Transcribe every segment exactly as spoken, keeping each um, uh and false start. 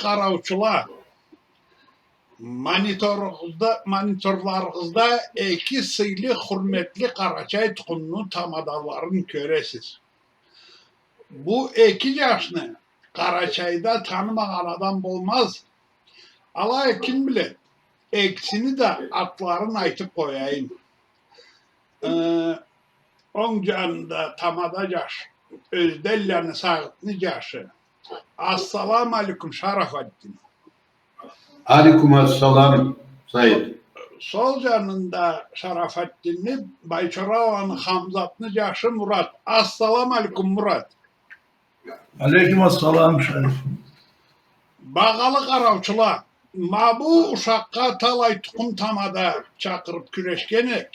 къараучула, мониторугъузда, мониторларыгъызда эки сыйлы, хурметли къарачай тукъумну тамадаларын кёресиз. Бу эки джашны Къарачайда танымагъан адам болмаз. Алай а ким биледи? Экисини да атларын айтып къояйым. Э, онг джанында тамада джаш, Ёзденланы Сагъытны джашы. Ассаламу алейкум, Шарафатдин. Алейкум ассалам, Саид. Сол джанында Шарафатдинни, Байчораланы Хамзатны джашы Мурат. Ассаламу алейкум, Мурат. Алейкум ассалам, Шариф. Багъалы къараучула, ма бу ушакъгъа талай тукъум тамада чакъырып кюрешген эк.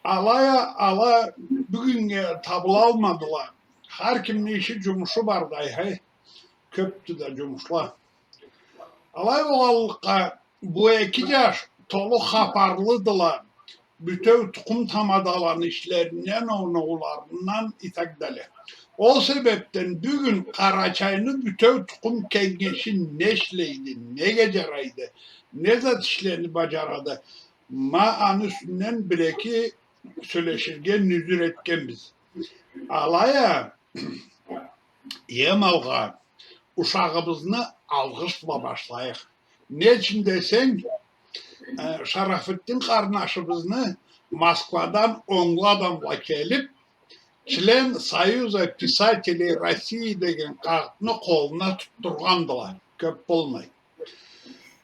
Алай а ала бюгюннге табылалмадыла. Хар кимни иши, джумушу барды, ай-хай. Кёпдю да джумушла. Алай болгъанлыкъгъа, бу эки джаш толу хапарлыдыла бютеу тукъум тамадаланы ишлеринден, оноуларындан и так далее. Ол себепден бюгюн Къарачайны бютеу тукъум кенгеши не ишлейди, неге джарайды, не зат ишлени баджарады, ма аны юсюнден бир-эки сёлеширге нюзюр этгенбиз. Алай а, эм алгъа, ушагъыбызны алгъыш бла башлайыкъ. Не ючюн десенг, э, Шарафутдин къарнашыбызны Москвадан онглу адамла келип, член Союза писателей России деген къагъытны къолуна тутдургъандыла. Кёп болмай.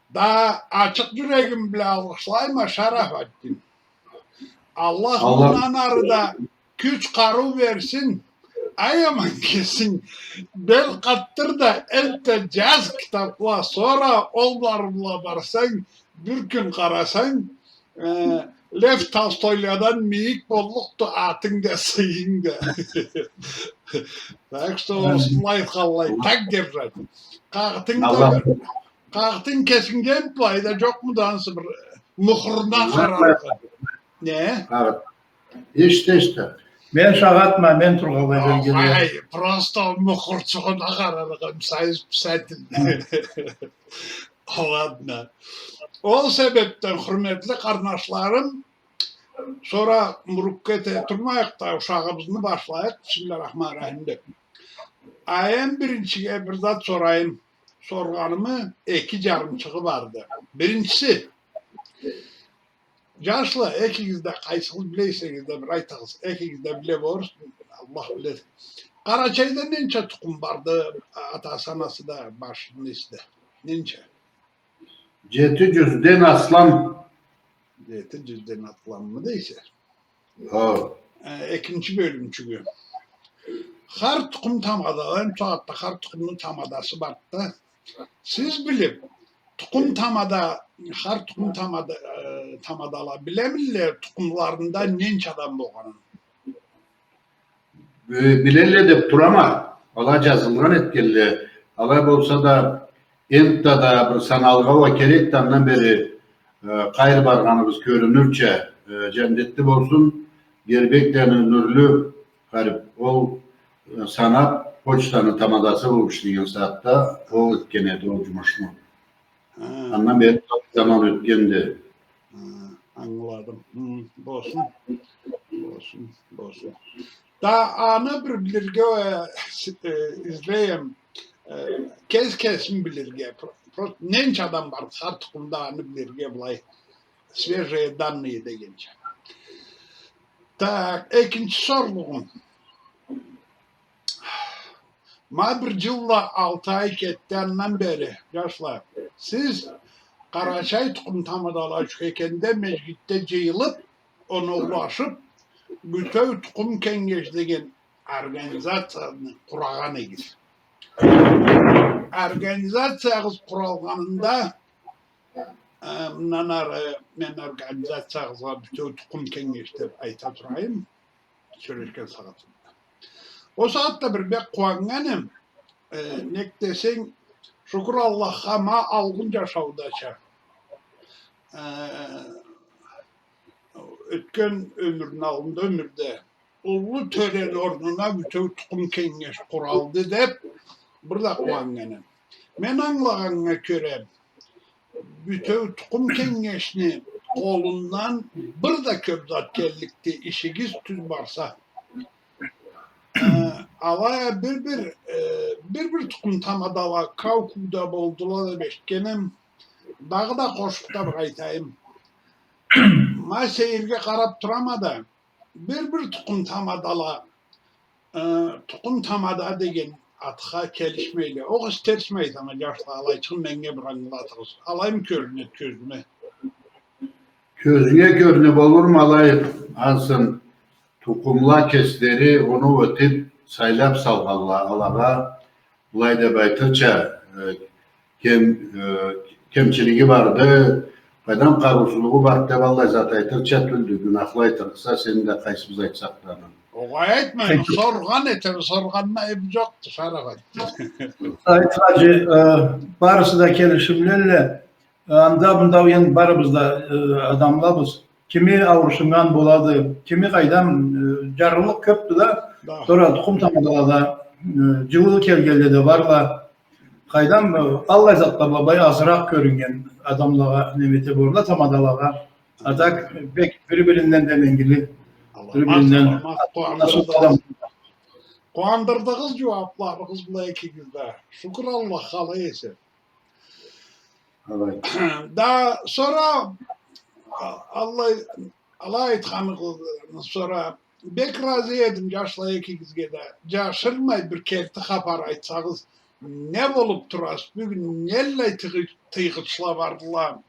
Да ачыкъ джюрегим бла алгъышлайма, Шарафутдин. Аллах, Аллах мындан ары да кюч, къарыу берсин. Ай аман кесинг, бел къатдыр да, энтда джаз китапла, сора ол бла барсанг, бир кюн къарасанг, э, Лев Толстойладан мийик боллукъду атынг да, сыйынг да. Так что, орусла айтханлай, так держать. Къагъытынг да, Аллах, къагъытынг кесингден былайда джокъмуду ансы бир мухуруна къараргъа? Не? Къагъыт. Иште, иште. Мен шагъатма, мен тургъанлай белгили. Ай, просто мухурчугъуна къараргъа, Союз писатель. Ладно. Ол себепден, хурметли къарнашларым, сора мурукка эте турмайыкъ да, ушагъыбызны башлайыкъ, бисмиллахир-рахманир-рахим деб. Ай, эм биринчиге бир зат сорайым. Соргъанымы эки джарымчыгъы барды. Биринчиси, джашла, экигиз да, къайсыгъыз биле эсегиз да, бир айтыгъыз, экигиз да биле болурсуз, Аллах биледи. Къарачайда ненча тукъум барды, атасы, анасы да, башы неси да? Ненча? Джети джюзден аслам. Джети джюзден асламмы дейсе? Хо. Э, экинчи бёлюмчюгю. Хар тукъум тамада, эм сагъатда хар тукъумну тамадасы барды да. Сиз билип, тукъум тамада, хар тукъум тамада, э, тамадала билемиле, тукъумларында ненча адам болгъанын? Э, билелле деб турама. Ала джазылгъан этгелле. Алай болса да, энтда да бир саналгъа уа керекди, андан бери, э, къайры баргъаныбыз кёрюнюрча, э, джандетли болсун, Гербекланы Нюрлю харип, ол, э, санаб, почтаны тамадасы болуб ишлеген сагъатда ол этген эди ол джумушну. Ха. Андан бери заман ётгенди. Ха, ангыладым. Хы, болсун. Болсун, болсун. Да аны бир билирге, э, с-, э, излейме, э, кес-кесин билирге. Про-, просто ненча адам бар, хар тукъумда, аны билирге былай. Свежие данные дегенча. Так, экинчи сорлугъум. Ма бир джыл бла алты ай кетди андан бери, джашла. Сиз Къарачай тукъум тамадала Джукекенде межгитде джыйылыб, оноулашыб, Бютеу тукъум кенгеш деген организацияны къурагъан эдигиз. Организациягъыз къуралгъанында, э, мындан ары мен организациягъызгъа Бютеу тукъум кенгеш деб айта турайым. Сёлешген сагъатында. Ол сагъатда бир бек къууаннган эм, э, нек десенг, шукур Аллахха, ма алгъын джашаудача, э, ётген ёмюрню аллында ёмюрде уллу тёрени орнуна Бютеу тукъум кенгеш къуралды деб, бир да къууаннган эм. Мен ангылагъаннга кёре, бютеу тукъум кенгешни къолундан бир да кёп зат келликди, ишигиз тюз барса. Э, алай а бир-бир, э, бир-бир тукъум тамадала Каукугда болдула деп эшитгенем. Дагъыда къошуб да бир айтайым. Ма сейирге къараб турама да, бир-бир тукъум тамадала, э, тукъум тамада деген атха келишмейле. Огъесе терсми айтама, джашла, алайчыгъын меннге бир ангылатыгъыз. Алаймы кёрюнеди кёзюме? Кёзюнге кёрюне болурму алай, ансы тукъумла кеслери оноу этиб, сайлаб салгъанла алагъа, былай деб айтырча, э, кем-, э, кемчилиги барды, къайдам, къарыусузлугъу барды деб аллай зат айтырча тюлдю, гюнахлы айтырыкъса, сени да къайсыбыз айтсакъ да аны. Огъай, айтмайма, соргъан этеме, соргъанына айыб джокъду, шарагъат. Саид хаджи, э, барысы да келишимлиле, э, анда-мында, энди барыбыз да, э, адамлабыз. Кими аурусуннган болады, кими къайдам, э, джарлылыкъ кёбдю да, да, сора тукъум тамадала да, э, джылы келгенле да барла. Къайдам, э, аллай затла бла былай азыракъ кёрюннген адамлагъа, неме эте болурла, тамадалагъа. А так, бек бир-биринден деменгили, бир-биринден. Аллах, Аллах, къууандырдыгъыз. Къууандырдыгъыз джууабларыгъыз бла экигиз да. Шукур Аллахха, къалай эсе. Алай. Да, сора, а, аллай, алай айтханыгъыздан сора, бек разы эдим, джашла, экигизге да. Джашырмай, бир керти хапар айтсагъыз, не болуб турасыз? Бюгюн неллай тыйгъы-, тыйгъычла бардыла?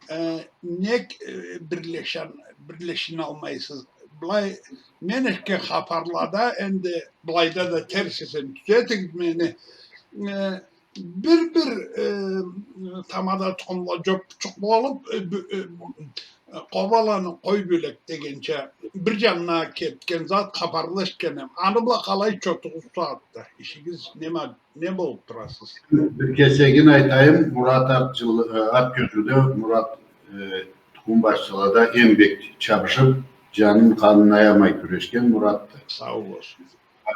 Э, нек, э, бирлешен-, бирлешиналмайсыз? Былай, мен эшитген хапарлада, энди былайда да терс эсем, тюзетигиз мени. Э, Бир-бир, э, тамада тукъумла джоппучукъ болуб, э, бю-, э, къобаланы къой бёлек дегенча, бир джанына кетген зат хапарла эшитгенем. Аны бла къалай чотугъуз сагъатда? Ишигиз неме, не болуб турасыз? Бир кесегин айтайым, Мурат ат джыл-, э, ат кёзюуде, Мурат, э, тукъум башчылада эм бек чабышыб, джанын, къанын аямай кюрешген Муратды. Сау болсун.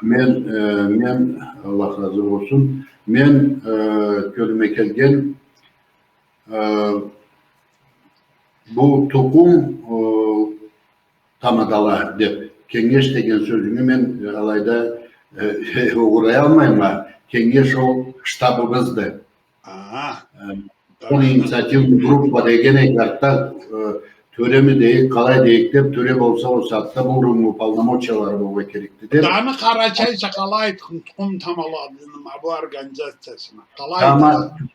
Мен, э, мен, Аллах разы болсун, мен, э, кёлюме келген, э, бу тукъум, э, тамадала деб, кенгеш деген сёзюню мен, э, алайда, э, огъураялмайма, кенгеш ол штабыбызды. Ага. Э, инициативный группа деген эди, артда, э, тёреми дейик, къалай дейик деб, тёре болса, ол сагъатда буруннгу полномочиялары болургъа керекди деб. Да аны къарачайча къалай айтхын, тукъум тамадала, ма бу организациясына къалай айтхын?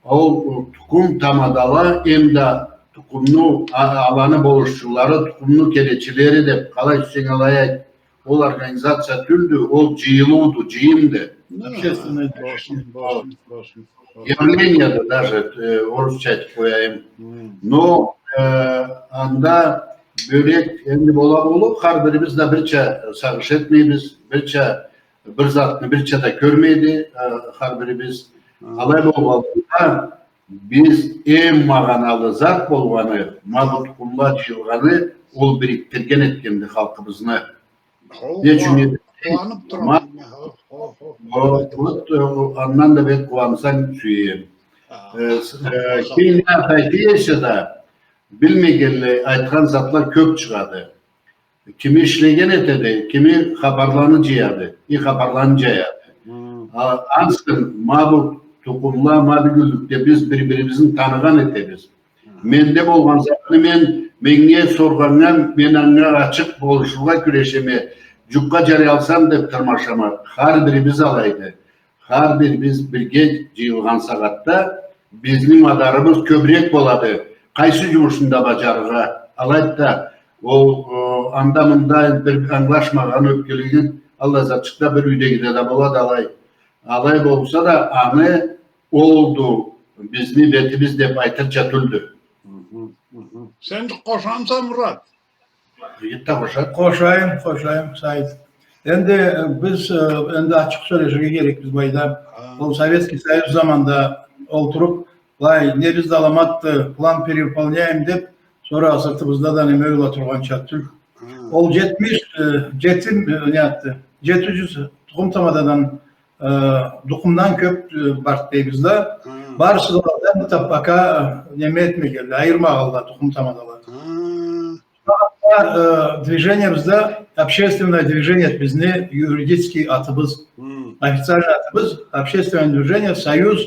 Ол, э, тукъум тамадала, эм да тукъумну, а-, аланы болушчулары, тукъумну келечилери деб, къалай сюйсенг алай айт. Ол организация тюлдю, ол джыйылыуду, джыйымды. Общественное... Болсун, болсун, болсун. Явлениеди даже, э, орусча айтыб къояйым. Но, э, анда бёлек энди бола болур, хар бирибиз да бирча сагъыш этмейбиз, бирча, бир затны бирча да кёрмейди, э, хар бирибиз. Алай болгъанлыкъгъа, биз эм магъаналы зат болгъаны, ма бу тукъумла джыйылгъаны, ол бирикдирген этгенди халкъыбызны. Хо, не ючюн эди? Къууаныб турама. Хо, хо, хо. Хо, вот, э, андан да бек къууансанг сюеме. Э, с-, э, ким не айтса да, билмегенле айтхан затла кёб чыгъады. Кими ишлеген этеди, кими хапарланы джыяды, и хапарланы джаяды. А, ансы, ма бу тукъумла, ма бюгюнлюкде биз бир-бирибизни таныгъан этебиз. Менде болгъан затны мен, меннге соргъаннга, мен анга ачыкъ болушургъа кюрешеме. Джукъгъа джараялсам деб тырмашама. Хар бирибиз алайды. Хар бирибиз бирге джыйылгъан сагъатда бизни мадарыбыз кёбюрек болады. Къайсы джумушну да баджарыргъа. Алайды да, ол, о, анда-мында бир ангылашмагъан, ёпкелеген, аллай затчыкъ да бир юйдегиде да болады алай. Алай болса да, аны олду бизни бетибиз деб айтырча тюлдю. Хы хы, хы хы. Сен къошамыса, Мурат? Игит да къоша. Къошайым, къошайым, Саид. Энди, э, биз, э, энди ачыкъ сёлеширге керекбиз былайда. Хы. Ол Советский Союз заманда олтуруб, былай, не бизде аламатды, план перевыполняем деб, сора сыртыбызда да неме бола тургъанча тюл. Хы. Ол джетмиш, э, джети, э, не затды, джети джюз тукъум тамададан э, тукъумдан кёп, э, барды дейбиз да. Хы. Барысы да алардан да пока, э, неме этмегенле, айырмагъанла тукъум тамадала. Хы. Э, движениебизде общественное движение, бизни юридический атыбыз, хы, официальный атыбыз, общественное движение «Союз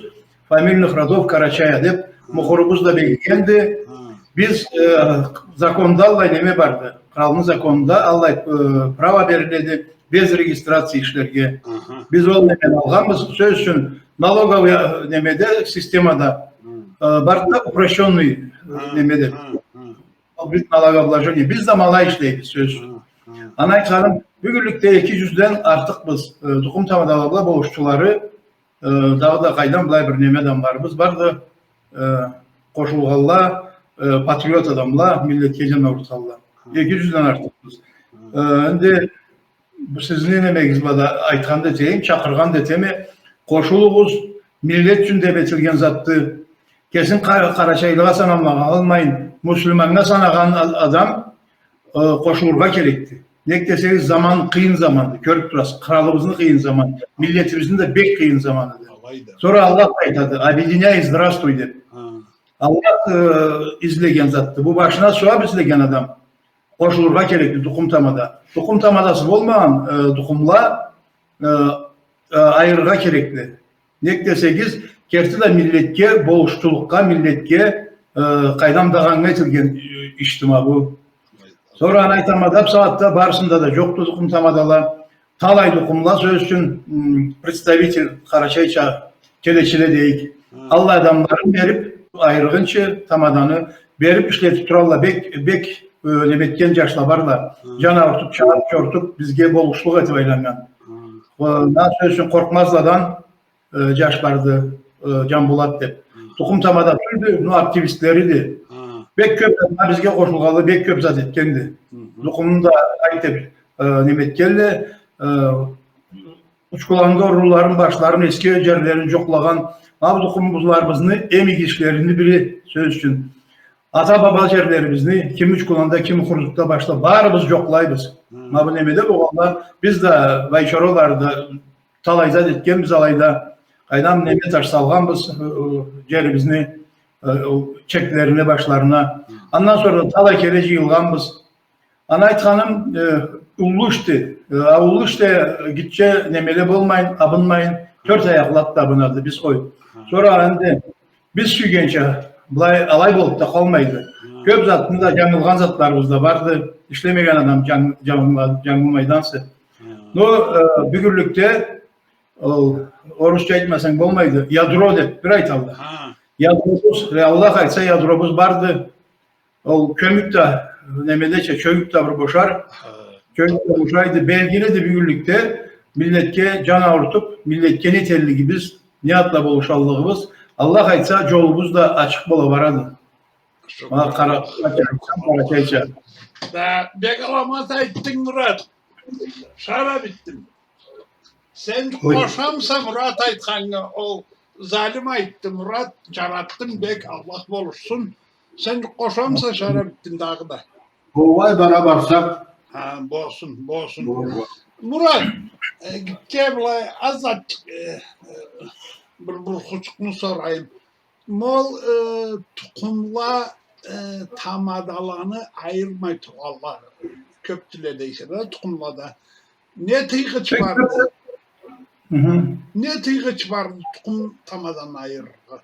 фамильных родов Карачая» деп, хы, мухурубуз да бегигенди. Хы. Биз, э, законда аллай неме барды. Къралны законунда аллай, э, право бериледи без регистрации ишлерге. Аха. Биз ол немени алгъанбыз. Сёз ючюн, налоговый, э, немеде, системада, хы, э, барды да упрощённый, э, хы, немеде. Хы, хы. Вид налогообложения. Биз да ма алай ишлейбиз, сёз ючюн. Хы, хы. Аны айтханым, бюгюнлюкде эки джюзден артыкъбыз, э, тукъум тамадала бла болушчулары, э, дагъыда къайдан былай бир неме адамларыбыз барды, э, къошулгъанла, э, патриот адамла, миллетге джан аурутханла. Хы. Эки джюзден артыкъбыз. Хы. Э, энди бу сизни немегиз бла да айтхан да этейим, чакъыргъан да этеме, къошулугъуз, миллет ючюн деп этилген затды. Кесин къара-, къарачайлыгъа санамагъа алмайын, муслиманнга санагъан а-, адам, э, къошулургъа керекди. Нек десегиз, заман къыйын заманды, кёрюп турасыз, къралыбызны къыйын заманы, миллетибизни да бек къыйын заманыды. Алайды. Сора Аллах айтады, «Объединяй и здравствуй» деп. Хы. Аллах, э, излеген затды. Бу башына сууап излеген адам къошулургъа керекди тукъум тамада. Тукъум тамадасы болмагъан, э, тукъумла, э, э, айырыргъа керекди. Нек десегиз, керти да миллетге, болушчулукъгъа, миллетге, э, къайдам да анга этилген, э, ишди ма бу. Сора аны айтама да, бусагъатда барысында да джокъду тукъум тамадала. Талай тукъумла, сёз ючюн, м, представитель, къарачайча, келечиле дейик. Хы. Аллай адамларын берип, айыргъынчы тамаданы берип ишлетип туралла. Бек, бек, э, неме этген джашла барла. Хы. Джан аурутуп, чыгъарып, чорутуп, бизге болушлукъ этип айланнган. Хы. Э, ма, сёз ючюн, Къоркъмазладан, э, джаш барды, э, Джанболат деп. Хы. Тукъум тамада тюлдю, но активистлериди. Хы. Бек кёп зат, ма бизге къошулгъанлы, бек кёп зат этгенди. Хы хы. Тукъумну да айт деп, э, неме этгенле, э, Учкуланнгы орлуларын, башларын, эски джерлерин джокълагъан, ма бу тукъумларыбызны эм иги ишлерини бири, сёз ючюн. Ата-баба джерлерибизни, кими Учкуланда, кими Хурзукда башлап, барыбыз джокълайбыз. Хы. Ма бу немеде болгъанла, биз да, Байчоралары да талай зат этгенбиз алайда. Къайдам, неме, таш салгъанбыз, ы, ы, джерибизни, ы, ы, чеклерине, башларына. Хы. Андан сора да талай кере джыйылгъанбыз. Аны айтханым, э, уллу ишди. Э, а уллу ишде гитче немеле болмайын, абынмайын, тёрт аякълы да абынады, биз къой. Хы. Сора энди биз сюйгенча, былай, алай болуп да къалмайды. Хы. Кёп затны да, джангылгъан затларыбыз да барды. Ишлемеген адам джан-, джангыла-, джангылмайды ансы. Хы. Но, э, бюгюнлюкде, ол, орусча айтмасанг болмайды, ядро деп бир айталла. Хы. Ядробуз, э, Аллах айтса, ядробуз барды. Ол кёмюк да, немедеча, чёгюк да бир бошар. Хы. Чёгюк да бошайды. Белгилиди бюгюнлюкде миллетге джан аурутуп, миллетге не этеллигибиз, не затла болушаллыгъыбыз. Аллах айтса, джолубуз да ачыкъ бола барады. Шукур. Ма къара-, къарачайча. Да, бек аламат айтдынг, Мурат. Шара битдим. Сен къошамыса Мурат айтханнга, ол залим айтды, Мурат, джаратдым бек, Аллах болушсун. Сен къошамыса, шара битдим дагъыда. Олай бара барсакъ. Хы, болсун, болсун. Болсун. Мурат, э, гитче былай азатчыкъ, э, э, бир, бир хучукъну сорайым. Ма ол, э, тукъумла, э, тамадаланы айырмай тургъанла кёпдюле дейсе да, тукъумлада. Не тыйгъыч барды? Хы-хы. Не тыйгъыч барды тукъум тамаданы айырыргъа?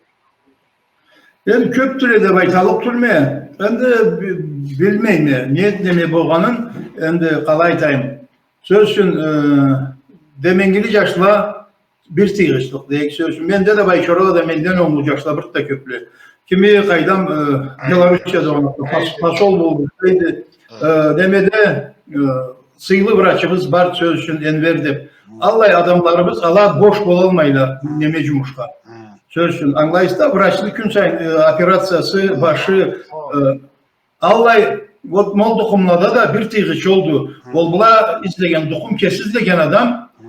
Энди кёпдюле деп айталлыкъ тюлме. Энди би-, билмейме, не, неме болгъанын, энди къалай айтайым. Сёз ючюн, э, деменгили джашла бир тыйгъычлыкъ, дейик, сёз ючюн. Менде да, Байчорада да менден онглу джашла бир да кёпле. Кими къайдам, э, Белоруссияда, пос-, посол болду, дейди. Э, немеде, э, сыйлы врачыбыз бар, сёз ючюн, Энвер деп. Аллай адамларыбыз, ала бош болалмайла, неме, джумушха. Сёз ючюн, ангылайсыз да, врачны кюн сайын, э, операциясы, башы, э, Аллай, вот, ма ол тукъумлада да бир тыйгъыч олду. Хы. Ол бла излеген, тукъум кеси излеген адам, хы,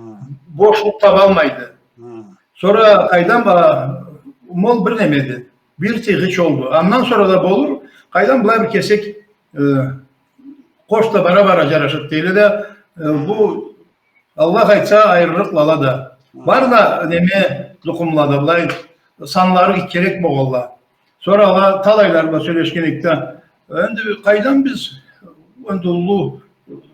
бошлукъ табалмайды. Хы. Сора къайдам, а, ма ол бир немеди. Бир тыйгъыч олду. Андан сора да болур, къайдам, былай бир кесек, э, къош да бара-бара джарашады дейле да, э, бу Аллах айтса, айырырыкъла ала да. Бар да, неме, тукъумла да былай, санлары керек болгъанла. Сора ала талайлар бла сёлешген эдик да, энди къайдан биз, энди уллу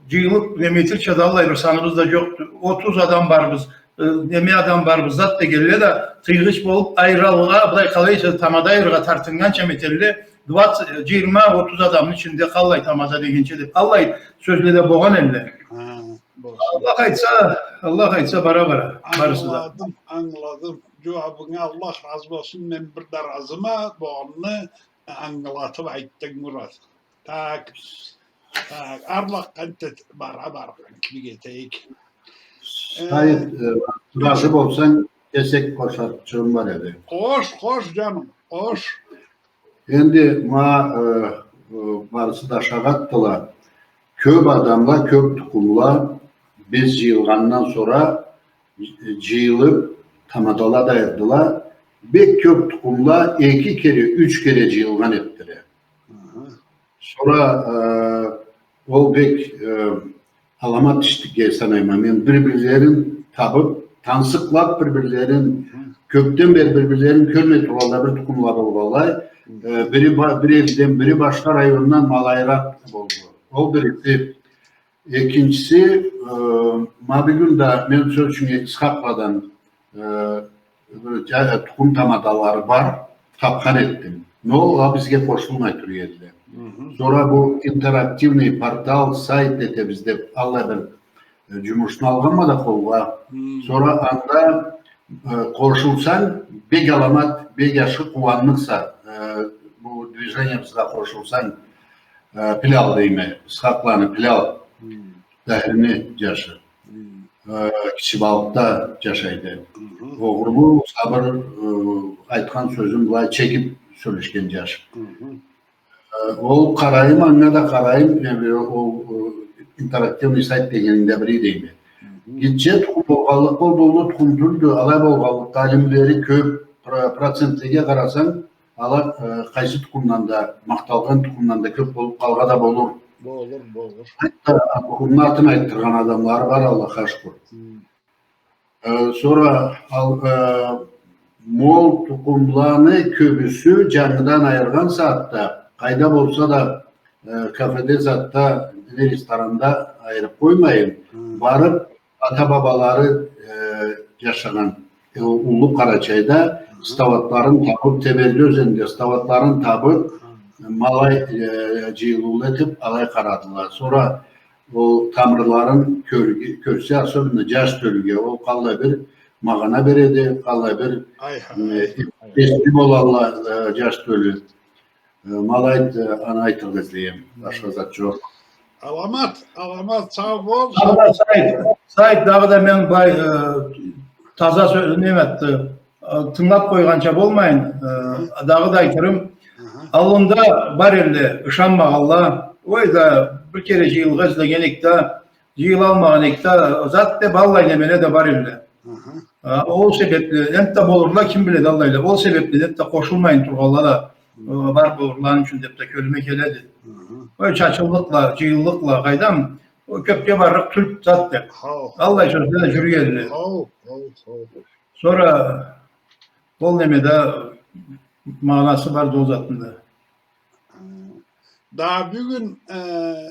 джыйылыб, неме этерча да аллай бир саныбыз да джокъду. Отуз адам барбыз, э, неме адам барбыз, зат дегенле да, тыйгъыч болуб, айырылгъа, былай къалай эсе, тамада айырыргъа тартыннганча этелле, двадцать, джыйырма, отуз адамны ичинде къаллай тамада дегенча деб, аллай сёзле да болгъан элле. Хы, болсун. Аллах айтса, Аллах айтса, бара-бара, барысы да. Ангыладым, ангыладым. Джууабынга Аллах разы болсун, мен бир да разыма, болгъанны ангылатыб айтдынг, Мурат. Так, так, арлакъгъа энтда бара баргъан кибик этейик. Э, Сайыт, э, разы болсанг, кесек къошарчыгъым бар эди. Къош, къош, джаным, къош. Энди ма, э, э, барысы да шагъатдыла. Кёб адамла, кёб тукъумла биз джыйылгъандан сора джыйылыб, тамадала да айырдыла. Бек кёб тукъумла эки кере, юч кере джыйылгъан этдиле. Хы. Сора, э, ол бек, э, аламат ишге санайма мен. Бир-бирлерин табыб, тансыкълаб бир-бирлерин, хы, кёбден бери бир-бирлерин кёрмей тургъанла бир тукъумла болгъанлай. Хы. Э, бири ба-, бир элден, бири башха райондан, ма алайыракъ болду. Ол бириси. Экинчиси, э, ма бюгюн да мен, сёз ючюн, Исхакъладан, э, бир джа-, тукъум тамадалары бар, тапхан этдим. Но ол а бизге къошулмай тура эдиле. Хы. Сора бу интерактивный портал, сайт этебиз деб, аллай бир, э, джумушну алгъанма да къолгъа. Хы. Сора анда, э, къошулсанг, бек аламат, бек ашхы къууанныкъса, э, бу движениебизге къошулсанг, э, Пилал дейме, Исхакъланы Пилал, хы, Тахирни джашы. Хы. Э, Кичи Балыкъда джашайды. Хы. Огъурлу, сабыр, э, айтхан сёзюн былай чегиб сёлешген джаш. Хы. Э, ол къарайым, анга да къарайым, э, ол, э, интерактивный сайт дегенинде бири дейме. Хы. Гитче тукъум болгъанлыкъгъа, ол да уллу тукъум тюлдю, алай болгъанлыкъгъа, алимлери кёб, про-, процентлеге къарасанг, ала, э, къайсы тукъумдан да, махталгъан тукъумдан да кёб болуб къалыргъа да болур. Болур, болур. Хатта тукъумну атын айтдыргъан адамлары бар, Аллахха шукур. Хы. Э, сора ал-, э, мол тукъумланы кёбюсю джангыдан айыргъан сагъатда, къайда болса да, э, кафеде, затда, не ресторанда айырыб къоймайын, хы, барыб, ата-бабалары, э, джашагъан, э, Уллу Къарачайда, хы, стауатларын табыб, Теберди ёзенинде стауатларын табыб, хы, ма алай, э, джыйылыула этиб, алай къарадыла. Сора ол тамырларын кёрге-, кёрсе, особенно джаш тёлюге, ол къаллай бир магъана береди, къаллай бир, ай, э, ай, ай, эсли болалла, э, джаш тёлю. Э, ма алайды, аны айтыргъа излейме. Башха зат джокъ. Аламат, аламат, сау бол. Дагъыда Сайыт, Сайыт, дагъыда мен былай, э, таза сё-, неме этди, э, тынгылаб къойгъанча болмайын, э, дагъыда айтырым. Аллында бар элле, ышанмагъанла, ой да, бир кере джыйылыргъа излеген эдик да, джыйылалмагъан эдик да, зат деб, аллай немеле да бар элле. Э, ол себебли, энтда болурла, ким биледи, аллайла. Ол себебли, энтда къошулмайын тургъанла да, э, бар болурла аны ючюн деб да кёлюме келеди. Ой, чачыллыкъла, джыйыллыкъла, къайдам, ол кёбге барлыкъ тюлдю зат деб. Аллай сёзле да джюрюй элле. Сора ол неме да магъанасы барды ол затында. Да бюгюн, э,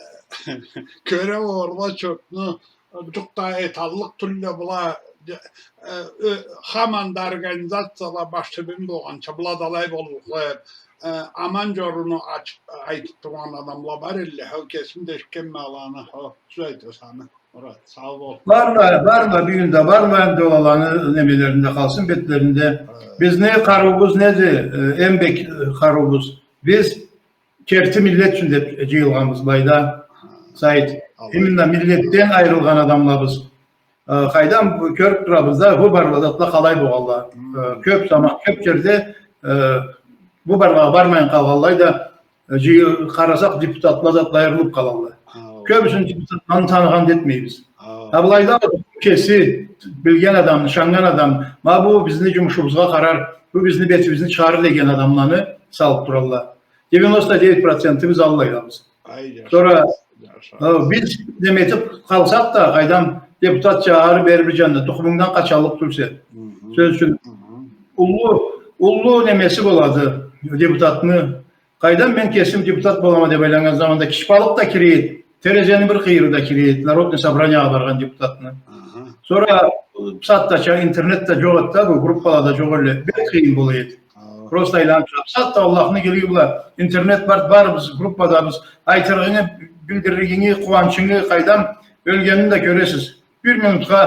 кёре болурла чёпню, джукъ да эталлыкъ тюлле была, э, э, хаманда организацияла баш тюбюн болгъанча, была да алай боллукъла, э, аман джоруну ачыб, айтыб тургъан адамла бар элле, хо, кесим да эшитгенме аланы, хо, тюз айтаса, Мурат, сау бол. Барла, барла, бюгюн да барла, энди ол аланы немелеринде къалсын, бетлеринде. Бизни къарыуубуз неди? Э, эм бек, э, къарыуубуз. Биз керти миллет ючюн деб джыйылгъанбыз былайда, Сайыт. Именно миллетден айырылгъан адамлабыз. Э, къайдам, бу кёрюб турабыз да, бу барла затла къалай болгъанла. Э, кёб заман, кёб джерде, э, бу барлагъа бармайын къалгъанлай да, э, джыйы-, къарасакъ, депутатла затла айырылыб къалалла. Кёбюсюн депутатланы таныгъан да этмейбиз. А былайда кеси билген адам, ышаннган адам, ма бу бизни джумушубузгъа къарар, бу бизни бетибизни чыгъарыр деген адамланы салыб туралла. Девяносто девять проценти биз аллайлабыз. Сора, э, биз неме этиб къалсакъ да, къайдам, депутатча ары-бери бир джанында, тукъумунгдан къачаллыкъ тюлсе. Хы-хы. Сёз ючюн, хы-хы, уллу, уллу немеси болады депутатны. Къайдан мен кесим депутат болама деп айланнган заманда кичи балыкъ да кире эди. Терезени бир къыйыры да кире эди. Народный собраниягъа баргъан депутатны. Аха. Сора, э, бусагъатдача интернет да джокъ эди да, бу группала да джокъ эди. Бек къыйын бола эди. Ха. Просто айланып чыгъып. Бусагъатда Аллахны игилиги бла интернет бар, барыбыз группадабыз. Айтырыгъынгы, билдирлигинги, къууанчынгы, къайдам, ёлгенин да кёресиз. Бир минутха,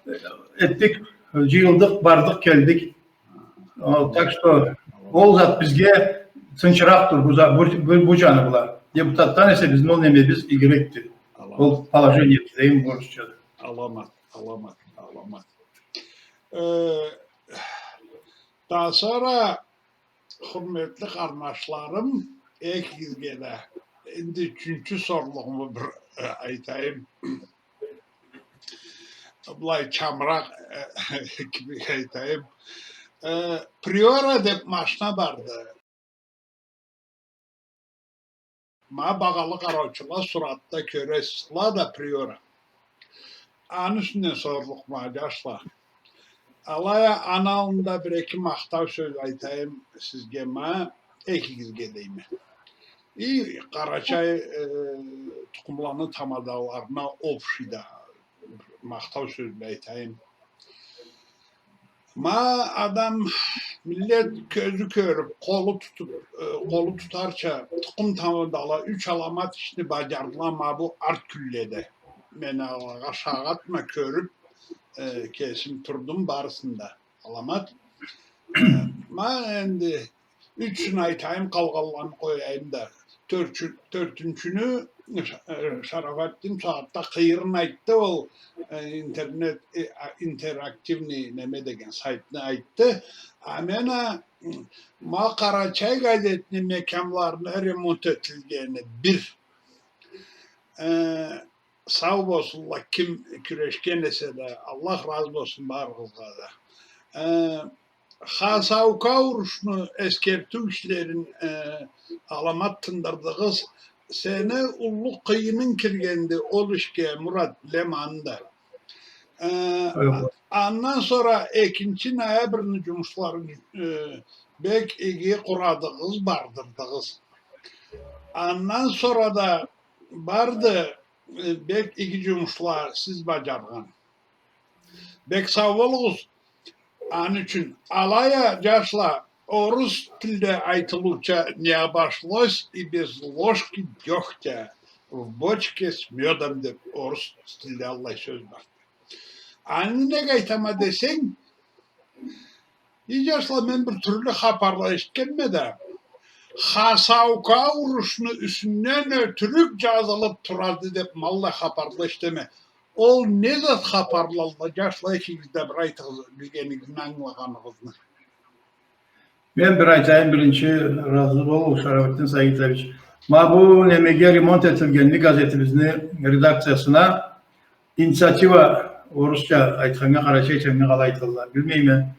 э, этдик, джыйылдыкъ, бардыкъ, келдик. О, так что ол зат бизге тынчыракъдыр бу за-, бу, бу, бу джаны бла. Депутатдан эсе бизни ол немебиз игирекди. Аламат. Ол положение дейим орусча. Аламат, аламат, аламат. Э, да сора, хурметли къарнашларым, экигизге да энди ючюнчю сорлугъуму бир, э, айтайым. Былай чамыракъ, э, кибик айтайым. Э, Приора деп машина барды. Ма, багъалы къараучула, суратда кёресиз, Лада Приора. Аны юсюнден сорлукъма, джашла. Алай а аны аллында бир-эки махтау сёз айтайым сизге, ма, экигизге дейме. И Къарачай, э, тукъумланы тамадаларына общий да махтау сёз бла айтайым. Ма, адам, миллет кёзю кёрюп, къолу тутуп, э, къолу тутарча, тукъум тамадала юч аламат ишни баджардыла ма бу арт кюнледе. Мен алагъа шагъатма, кёрюп, э, кесим турдум барысында. Аламат. Э, ма энди ючюн айтайым, къалгъанланы къояйым да. Тёртю-, тёртюнчюню Ша-, э, Шарафатдин сагъатда къыйырын айтды, ол, э, интернет, э, а, интерактивный неме деген сайтны айтды. А мен а, м, ма Къарачай газетни мекямларына ремонт этилгени бир. Э, Сау болсунла, ким кюрешген эсе да, Аллах разы болсун барыгъызгъа да. Э, Хасаука урушну эсгертиу ишлерин, э, аламат тындырдыгъыз. Сени уллу къыйынынг киргенди ол ишге, Мурат, билеме аны да. Э, Ой, а-, андан сора экинчи ноябрны джумушларын, э, бек иги къурадыгъыз, бардырдыгъыз. Андан сора да барды, э, бек иги джумушла сиз баджаргъан. Бек сау болугъуз. Аны ючюн алай а, джашла, орус тилде айтылыуча: «Не обошлось и без ложки дёгтя в бочке с мёдом», — деп, орус тилде аллай сёз бар. Аны нек айтама десенг, и, джашла, мен бир тюрлю хапарла эшитгенме да, Хасаука урушну юсюнден ётюрюк джазылып турады деп, ма аллай хапарла эшитеме. Ол не зат хапарлалла, джашла, экигиз да бир айтыгъыз билгенигизни, ангылагъаныгъызны. Мен бир айтайым, биринчи, разы бол, Шарафутдин Сагитович. Ма бу немеге, ремонт этилгенни газетибизни редакциясына инициатива, орусча айтханнга, къарачайча къалай айталла, билмейме.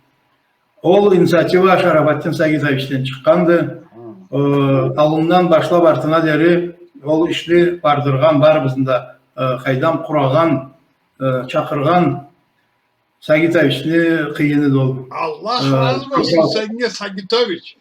Ол инициатива Шарафутдин Сагитовичден чыкъгъанды. Хы. Э, аллындан башлап артына дери ол ишни бардыргъан, барыбызны да, э, къайдам, къурагъан, э, чакъыргъан Сагитовични къыйыныды ол. Аллах разы болсун сеннге, Сагитович.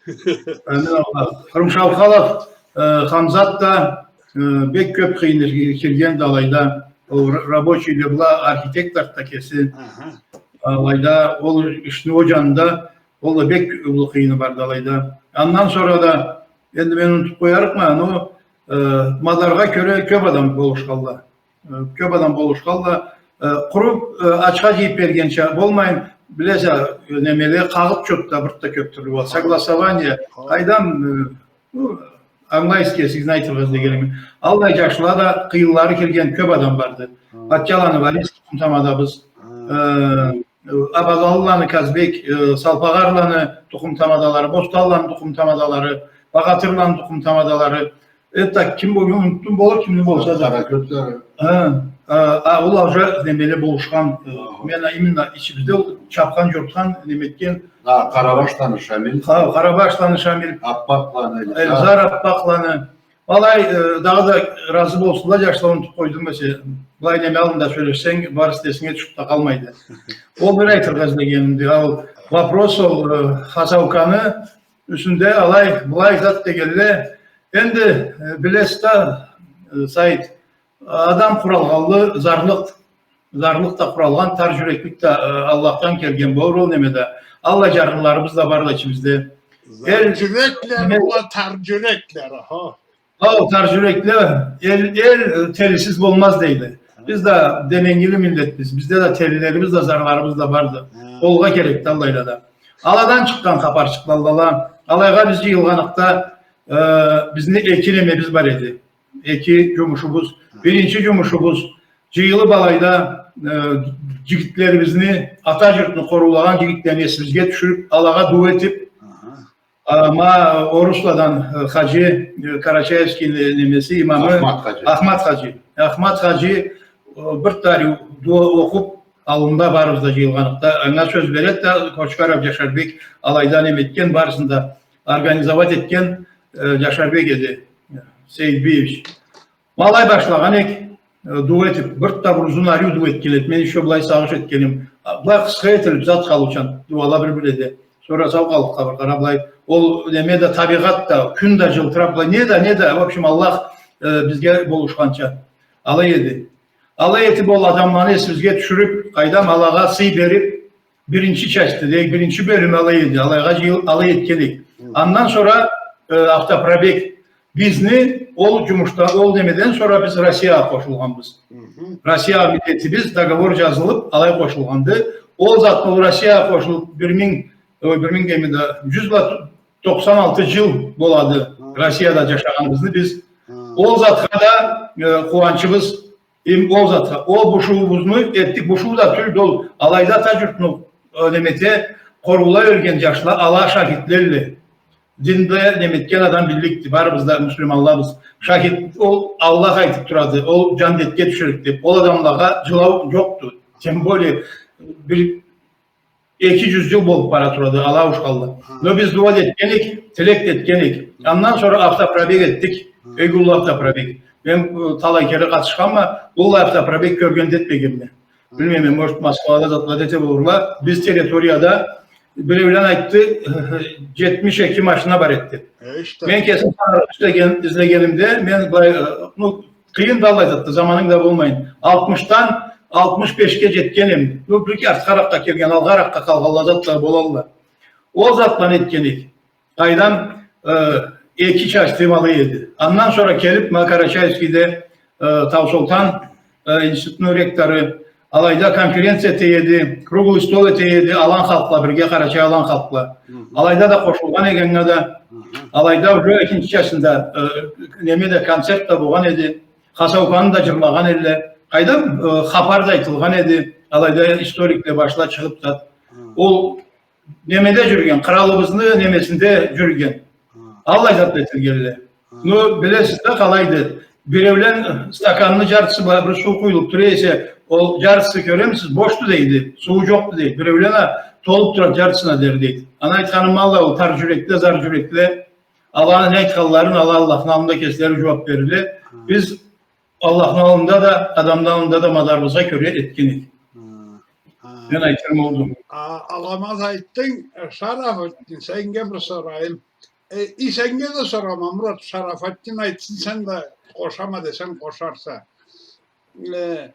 Амин Аллах. Кърымшаухалов, э, Хамзат да, э, бек кёп къыйыны киргенди алайда. Ол р-, рабочийле бла, архитектор да кеси. Аха. Алайда ол ишни о джанында, ол да бек уллу къыйыны барды алайда. Андан сора да, энди мен унутуп къоярыкъма, но, э, мадаргъа кёре кёп адам болушханла. Э, кёп адам болушханла, э, къуру, э, ачха джыйып бергенча болмайын, билесе, э, немеле, къагъыт чотда бир да кёп тюрлю болады. Согласование, къайдам, э, бу, ангылайсыз кесигизни айтыргъа излегеними. Аллай джашла да къыйынлары кирген кёп адам барды. Хы. Патчаланы Валис тукъум тамадабыз. Хы. Э, Абазалыланы Казбек, э, Салпагъарланы тукъум тамадалары, Бостанланы тукъум тамадалары, Багъатырланы тукъум тамадалары, это, ким болгъан, унутдум, болур, кимни болса да. Къаракёзлери. Хы, а, а, ол уже немеле болушхан, э, аха, мен именно ичибизде ол чапхан, джортхан, неме этген. Да, Къарабашланы Шамил. Хы, Къарабашланы Шамил. Аппакъланы, Эльзар. Эльзар Аппакъланы. Алай, э, дагъыда разы болсунла, джашла, унутуб къойдум эсе, былай неме аллында сёлешсенг, барысы да эсинге тюшюб да къалмайды. Ол бир айтыргъа излегенимди, ол вопрос ол, э, Хасауканы юсюнде алай, былай зат дегенле, энди, э, билесиз да, э, Саид, адам къуралгъанлы зарлыкъ, зарлыкъ да къуралгъан, тар джюреклик да, э, Аллахдан келген болур ол неме да. Аллай джарлыларыбыз да бар да ичибизде. Зар джюрекле, неме, уа тар джюрекле, аха. Ау, тар джюрекле, эл, эл, э, телисиз болмаз дейди. Биз да деменгили миллетбиз. Бизде да телилерибиз да, зарларыбыз да барды. Хы. Болургъа керекди аллайла да. Аладан чыкъгъан хапарчыкъла ала. Алайгъа биз джыйылгъаныкъда, э, бизни эки немебиз бар эди. Эки джумушубуз. Хы. Биринчи джумушубуз, джыйылыб алайда, э, джигитлерибизни, ата джуртну къоруулагъан джигитлерини эсибизге тюшюрюб, алагъа дуа этиб, аха, а, ма, орусладан, э, хаджи, э, Карачаевский не-, немеси, имамы Ахмат хаджи. Ахмат хаджи. Ахмат хаджи, э, бир тариу дуа окъуб, аллында барыбыз да джыйылгъаныкъда, анга сёз береди да, Кочкаров Джашарбек, алайда неме этген, барысын да организовать этген, э, Джашарбек эди, э, Сейитбиевич. Ма алай башлагъан эк, э, дуа этиб, бир да бир узун ариу дуа этгенле эди. Мен ещё былай сагъыш этгеним. А, былай къысха этилиб зат къалыучан, дуала бир-бир эди. Сора сау къаллыкъгъа бир къара былай. Ол неме да, табигъат да, кюн да джылтыраб былай. Не да, не да, в общем, Аллах, э, бизге болушханча. Алай эди. Алай этиб ол адамланы эсибизге тюшюрюб, къайдам, алагъа сый бериб, биринчи частьды, дейик, биринчи бёлюм алай эди, алайгъа джыйыл-, алай этген эдик. Хы. Андан сора, э, автопробег бизни ол джумушда, ол немеден сора биз Россиягъа къошулгъанбыз. Хы-хы. Россия миллетибиз, договор джазылыб, алай къошулгъанды. Ол затны ол Россиягъа къошулуб, бир минг, ой, бир минг демейме да, джюз бла токъсан алты джыл болады, хы, Россияда джашагъаныбызны биз. Хы. Ол затха да, э, къууанчыбыз. Эм ол затха, ол бушуубузну этдик, бушуу да тюлдю ол. Алайда ата джуртну, э, неме эте, къоруулай ёрген джашла, ала шахидлелле. Динде неме этген адам билликди, барыбыз да муслиманлабыз. Шахид, ол Аллах айтыб турады, ол джандетге тюшерик деб. Ол адамлагъа джылау джокъду. Тем более, бир эки джюз джыл болуб бара турады, ала ауушханлы. Хы. Но биз дуа да этген эдик, тилек да этген эдик. Хы. Андан сора автопробег этдик. Хы. Эки уллу автопробег. Мен, э, талай кере къатышханма, уллу автопробег кёрген да этмегенме. Хы. Билмейме, может, Москвада затлада эте болурла. Биз территорияда, биреулен айтды, джетмиш эки машина бар эди деб. Э, ишде. Мен кесим излеген, излегенимде, мен былай, э, ну, къыйын да аллай затда, заманынг да болмайын. Алтмышдан алтмыш бешге джетгенем. Ну, бир артхаракъгъа келген, алгъаракъгъа къалгъанла затла болалла. Ол затланы этген эдик. Къайдам, э, эки часть алай эди. Андан сора келиб, ма Карачаевскийде, э, Таусолтан, э, институтну ректору, алайда конференция эте эди, круглый стол эте эди, алан халкъла бирге, къарачай алан халкъла. Хы-хы. Алайда да къошулгъан эдик анга да. Хы-хы. Алайда уже экинчи частьында, э, неме да, концерт да болгъан эди. Хасауканы да джырлагъан эдиле. Къайдам, э, хапар да айтылгъан эди. Алайда историкле башла чыгъыб да. Хы. Ол немеде джюрюген, къралыбызны немесинде джюрюген. Хы. Аллай затла этилгенле. Хы. Ну, билесиз да, къалайды. Биреулен стаканны джартысы бла бир суу къуюлуб тура эсе, ол джартысы, кёремисиз, бошду дейди, сууу джокъду дейди. Биреулен а толуб турады джартысына дери дейди. Аны айтханым алай, ол тар джюрекле, зар джюрекле, аланы не айтханларын ала Аллахны аллында кеслери джууаб берирле. Хы. Биз Аллахны аллында да, адамны аллында да мадарыбызгъа кёре этген эдик. Хы, хы. Мен айтырым олду. А, аламат айтдынг, э, Шарафутдин, сеннге бир сорайым. Э, и сеннге да сорама, Мурат, Шарафутдин айтсын, сен да къошама десенг, къошарса. Э,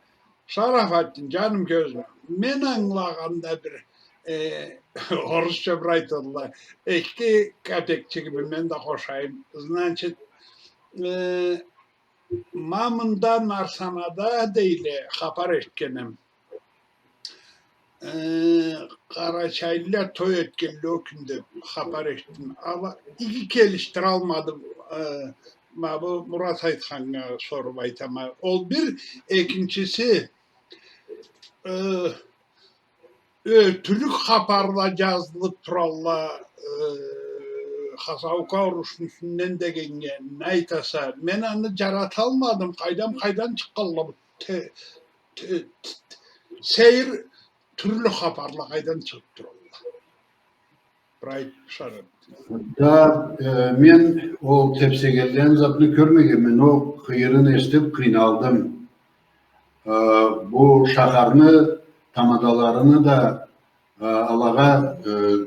Шарафутдин, джаным, кёзюм. Мен ангылагъанда бир, э, орусча бир айтылла. Эки капекчигими мен да къошайым. Значит, э, Ма мында Нарсанада дейле, хапар эшитгенем. Э, къарачайлыла той этгенле ол кюнде, хапар эшитдим. Ала иги келишдиралмадым. Э, ма бу Мурат айтханнга соруб айтама. Ол бир, экинчиси, э, Ётюрюк хапарла джазылыб туралла, э, Хасаука урушну юсюнден дегеннге не айтаса, мен аны джараталмадым, къайдам, къайдан чыкъгъанла бу те-, те-, те-, сейир тюрлю хапарла къайдан чыгъыб туралла. Прайд шахар. Да, э, мен ол тепсегенлени затны кёрмегенме, но къыйырын эшитип къыйналдым. Э, бу шахарны тамадаларыны да, э, алагъа, э,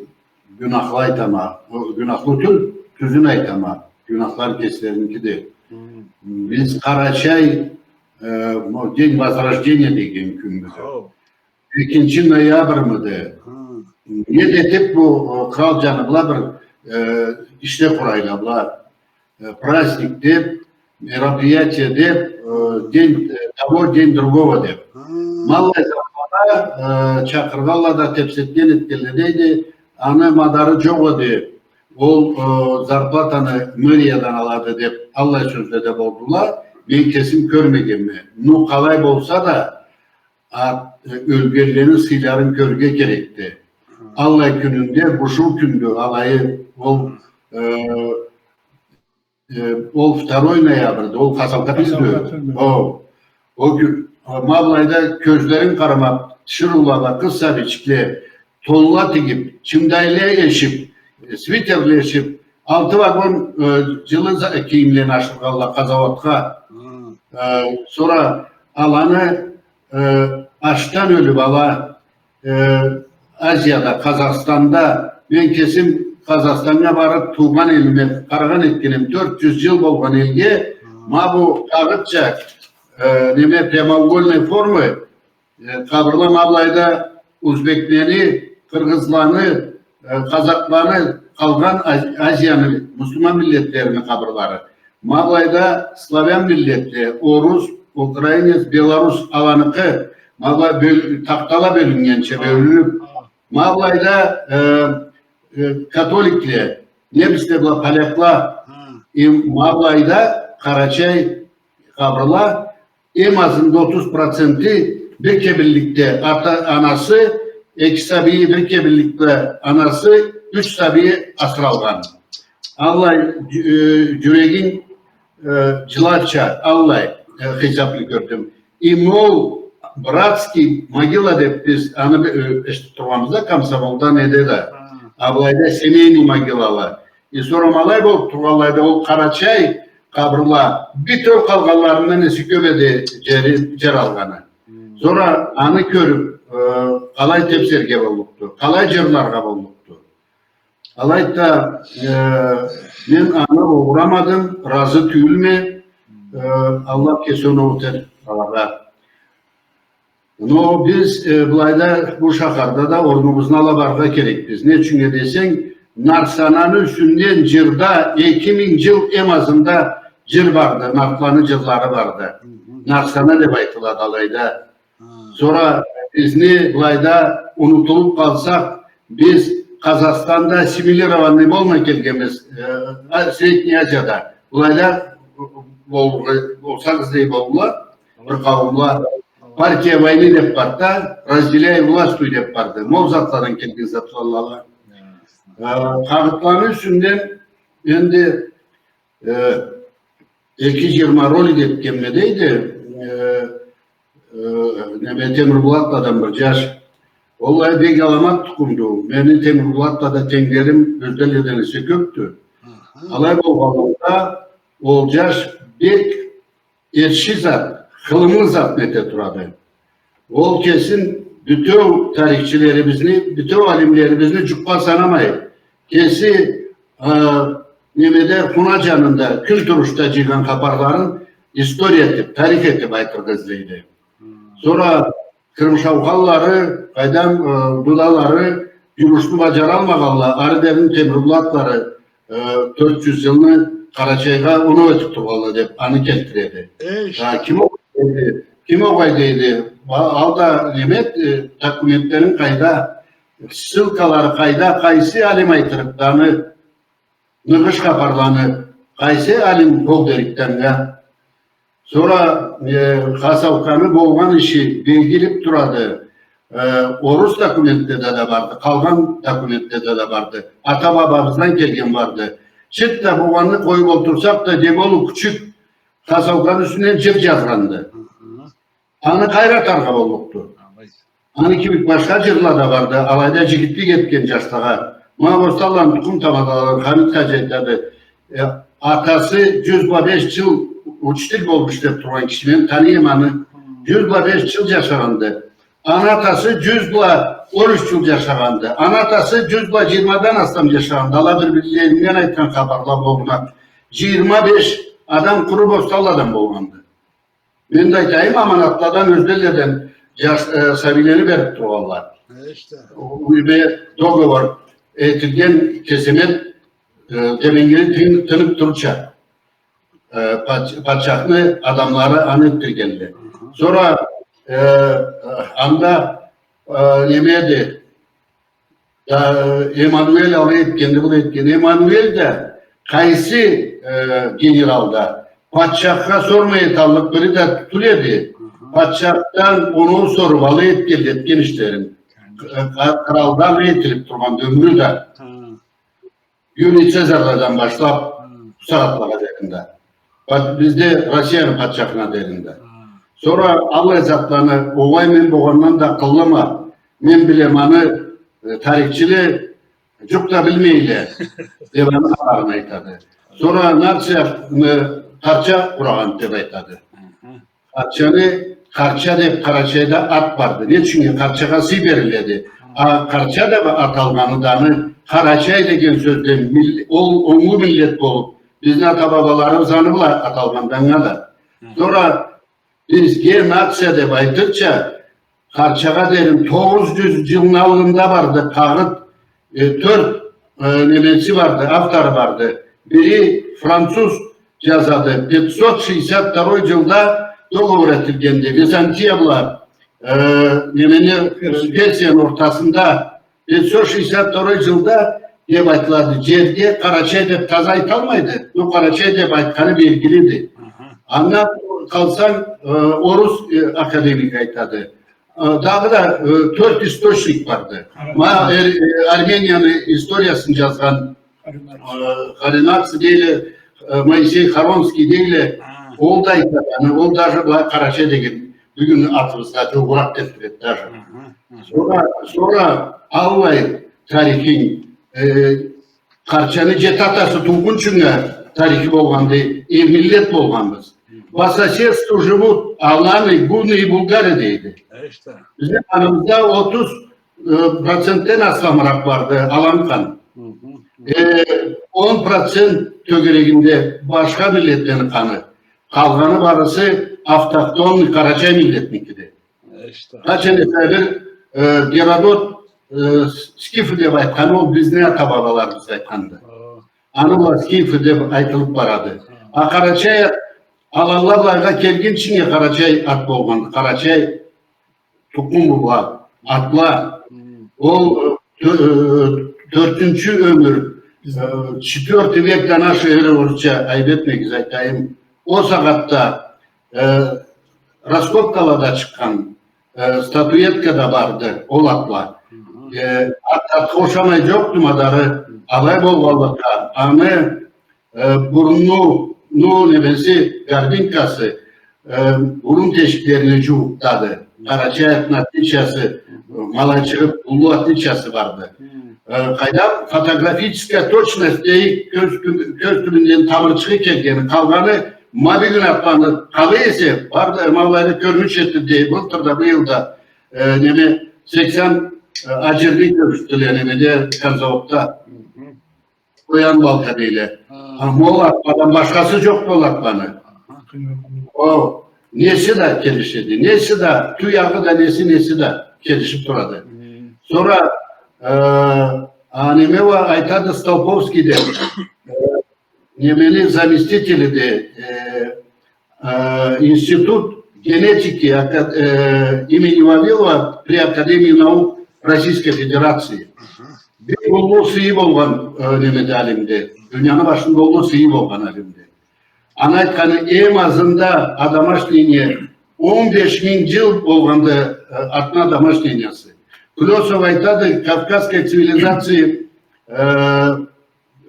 гюнахлы айтама. О, гюнахлы тюл, тюзюн айтама. Гюнахла кеслеринкиди. Хы. Биз Къарачай, э, бу День Возрождения деген кюнбюз. Хо. Экинчи ноябрьмиди? Хы. Не этип бу, э, кърал джаны бла бир, э, ишле къурайла бла, э, праздник деп, мероприятие деп, э, день, э, того, день другого деп. Хы. Ма аллай затлагъа, э, чакъыргъанла да, тепсетген этгенле да эди, аны мадары джокъ эди. Ол, э, зарплатаны мэриядан алады деп, аллай сёзле да болдула. Мен кесим кёрмегенме. Ну, къалай болса да, а, э, ёлгенлени сыйларын кёрюрге керекди. Хы. Аллай кюнюнде, бушуу кюндю, алайы, ол, э, э, ол второй ноябрьды, ол хасаука тюлдю. Хасаука тюлдю. О, о кюн, а, ма былайда кёзлерин къармап, тиширыула бла къыз сабийчикле, тонла тигип, чымдайла эшип, э, свитерле эшип, алты вагон, э, джылы за-, кийимлени ашыргъанла къазауатха. Хы. Э, сора аланы, э, ачдан ёлюп ала, э, Азияда, Къазахстанда, мен кесим Къазахстаннга барып, туугъан элиме къарагъан этгеним, тёрт джюз джыл болгъан элге, хы, ма бу къагъытча, э, неме, прямоугольной формы, Э, къабырла ма былайда узбеклени, къыргъызланы, э, къазакъланы, къалгъан Аз-, Азияны муслиман миллетлерини къабырлары. Ма былайда славян миллетле, орус, украинец, белорус, аланыкъы, ма былай бёл-, тахтала бёлюннгенча бёлюнюп. Ма былайда, э, э, католикле, немисле бла полякла, и ма былайда къарачай къабырла, эм азында отуз проценти бир кебинликде ата, анасы, эки сабийи бир кебинликде анасы, юч сабийи асыралгъан. Аллай, э, джюрегинг, э, джыларча, аллай, э, хисапны кёрдюм. И ма ол братский могила деп биз аны, э, эшитип тургъанбыз да, комсомолда, неде да. А былайда семейный могилала. И сора ма алай болуп тургъанлайда ол къарачай къабырла битеу къалгъанларындан эсе кёп эди джери, джер алгъаны. Сора аны кёрюп, э, къалай тепсерге боллукъду, къалай джырларгъа боллукъду. Алайды да, э, мен аны огъурамадым, разы тюйюлме, э, Аллах кесине ётер алагъа. Но биз, э, былайда, бу шахарда да орнубузну ала барыргъа керекбиз. Не ючюннге десенг, Нарсананы юсюнден джырда эки минг джыл эм азында джыр барды, нартланы джырлары барды. Нарсана деп айтылады алайда. Сора бизни былайда унутулуп къалсакъ, биз Къазахстанда ассимилированный болмай келгенбиз, э, а, Средний Азияда. Былайда бол-, болсагъыз дей болдула, бир къауумла. Партия войны деп барды да, разделяй и властвуй деп барды. Ма ол затладан келген затладыла. Э, къагъытланы юсюнден энди Э, эки джыйырма ролик этгенме дейди, э, э, неме, Темирбулатладан бир джаш. Ол а бек аламат тукъумду. Мени Темирбулатлада тенглерим ёзденледен эсе кёпдю. Алай болгъанлыкъгъа, ол джаш бек эрши зат, хылымлы зат нете турады. Ол кесин бютеу тарихчилерибизни, бютеу алимлерибизни джукъгъа санамай, кеси, э, немеде, хуна джанында, кюн турушда джыйгъан хапарларын история этип, тарих этип айтыргъа излейди. Сора Кърымшаухаллары, къайдам, э, Дудалары джумушну баджаралмагъанла, ары дери Темирбулатлары, э, тёрт джюз джылны Къарачайгъа оноу этип тургъанла деп, аны келтиреди. Э, ким огъай дейди, ким огъай дейди, алда неме, э, документлеринг къайда, ссылкалары къайда, къайсы алим айтырыкъды аны, ныгъыш хапарланы, къайсы алим къол дерикди анга. Сора, э, хасауканы болгъан иши белгилип турады. Э, орус документледе да барды, къалгъан документледе да барды. Ата-бабабыздан келген барды. Чырт да болгъанны къоюп олтурсакъ да, деболу кючюк хасауканы юсюнден джыр джазгъанды. Аны къайры атаргъа боллукъду? Аны кибик башха джырла да барды. Алайда джигитлик этген джашлагъа. Ма Босталланы тукъум тамадалары, Хамит хаджи айтады, э, атасы джюз бла беш джыл учитель болуп ишлеп тургъан киши, мен таныйма аны. Джюз бла беш джыл джашагъанды. Аны атасы джюз бла он юч джыл джашагъанды. Аны атасы джюз бла джыйырмадан аслам джашагъанды. Ала бир-бирлеринден айтхан хапарла болгъан. Джыйырма беш адам къуру Босталладан болгъанды. Мен да айтайым, аманатладан, ёзденледен джаш-, э, сабийлени берип тургъанла. Э, иште. Уйме договор этилген кесамат, э, деменгили тын-, тынып турурча. Э, патч-, патчахны адамлары аны этдиргенле. Мгм. Сора, э, анда, э, неме эди, да, Эммануэль алай этгенди, былай этгенди. Эммануэль да, къайсы, э, генерал да, патчахха сормай эталлыкъ бири да тюл эди. Мгм. Патчахдан оноу соруп алай этгенди, этген ишлерин. Мгм. Э, къа-, къралдан этилип тургъанды ёмюрю да. Мгм. Юлий Цезарладан башлап, мгм, бусагъатлагъа дери да. Пат-, бизде Россияны патчахына дери да. Мгм. Сора аллай затланы, огъай, мен болгъандан да акъыллыма, мен билеме аны, э, тарихчиле джукъ да билмейле, деп аны хапарын айтады. Сора нацияны къарча къурагъан деп айтады. Мгм. Къарчаны, къарча деп Къарачайда ат барды. Не ючюн? Къарчагъа сый бериледи. А къарча деп аталгъаны да аны Къарачай деген сёзден мил-, ол онглу миллет болуп, бизни ата-бабаларыбыз аны бла аталгъанды анга да. Хы. Сора бизге нация деп айтырча, Къарчагъа дери тогъуз джюз джылны аллында барды, къагъыт, э, тёрт, э, немеси барды, автору барды. Бири француз джазады, пятьсот шестьдесят второй джылда договор этилгенди. Византия бла, э, немени, э, Персияны ортасында пятьсот шестьдесят второй джылда деп айтылады. Джерге Къарачай деп таза айталмайды, но Къарачай деп айтханы белгилиди. Аха. Андан къалсанг, э, орус, э, академик айтады. Э, дагъыда, э, тёрт источник барды. Ма, э, э, Арменияны историясын джазгъан, э, Харенакс дейле, э, Моисей Харонский дейле, ол да айтады, аны, ол даже былай Къарачай деген, бюгюн атыбызгъа джууугъуракъ келтиреди даже. Сора, сора аллай тарихинг, э, Къарчаны джети атасы туугъунчунга тарихи болгъанды, э, миллет болгъанбыз. По соседству живут аланы, гунны и булгары дейди. Э, иште. Бизни къаныбызда отуз, э, процентден асламыракъ барды алан къан. Э, он процент тёгерегинде башха миллетлени къаны. Къалгъаны барысы автохтонный къарачай миллетникиди. Э, иште. Къачан эсе бир, э, Геродот, э, с-, скифы деп айтханы, ол бизни ата-бабаларыбыз айтханды. О. Аны бла скифы деп айтылып барады. Хы. А къарачай ат, аланла былайгъа келгинчинге къарачай ат болгъан, къарачай тукъуму бла, атла. Хы. Ол, э, тё-, э, тёртюнчю ёмюр, э, четвёртый век до нашей эры, орусча айып этмегиз, айтайым. Ол сагъатда, э, раскопкалада чыкъгъан, э, статуэтка да барды, ол атла. Хы-хы. Э, ат-, атха ушамай джокъду мадары, алай болгъанлыкъгъа, аны, э, бурну, ну, немеси, горбинкасы, э, бурун тешиклерине джууукъдады. Къарачай атны отличиясы, э, малайчыгъы, уллу отличиясы барды. Хы. Э, къайдам, фотографическая точность дейик, кёз тю-, кёз тюбюнден тамырчыгъы келгени, къалгъаны ма бюгюн атланы къалай эсе, барды, ма былайда кёрюнюш этди дей, былтыр да, быйыл да, э, неме, сексен, э, аджирни кёргюзтдюле немеде, конзаводда. Хы-хы. Къоян балта дейле. Хы. Амма ол атладан башхасы джокъду ол атланы. Хы-хы. О, неси да келишеди, неси да, туягъы да, неси, неси да келишип турады. Хы. Сора, э, а неме уа айтады Столповский деп, э, немени заместителиди, э, э, институт генетики ака-, э, имени Вавилова при Академии наук Российской Федерации. Хы-хы. Бек уллу сыйы болгъан, э, немеди, алимди. Дунияны башында уллу сыйы болгъан алимди. Аны айтханы, эм азында одомашнение он беш минг джыл болгъанды, э, атны одомашнениясы. Клёсов айтады, кавказская цивилизация, э,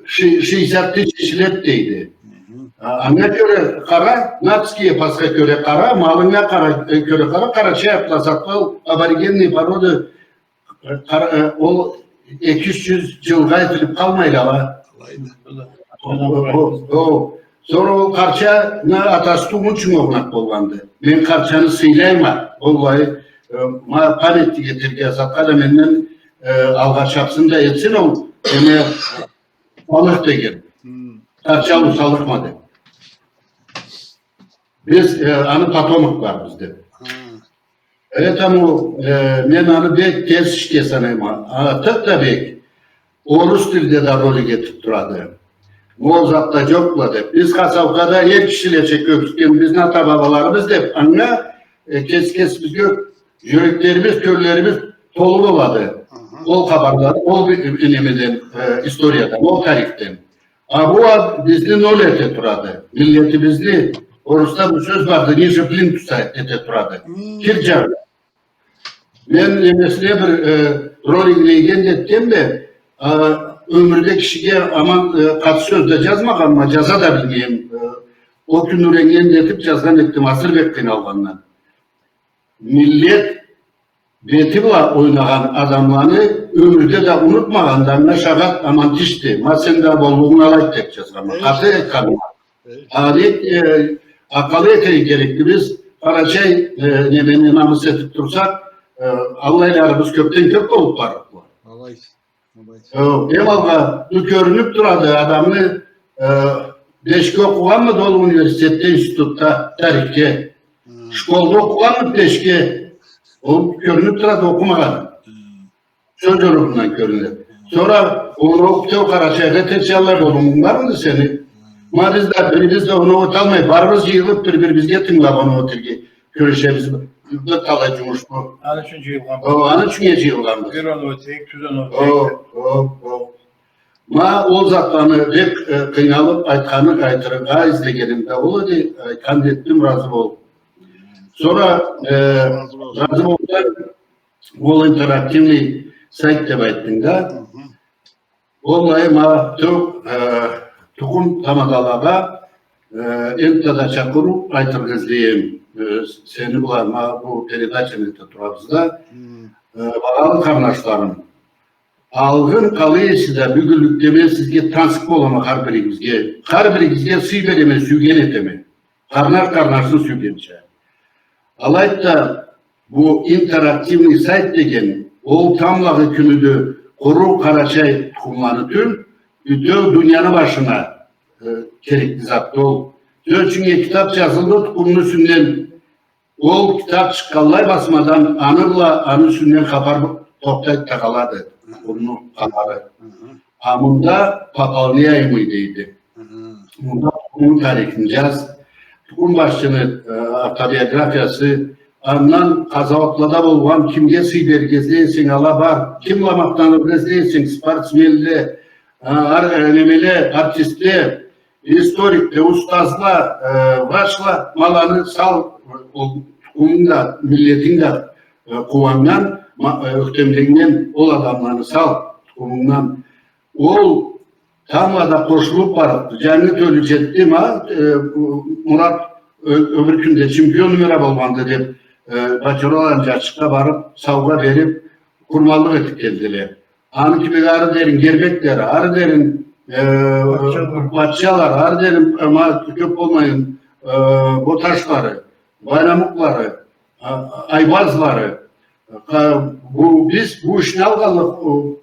ши-, шестьдесят тысяч лет дейди. Хы-хы. А, анга кёре къара, набский эпосха кёре къара, малынга къара, э, кёре къара, къарачай атлас атла, аборигенные породы, э, къара, э, ол эки-юч джюз джылгъа этилиб къалмайла ала. Алайды. О, о, о. Сора ол къарчаны атасы туугъунчу огъунакъ болгъанды. Мен къарчаны сыйлайма. Ол былай, э, ма памятник этерге затха да менден, э, алгъа чабсын да этсин ол. Эме, салыкъ деген. Хы. Къарча улу салыкъма деб. Биз, э, аны потомокларыбыз деб. Хы. Поэтому, э, мен аны бек терс ишге санайма. Артыкъ да бек орус тилде да ролик этиб турады. Ол затла джокъла деб. Биз Хасаукада эр кишилеча кёргюзтген бизни ата-бабаларыбыз деб, анга, э, кес-, кесибизге джюреклерибиз, кёллерибиз толу болады. Хы. Ол хапарладан, ол би-, немеден, э, историядан, ол тарихден. А бу а бизни ноль эте турады. Миллетибизни, орусда бир сёз барды, ниже плинтуса эте турады. Хы. Кир джагъына. Мен немесине бир, э, ролик ийген да этгенме, а, ёмюрде кишиге аман, э, къаты сёз да джазмагъанма, джаза да билмейме. Э, ол кюн юреннген да этиб джазгъан этдим, асыры бек къыйналгъандан. Миллет бети бла ойнагъан адамланы ёмюрде да унутмагъандан, анга шагъат аман тишди. Ма сен да боллугъунг алайды деб джазгъанма. Къаты айтханма. Ха, деб, э, акъыллы этерге керекди. Биз къарачай, э, немени намыс этиб турсакъ, э, аллайларыбыз кёбден кёб болуб барырла. Алайды. Э, эм алгъа, бу кёрюнюб турады, адамны, э, бешге окъугъанмыды ол университетде, институтда, тарихге? Хы. Школда окъугъанмыды бешге? Ол кёрюнюб турады, окъумагъаны. Хы. Сёз джорукъундан кёрюнеди. Хы. Сора оноу бютеу Къарачайгъа этер джанлай болумунг бармыды сени? Хы. Ма биз да, бирибиз да оноу эталмай, барыбыз джыйылыб, бир-бирибизге тынгылаб оноу этерге кюрешебиз. Бир талай джумуш бу. Аны ючюн джыйылгъанбыз. О, аны ючюн джыйылгъанбыз. Бир оноу этейик, тюз оноу этейик. О, о, о. Ма ол затланы бек, э, къыйналыб айтханы, айтыргъа излегеним да ол эди, айтхан да этдим, разы болуб. Сора, э, разы болуб, ол интерактивный сайт деб айтдынг да. Хы хы. Ол былай ма ту-, э, тукъум тамадалагъа, э, энтда да чакъырыу айтыргъа излейме, э, сени бла ма бу передачаны эте турабыз да. Хы. Э, багъалы къарнашларым, алгъын къалай эсе да, бюгюнлюкде мен сизге тансыкъ болама, хар биригизге. Хар биригизге сый береме, сюйген этеме. Къарнаш къарнашын сюйгенча. Алайды да, бу интерактивный сайт деген, ол тамблагъы кюнюде къуру къарачай тукъумланы тюл, бютеу дунияны башына, э, керекли затды ол. Сёз ючюн, китаб джазылды тукъумну юсюнден, ол китаб чыкъгъанлай басмадан, аны бла, аны юсюнден хапар тохтайды да къалады. Тукъумну хапары. Хы хы. А мында пополняемый дейди. Хы хы. Мында тукъумну тарихин джаз, тукъум башчыны, э, автобиографиясы, андан къазауатлада болгъан, кимге сый берирге излей эсенг, ала бар, ким бла махтаныргъа излей эсенг, спортсменле, э, ар-, э, немеле, артистле, историкле, устазла, э, врачла, ма аланы сал, ол тукъумунг да, миллетинг да, э, къууаннган, ма-, э, ёхтемленнген ол адамланы сал тукъумунгдан. Ол тамбла да къошулуб барыбды. Джангы тёлю джетди, ма, э, Мурат, э, бир кюнде чемпион мира болгъанды деб, э, Бачораланы джарчыкъгъа барыб, саугъа бериб, къурманлыкъ этиб келдиле. Аны кибик ары дерин Гербекле, ары дерин, э, Батчалла. Батчалла, ары дерин, э, ма, кёб болмайын, э, Боташлары, Байрамукълары, а, Айбазлары. Къа-, бу, биз бу ишни алгъанлыкъ, о,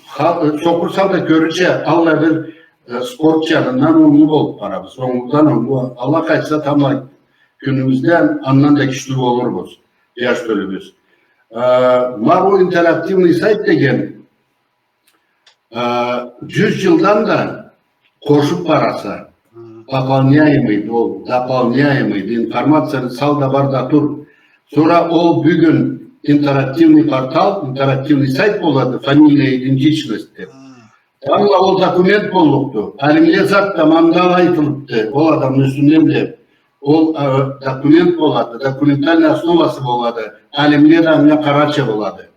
ха-, сокъур сауда кёрюрча, аллай бир, э, спорт джанындан онглу болуб барабыз. Онглудан онглу. Аллах айтса, тамбла кюнюбюзде андан да кючлю болурбуз, джаш тёлюбюз. Э, ма бу интерактивный сайт деген, э, джюз джылдан да къошуб бараса. Хы. Пополняемый ол, дополняемый, информацияны сал да бар да тур. Сора ол бюгюн интерактивный портал, интерактивный сайт болады, фамильная идентичность деб. Хы. Тамбла ол документ боллукъду. Алимле зат да мында айтылыбды, ол адамны юсюнден деб. Ол, э, документ болады, документальный основасы болады. Алимле да анга къарарча болады.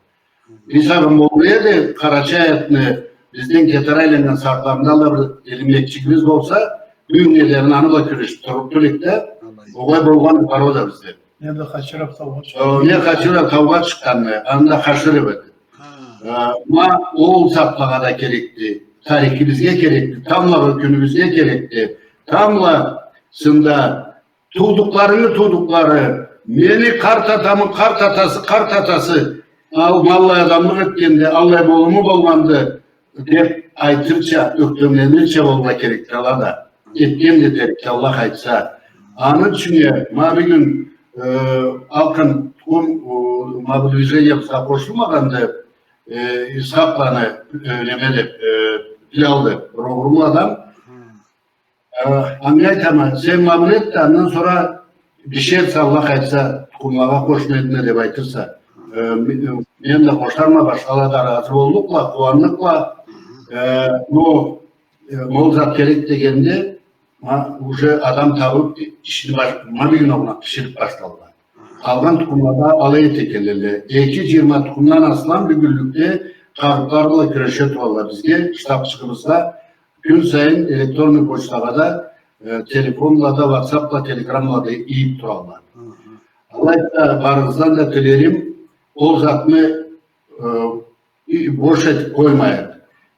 Мисал, Моуледи Къарачаевни бизден кетер айланнган сагъатларында да бир илмекчигибиз болса, бюгюннге дерин аны бла кюрешиб туруб турайыкъ да, огъай болгъан порода бизде. Не да Хачиров таугъа чыкъгъан. О, не Хачиров таугъа чыкъгъанны, анда Хаширов эди. Ха. Э, ма ол затлагъа да керекди. Тарихибизге керекди. Тамбла кюнюбюзге керекди. Тамбла сында туудукъларыны туудукълары, мени къарт атамы къарт атасы, къарт атасы, ал-, ма аллай адамлыкъ этгенди, аллай болуму болгъанды, деп айтырча, ёктемленирча болургъа керекди ала да. Этген да этерикди, Аллах айтса. Аны ючюн э, ма бюгюн, э, алкъын тукъум, э, ма бу движениебизге къошулмагъанды, э, Исхакъланы, э, неме деп, э, Билал деп, бир огъурлу адам. Э, анга айтама, сен ма муну эт да, андан сора бишерсе, Аллах айтса, тукъумлагъа къошма этме деп айтырса. Э, ме-, мен да къошарма, башхала да разы боллукъла, къууанныкъла. Э, но, э, ма ол зат керек дегенде, ма, уже адам табып, ишини баш-, ма бюгюн огъуна биширип башлалла. Къалгъан тукъумлада алай эте келелле. Эки жыйырма тукъумдан аслам бюгюнлюкде къагъытлары бла кюреше туралла. Бизге штабчыгъыбызда кюн сайын электронный почтагъа да, э, телефонла да, ватсапла, телеграммала да ийип туралла. Алай да барыгъыздан да тилерим, ол затны, э, и бош этип къоймайыкъ.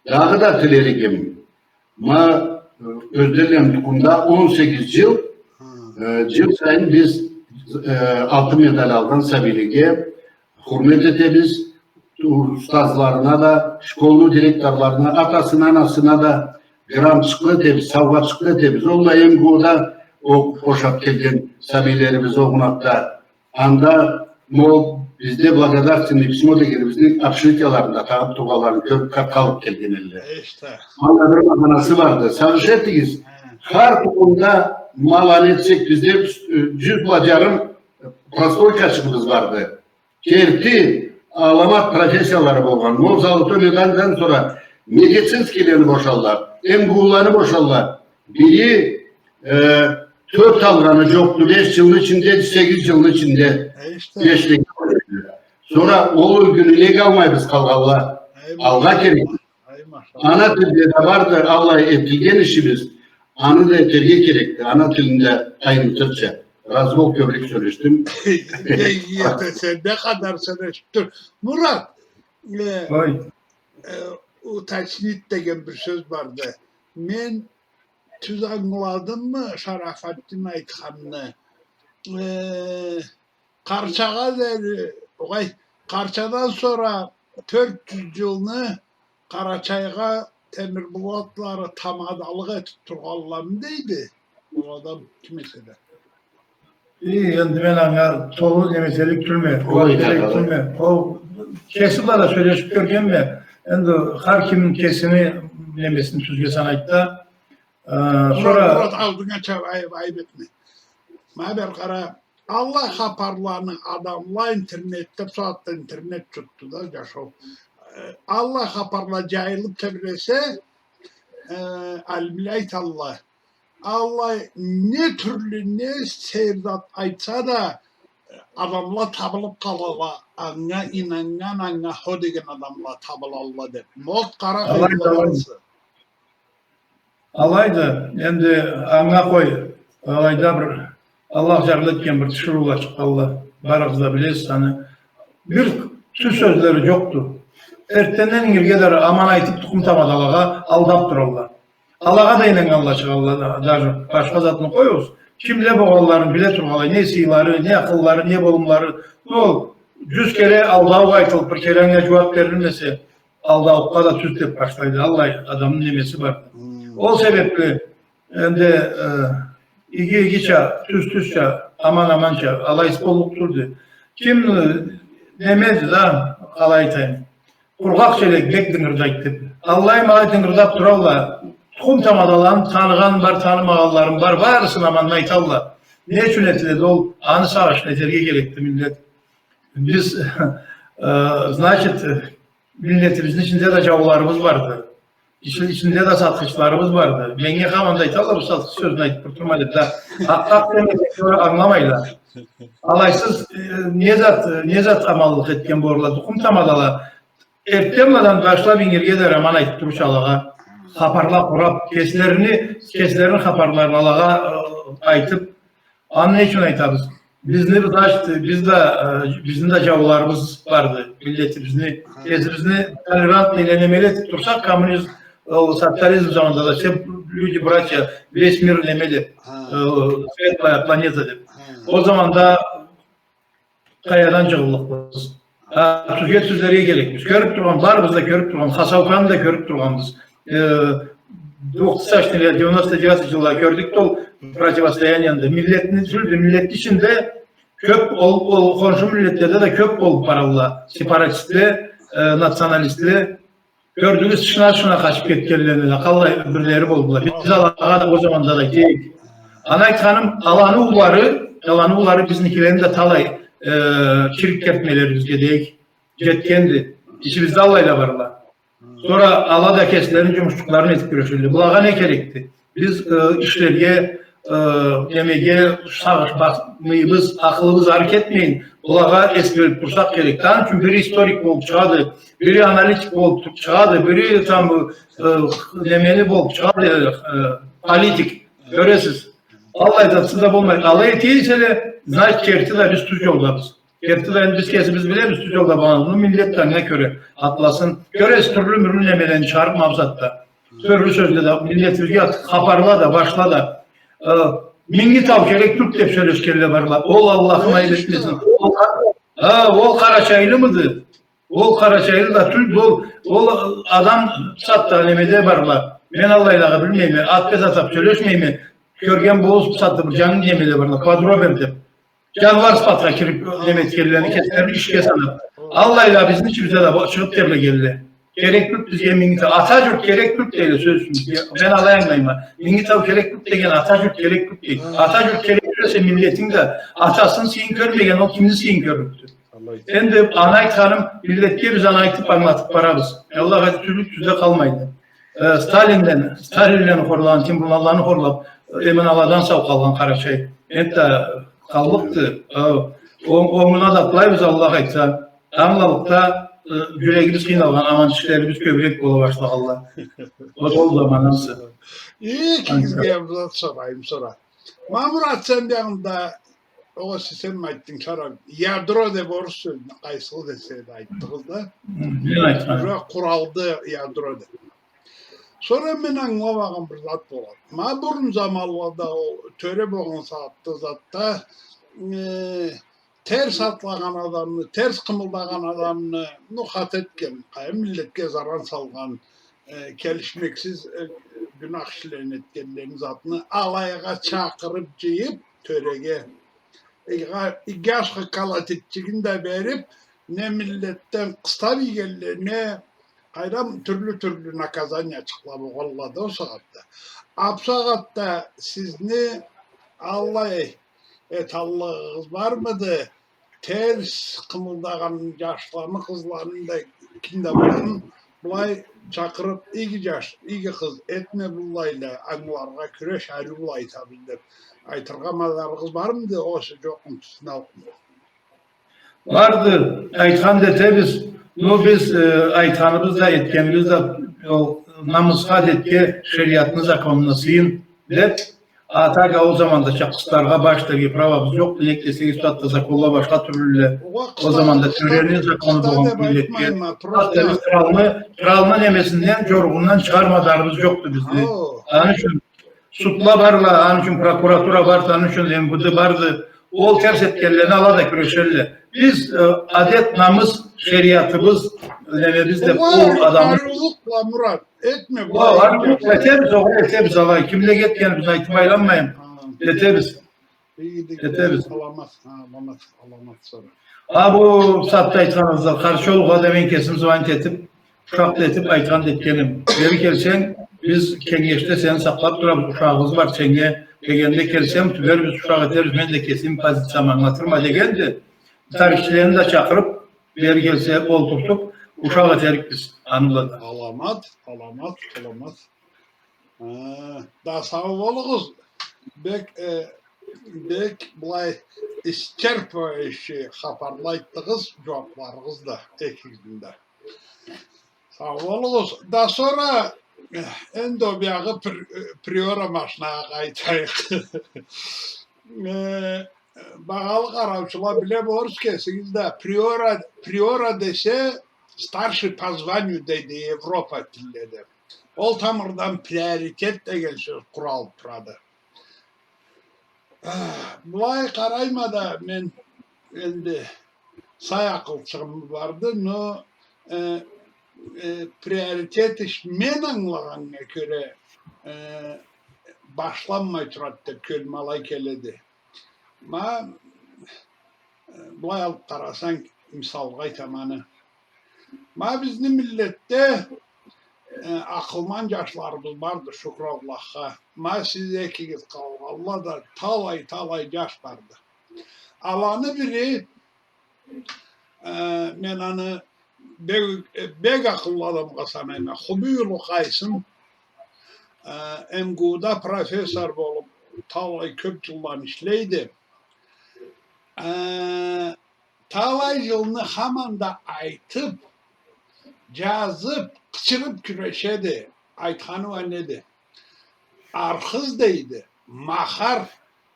Дагъыда тилеригим, ма, э, Ёзденланы тукъумда он сегиз жыл, э, жыл сайын биз, э, алтын медаль алгъан сабийлеге хурмет этебиз, устазларына да, школну директорларына, атасына, анасына да грантчыкъ этебиз, саугъатчыкъ этебиз. Ол да МГУ-да окъуп бошап келген сабийлерибиз огъунакъда. Анда, мол, бизде благодарственный письмо дегенибизни общежитияларында тагъып тургъанларын кёрюп, къа-, къалып келген элле. Анда бир магъанасы барды. Сагъыш этигиз, хар тукъумда ма аланы этсек, бизде, э, жюз бла жарым прослойкачыгъыбыз барды. Керти аламат профессиялары болгъан. Ол золотой медальдан сора медицинскийлени бошалла, МГУ-ланы бошалла. Бири, э, тёрт алгъаны жокъду, беш жылны ичинде, сегиз жылны ичинде. Э, иште. Бешлеге. Сора ол юлгюню неге алмайбыз къалгъанла? Алгъа керек. Ана тилде да барды, аллай этилген ишибиз. Аны да этерге керекди. Ана тилинде айнытырча. Разы бол, кёбюрек сёлешдим. Э, э, сен не къадар сёлешип тур. Мурат, э, э, уточнить деген бир сёз барды. Мен тюз ангыладыммы Шарафаттин айтханны? Э, Къарчагъа дери, огъай, Къарчадан сора тёрт жюз жылны Къарачайгъа Темирбулатлары тамадалыкъ этип тургъанламы дейди. Ол адам ким эсе да. И, энди мен анга толу неме этерик тюлме, огъай, жууап берерик тюлме. Ол кеси бла да сёлешип кёргенме. Энди хар ким кесини немесин тюзге санайды да. Э, Мурат, сора Мурат, алдынга чаб-, айып, айып этме. Ма бери къара, аллай хапарланы адамла интернетде, бусагъатда интернет чутду да, жашау. Э, аллай хапарла жайылып тебресе, э, алимле айталла. Аллай не тюрлю, не сейир зат айтса да, э, адамла табылып къалалла, анга ийнаннган, анга хо деген адамла табылалла деп. Мурат, къара, алайды, къойгъанларысы. Алайды, энди анга къой, алайда бир Аллах жарлы этген бир тиширыула чыкъгъанла, барыгъыз да билесиз аны. Бир тюз сёзлери жокъду. Эртденден ингирге дери аман айтып, тукъум тамадалагъа алдап туралла. Алагъа да ийнаннганла чыгъалла да, даже башха затны къоюгъуз. Кимле болгъанларын биле тургъанлай, не сыйлары, не акъыллары, не болумлары. Ол жюз кере алдау айтылып, бир кере анга жууап берилмесе, алдаулукъгъа да тюз деп башлайды. Аллай адамны немеси бар. Ол себепли энди, э, иги игича, тюз тюзча, аман аманча, алай боллукъ тюлдю. Ким, э, немеди да, къалай айтайым, къургъакъ челек бек дынгырдайды деп. Аллай-малай дынгырдап туралла, тукъум тамадаланы таныгъаным бар, танымагъанларым бар, барысын аманын айталла. Не ючюн этиледи ол? Аны сагъышын этерге керекди миллет. Биз, э, значит, э, миллетибизни ичинде да жауларыбыз барды. Ичи-, ичинде да сатхычларыбыз барды. Меннге хаманда айталла, бу сатхыч сёзню айтып бир турма деп да. Акъ-, акъ демесенг, сора ангыламайла. Алайсыз, э, не зат, не зат аманлыкъ этген болурла, тукъум тамадала. Эртденбладан башлап ингирге дери аман айтып турурча алагъа. Хапарла къурап, кеслерини, кеслерини хапарларын алагъа, э, айтып, аны не ючюн айтабыз? Бизни, значит, биз да, э, бизни да джауларыбыз барды. Миллетибизни, кесибизни толерантный неме этиб турсакъ, коммунизм, ол социализм заманында да все люди братья, весь мир неме деб, э, светлая планета деб. Ол заманда къаядан джыгъыллыкъбыз. А, тюзге тюзлерге керекбиз. Кёрюб тургъан, барыбыз да кёрюб тургъан, Хасауканы да кёрюб тургъанбыз. Э, двухтысячный, девяносто девятый джылда кёрдюк да ол противостоянияны да. Миллетни тюзюлдю, миллетни ичинде кёб ол, ол хоншу миллетледе да кёб болуб баралла сепаратистле, э, националистле. Кёрдюгюз, тышына-тышына къачыб кетгенлени да, къаллай бирлери болдула. Биз алагъа да ол заманда да дейик. Аны айтханым, аланы уулары, аланы уулары бизникилени да талай, э, чирик кертмелерибизге дейик, джетгенди. Ичибизде аллайла барла. Сора ала да кеслерини джумушчукъларын этиб кюрешелле. Булагъа не керекди? Биз, э, ишлерге, э, немеге сагъышмайбыз, акъылыбыз ары кетмейин, булагъа эс бериб турсакъ керек. Аны ючюн бири историк болуб чыгъады, бири аналитик болуб чыгъады, бири там, э, немени болуб чыгъады, э, политик. Кёресиз. Аллай затсыз да болмайды. Алай эте эселе, значит, керти да биз тюз джолдабыз. Керти да энди биз кесибиз билебиз, тюз джолда баргъаныбызны, миллет да анга кёре атласын. Кёресиз, тюрлю-мюрлю немелени чыгъарыб ма бусагъатда. Тюрлю сёзле да, миллетибизге ат-, хапарла да, башла да. Э, Минги тау керек тюлдю деб сёлешгенле барла. Ол Аллахым айыб этмесин. Ол, а, ол къарачайлымыды? Ол къарачайлы да тюлдю, ол, ол адам бусагъатда немеде барла. Мен аллайлагъа билмейме, ат-бет атаб сёлешмейме. Кёрген болурсуз, бусагъатда бир джангы немеде барла. Квадробер деб. Джаныуар сыфатха кириб, неме этгенлени кеслерини ишге санаб. Аллайла бизни ичибизде да бо-, чыгъыб тебрегенле. Керек тюлдю бизге Минги тау. Ата джурт керек тюлдю дейле, сёз ючюн. Мен алай ангылайма. Минги тау керек тюлдю деген, Ата джурт керек тюлдю дейди. Ата джурт керек тюлдю эсе, миллетинг да атасыны сыйын кёрмеген, ол кимни сыйын кёрлюкдю? Энди аны айтханым, миллетге биз аны айтыб, ангылатыб барабыз. Аллах айтса, тюзлюк тюзде къалмайды. Э, Сталинден, Сталинлени хорлагъан, Тимурланланы хорлаб, э, эмен аладан сау къалгъан Къарачай. Энтда къаллыкъды. Э, онг-, онгуна да атлайбыз, Аллах айтса. Ангылаллыкъда, э, джюрегибиз къыйналгъан, аман ишлерибиз кёбюрек бола башлагъанла. Ол, ол замандан сора. Экигизге бир зат сорайым, сора. Мамурат, сен бир анда, огъесе сен айтдынг, сора ядро деб орус сёзню къайсыгъыз эсе да айтдыгъыз да. Мен айтханым. Уже къуралды ядро деб. Сора мен ангыламагъан бир зат болады. Ма бурун заманлада ол тёре болгъан сагъатда затда, э, терс атлагъан адамны, терс къымылдагъан адамны, ну, хата этген, къайын миллетге заран салгъан, э, келишмексиз, э, гюнах ишлерин этгенлерин затны алайгъа чакъырыб, джыйыб, тёреге, э, иги ашхы калатитчигин да бериб, не миллетден къыстаб ийгенле, не къайдам, тюрлю-тюрлю наказаниячыкъла болгъанла да ол сагъатда. А бусагъатда сизни аллай эталлыгъыгъыз бармыды? Терс къымылдагъан джашланы, къызланы да, ким да болсун, былай чакъырыб, иги джаш, иги къыз, этме быллайла, ангыларгъа кюреш, ариу былай айтабыз деб айтыргъа мазарыгъыз бармыды? Огъесе джокъмуду, сизни алкъын? Барды, айтхан да этебиз. Ну, биз, э, айтханыбыз да, этгенибиз да, ол намысха, адетге, шериатны законуна сыйын деб, а так ол замандача къыстаргъа баш итерге правабыз джокъду, нек десегиз, бусагъатда законла башха тюрлюле. Ол заманда тёрени закону болгъан миллетге. Бусагъатда биз къралны, къралны немесинден, джоругъундан чыгъар мадарыбыз джокъду бизни. Аны ючюн судла барла, аны ючюн прокуратура барды, аны ючюн М В Д барды. Ол терс этгенлени ала да кюрешелле. Биз, э, адет, намыс, шериатыбыз, немебиз деб, ол адамны... Ариулукъла, Мурат, этме былай. Ариулукъ этебиз, огъай, этебиз алай. Кимлеге этгенибизни айтыб айланмайым. Этебиз. Этебиз. Аламат, аламат, аламат сора. А бу сагъатда айтханыгъызда, къаршы болургъа да мен кесим звонить этиб, ушакъ да этиб, айтхан да этгеним. Бери келсенг, биз кенгешде сени сакълаб турабыз, ушагъыбыз бар сеннге дегенде, келсенг, тюбербиз, ушакъ этербиз, мен да кесими позициямы ангылатырма дегенди. Тарихчилени да чакъырыб, бери келсе, олтуртуб, ушакъ этерикбиз аны бла да. Аламат, аламат, аламат. Э, да сау болугъуз. Бек, э, бек былай исчерпывающий хапарла айтдыгъыз, джууабларыгъыз да, экигизни да. Сау болугъуз. Да сора, э, энди ол биягъы при-, э, Приора машинагъа къайтайыкъ. Э, Багъалы къараучула, биле болурсуз кесигиз да, приора, приора десе, старший по званию дейди Европа тилледе. Ол тамырдан приоритет деген сёз къуралыб турады. Былай къарайма да, мен энди сай акъылчыгъым барды, но, э, э, приоритет иш, мен ангылагъаннга кёре, э, башланмай турады деб кёлюме алай келеди. Ма, э, былай алыб къарасанг, мисалгъа айтама аны. Ма бизни миллетде, э, акъылман джашларыбыз барды, шукур Аллахха. Ма сиз экигиз къалгъанла да талай-талай джаш барды. Аланы бири, э, мен аны бек, э, бек акъыллы адамгъа санайма. Хубий улу Къайсын, э, МГУ-да профессор болуб, талай кёб джылланы ишлейди. Э, талай джылны хаман да айтыб, джазыб, къычырыб кюрешеди. Айтханы уа неди? Архыз дейди, Махар,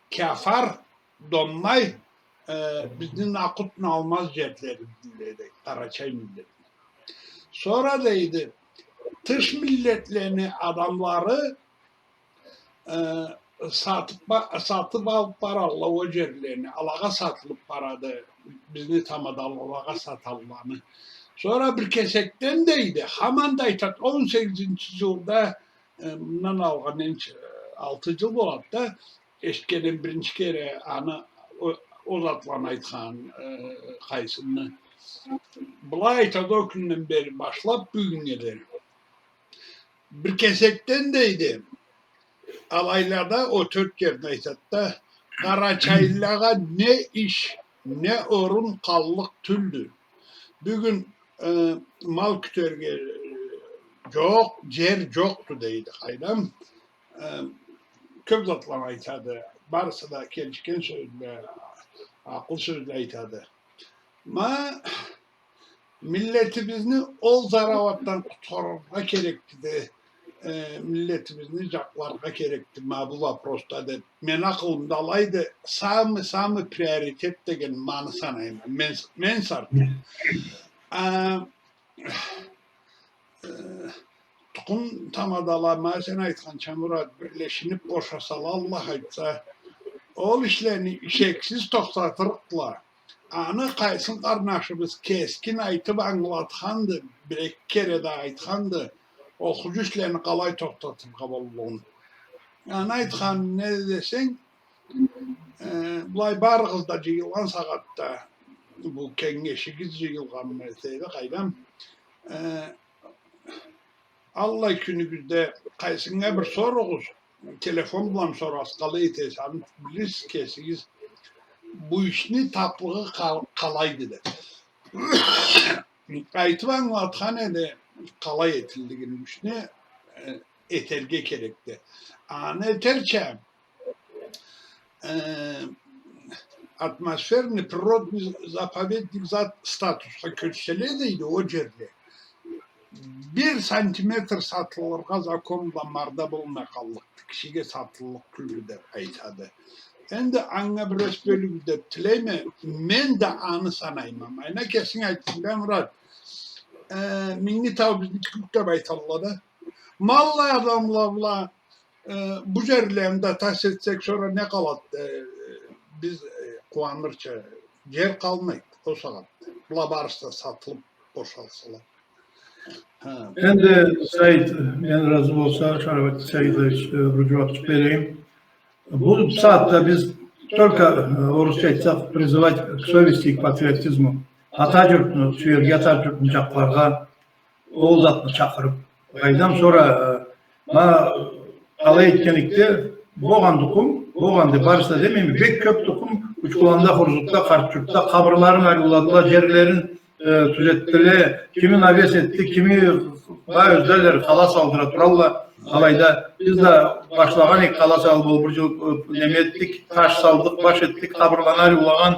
Кяфар, Доммай, э, бизни накъутну алмаз джерлерибиз дейди, къарачай миллет. Сора дейди, тыш миллетлени адамлары э, сатыб ба-, сатыб алыб баралла ол джерлени, алагъа сатылыб барады, бизни тамадала алагъа саталла аны. Сора бир кесекден дейди, хаман да айтады, он сегизинчи джылда, э, мындан алгъа ненча, алты джыл болады да, эшитгеним биринчи кере аны, о, ол затланы айтхан, э, Къайсынны. Былай айтады, ол кюнден бери башлаб бюгюннге дери. Бир кесекден дейди, алайлада ол тёрт джерни айтады да, къарачайлылагъа не иш, не орун къаллыкъ тюлдю. Бюгюн, э, мал кютерге джокъ, джер джокъду дейди, къайдам. Э, кёб затланы айтады, барысы да келишген сёзле, акъыл сёзле айтады. Ма, миллетибизни ол зарауатдан къутхарыргъа керекди да, э, миллетибизни джакъларгъа керекди ма бу вопросда деб. Мени акъылымда алайды, самый-самый приоритет деген ма аны санайма. Мен, мен саркъы. А, э, тукъум тамадала, ма сен айтханча, Мурат, бирлешиниб бошасала, Аллах айтса, ол ишлени шексиз тохтатырыкъла. Аны Къайсын къарнашыбыз кескин айтыб ангылатханды, бир-эки кере да айтханды, ол хурджу ишлени къалай тохтатыргъа боллугъун. Аны айтханы не десенг, э, былай барыгъыз да джыйылгъан сагъатда, бу кенгешигиз джыйылгъанмы этеди, къайдам, э, аллай кюнюгюзде Къайсыннга бир соругъуз, телефон бла сорасыз, къалай этесиз, аны билирсиз кесигиз, бу ишни таплыгъы къал-, къалайды деб. Айтыб ангылатхан эди, къалай этиллигин бу ишни, э, этерге керекди. Аны этерча, э, атмосферный природный заповедник зат статусха кёчселе дейди ол джерле. Бир сантиметр сатылыргъа закон бла марда болмай къаллыкъды, кишиге сатыллыкъ тюлдю деб айтады. Энди анга бир эс бёлюгюз деб тилейме, мен да аны санайма. Айна кесинг айтдынг да, Мурат. Э, Минги тау бизники тюлдю деб айталла да. Ма аллай адамла бла Э, бу джерлени да тас этсек, сора не къалады? Э, биз, э, къууанырча джер къалмайды ол сагъат. Была барысы да сатылыб бошалсала. Ха. Энди, Саид, мен разы болса, Шарабатдин Саидович, э, бир джууабчыкъ берейим. Бу сагъатда биз только, э, орусча айтсакъ, призывать к совести и к патриотизму. Ата джуртну сюерге, ата джуртну джакъларгъа, ол затны чакъырыб, къайдам, сора, э, ма, алай этгенликде, болгъан тукъум, болгъанды, барысы да демейме, бек кёб тукъум Учкуланда, Хурзукда, Къарт-Джуртда къабырларын ариуладыла, джерлерин, э, тюзетдиле, кими навес этди, кими, бла, ёзлери къала салдыра туралла, алайда биз да башлагъан эдик къала салыб, ол бир джыл, э, неме этдик, таш салдыкъ, баш этдик, къабырланы ариулагъан,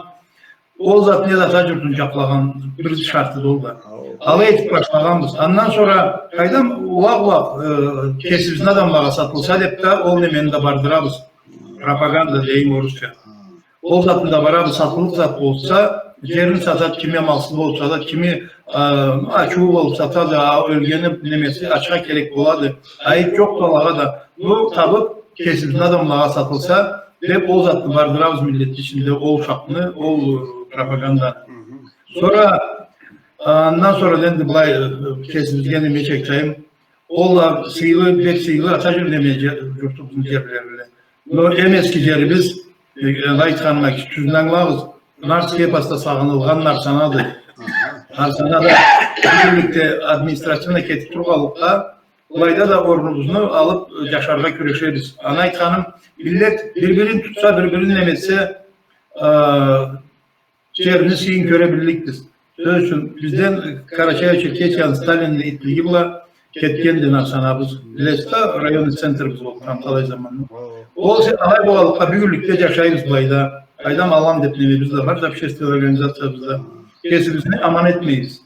ол зат не да ата джуртун джакълагъан бир шарты да ол да. Алай этиб башлагъанбыз. Андан сора, къайдам, улакъ-улакъ, э, кесибизни адамлагъа сатылса деб да, ол немени да бардырабыз. Пропаганда дейим орусча. ол затны да барады, сатыллыкъ зат болса, джерин сатады, кими амалсыз болуп сатады, кими, э, ачыуу болуп сатады, а, ёлгени немеси ачха керек болады. Айыб джокъду алагъа да. Бу табыб, кесибизни адамлагъа сатылса, деб ол затны бардырабыз миллетни ичинде, ол ушакъны, ол, э, пропаганданы. Сора, э, андан сора да энди былай, э, кесибизге неме чекчайым. Ол да сыйлы, бек сыйлы ата джер-, неме, джер-, джуртубузну джерлери. Но эм эски джерибиз, э, айтханыма, сиз да ангылагъыз, Нарский эпосда сагъынылгъан Нарсанады. Нарсанада бюгюнлюкде административно кетиб тургъанлыкъгъа, былайда да орнубузну алыб, э, джашаргъа кюрешебиз. Аны айтханым, миллет бир-бирин тутса, бир-бирин неме этсе, э, джерини сыйын кёре билликбиз. Сёз ючюн, бизден Карачаево-Черкесияны Сталинни итлиги бла кетгенди Нарсанабыз. Билесиз да, районный центрибиз болуб тургъан талай заманда. Ол се-, алай болгъанлыкъгъа бюгюнлюкде джашайбыз былайда. Къайдам, «Алан» деб немебиз да бар, общественный организациябыз да. Кесибизни аман этмейбиз.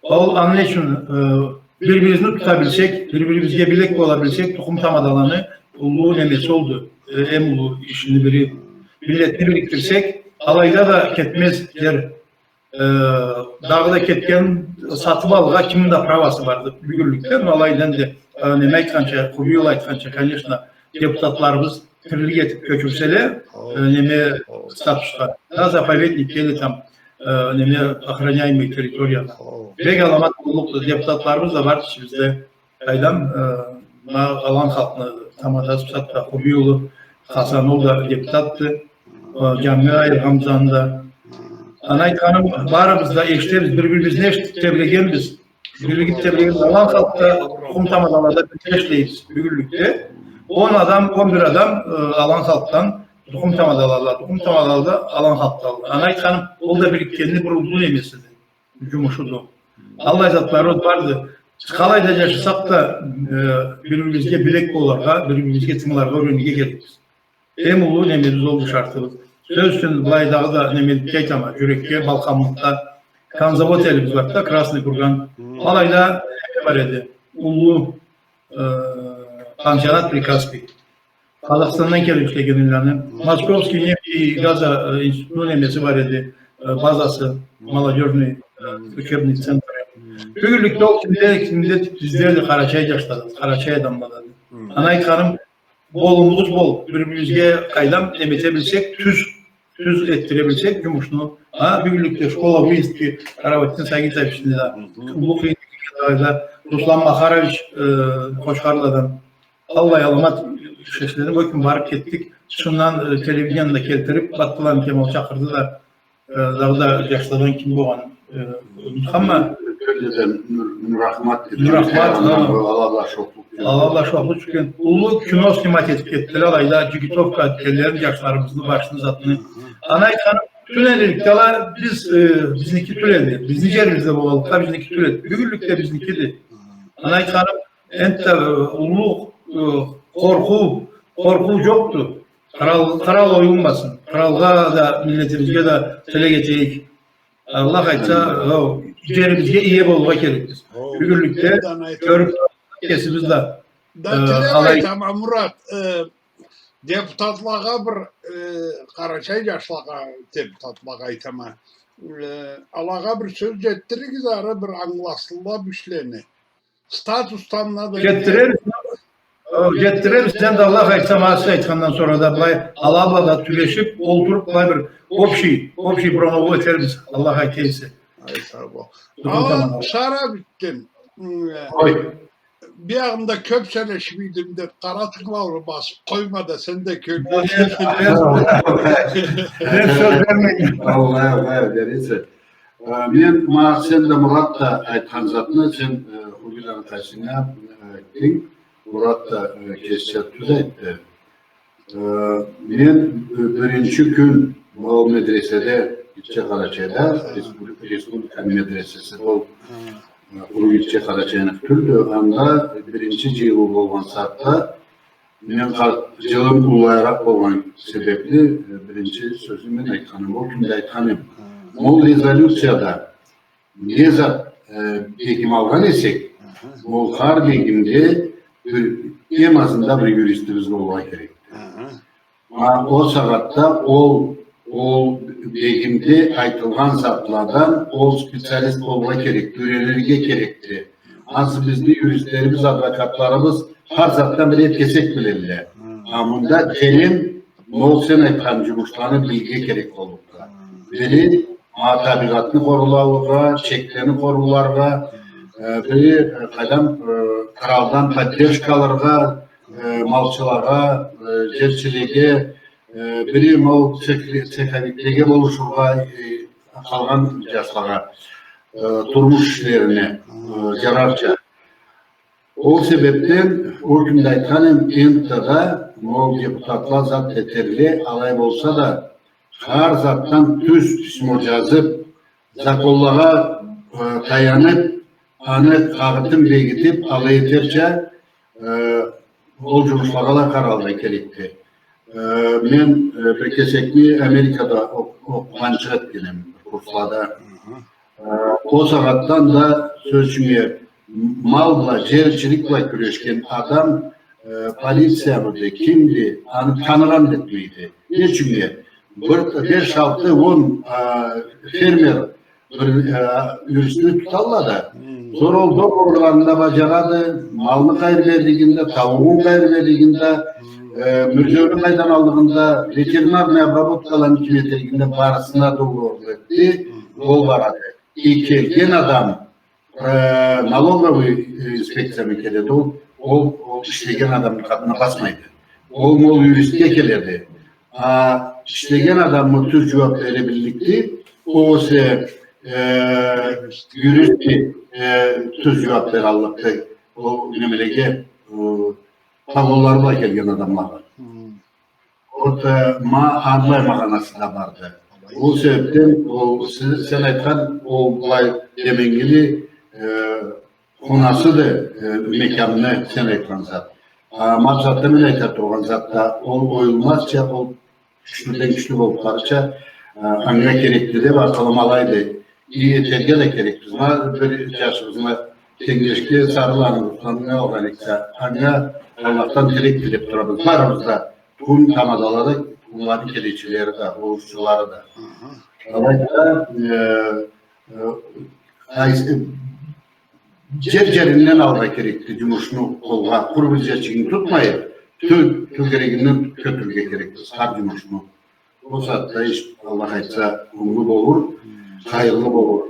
Ол аны ючюн, э, бир-бирибизни тута билсек, бир-бирибизге билек бола билсек, тукъум тамадаланы уллу немеси олду. Э, эм уллу ишини бири. Миллетни бирикдирсек, алайда да кетмез джер. Э, дагъыда кетген, сатыб алыргъа кимни да правасы барды. Бюгюнлюкде, но алайда энди, э, неме айтханча, Хубиюл айтханча, конечно, депутатларыбыз тирлик этиб кёчюрселе, э, неме статусха. Да, заповедник или там, э, неме, охраняемый территория. Бек аламат боллукъду, депутатларыбыз да барды ичибизде. Къайдам, э, ма-, Алан халкъны тамадасы бусагъатда Хубиюлу Хасан, ол да депутатды. Э, Джангы Айыргъанбыз анда. Аны айтханым, барыбыз да эшитебиз, бир-бирибизни эшитиб тебрегенбиз. Биригиб тебрегенбиз. Алан халкъда, тукъум тамадалада бирге ишлейбиз бюгюнлюкде. Он адам, он бир адам, э, Алан халкъдан тукъум тамадалада, тукъум тамадалада Алан халкъда. Аны айтханым, ол да бирикгенни бир уллу немесиди, джумушуду. Аллай затларыбыз барды. Биз къалайда джашасакъ да, э, бир-бирибизге билек болургъа, бир-бирибизге тынгыларгъа юренирге керекбиз. Эм уллу немебиз олду, шартыбыз. Сёз ючюн, былайдагъы да немеликге айтама, джюрекге, Балкъанлыкъда конзавод элибиз барды да, Красный Курган. Алайда неме бар эди, уллу, э, пансионат Прикаспий. Къазахстандан келиб ишлегенлени, Московский нефть и газа, э, институтну немеси бар эди, э, базасы, молодёжный, э, учебный центр. Бюгюнлюкде ол кимде, кимде, бизде да къарачай джашла, къарачай адамла да. Аны айтханым, болумубуз бол, бир-бирибизге къайдам неме эте билсек, тюз, тюз этдире билсек джумушну. А, бюгюнлюкде школа выездки Карабатин Сагитовични да, уллу къыйынлыкъда, Руслан Махарович, э, Къочхарладан. Аллай аламат шехслени, ол кюн барыб кетдик. Тышындан, э, телевидениеде келтириб, Батыланы Кемал чакъырды да, э, дагъыда джашладан ким болгъан, э, унутханма. Нур-, Нурахмат. Нурахмат, ха. Алла бла шохлукъ тюшген. Алла бла шохлукъ тюшген. Уллу кино снимать этиб кетдиле, алайда джигитовка этгенлерин, джашларыбызны башын, затны. Аны айтханым, тюнелликде ала биз, э, бизники тюл эди. Бизни джерибизде болгъанлыкъгъа бизники тюл эди. Бюгюнлюкде бизникиди. Аны айтханым, энтда, э, уллу, э, къоркъуу, къоркъуу джокъду. Кърал, кърал оюлмасын. Къралгъа да, миллетибизге да тилек этейик. Аллах айтса, ол, джерибизге ие болургъа керекбиз. Бюгюнлюкде кёрюб, кесибиз да, да, э, тилек айтама, Мурат, э, депутатлагъа бир, э, къарачай джашлагъа, депутатлагъа айтама, э, алагъа бир сёз джетдиригиз, ары бир ангыласынла бу ишлени. Статусдан да джетдирербиз. О, джетдирербиз. Сен да, Аллах айтса, ма сиз айтхандан сора да былай, ала бла да тюбешиб, олтуруб, былай бир общий, общий бир оноу этербиз, Аллах айта эсе. Ай, сау бол. Алан, Шарабитдин. Ой. Биягъында кёб сёлешиб эдим деб, къара тынгылауну басыб къойма да, сен да кёб. Мен сёз бермейме. Аллах, Аллах, бересе. Э, мен, ма, сен да, Мурат да айтхан затны, сен, э, Хубиюланы къайсына, э, айтдынг, Мурат да, э, кесича тюз айтды. Э, мен, э, биринчи кюн ол медреседе, Гитче Къарачайда, республи-, республиканы медресеси, ол, э, Къуру Гитче Къарачайны тюлдю, анда биринчи джыйылыу болгъан сагъатда, мен къа-, джылым уллайыракъ болгъан себебли, э, биринчи сёзню мен айтханым, ол кюнде айтхан эдим. Ол резолюцияда не зат, э, бегим алгъан эсек, ол хар бегимде бир, эм азында бир юристибиз болургъа керек. Ма ол сагъатда ол, Ол бегимде айтылгъан затладан ол специалист болургъа керекди, юренирге керекди. Ансы бизни юристлерибиз, адвокатларыбыз хар затдан бир кесек билелле. А мында терен, ма ол сен айтхан джумушланы билирге керек боллукъду. Бири, ма, табигъатны къоруулаугъа, чеклени къорууларгъа, э, бири, э, къайдам, э, къралдан поддержка алыргъа, э, малчылагъа, э, джерчилеге, э, бири, ма ол цехли-, цеховиклеге болушургъа, э, къалгъан джашлагъа, э, турмуш ишлерине, э, джарарча. Ол себебден ол кюнде айтхан эм, энтда да, ма ол депутатла зат этерле, алай болса да, хар затдан тюз письмо джазыб, законлагъа, э, таяныб, аны къагъытын бегитиб, алай этерча, э, ол джумушлагъа да къаралыргъа керекди. Э, мен, э, бир кесекни Америкада окъ-, окъугъанчыкъ этгенем, курслада. Э, ол сагъатдан да, сёз ючюннге, мал бла, джерчилик бла кюрешген адам, э, полициямыды, кимди, аны таныгъан да этмейди. Не ючюннге? Бир беш, алты, он, э, фермер бир, э, юристни туталла да. Сора ол договорларын да баджарады, малны къайры берлигин да, таугъун къайры берлигин да, э, мюрзеуню къайдан аллыгъын да, ветеринарный обработкаланы ким этеригин да, барысына договорлу этди, ол барады. И келген адам, э, налоговый, э, инспекцияны келеди, ол, ол, ол ишлеген адамны къатына басмайды. Ол, ол юристге келеди. А ишлеген адамы тюз джууаб бере билликди, ол эсе, э, юристди, э, тюз джууаб бераллыкъды. Ол немелеге, э, талонлары бла келген адамлагъа. Ол, э, ма-, аллай магъанасы да барды. Ол себебден ол се-, сен айтхан ол былай деменгили, э, хонасыды, э, мекямны сен айтхан зат. А макъсатда мен айта тургъан зат да, ол оюлмазча, ол кючлюден кючлю болуб барырча, э, анга керекди деб, акъылым алайды. И этерге да керекбиз. Ма бир джашыбызны Кенгешге Сарыланы Русланны алгъан эдик да, анга Аллахдан тилек тилеб турабыз. Барыбыз да, тукъум тамадалары, тукъумланы келечилери да, урушчулары да. Алайда, э, э, айс-, э, джер-джеринден алыргъа керекди джумушну къолгъа, къуру бир джерчигин тутмайын, тё-, тёгерегинден кётюрюрге керекди хар джумушну. Ол сагъатда иш, Аллах айтса, онглу болур, хайырлы болур.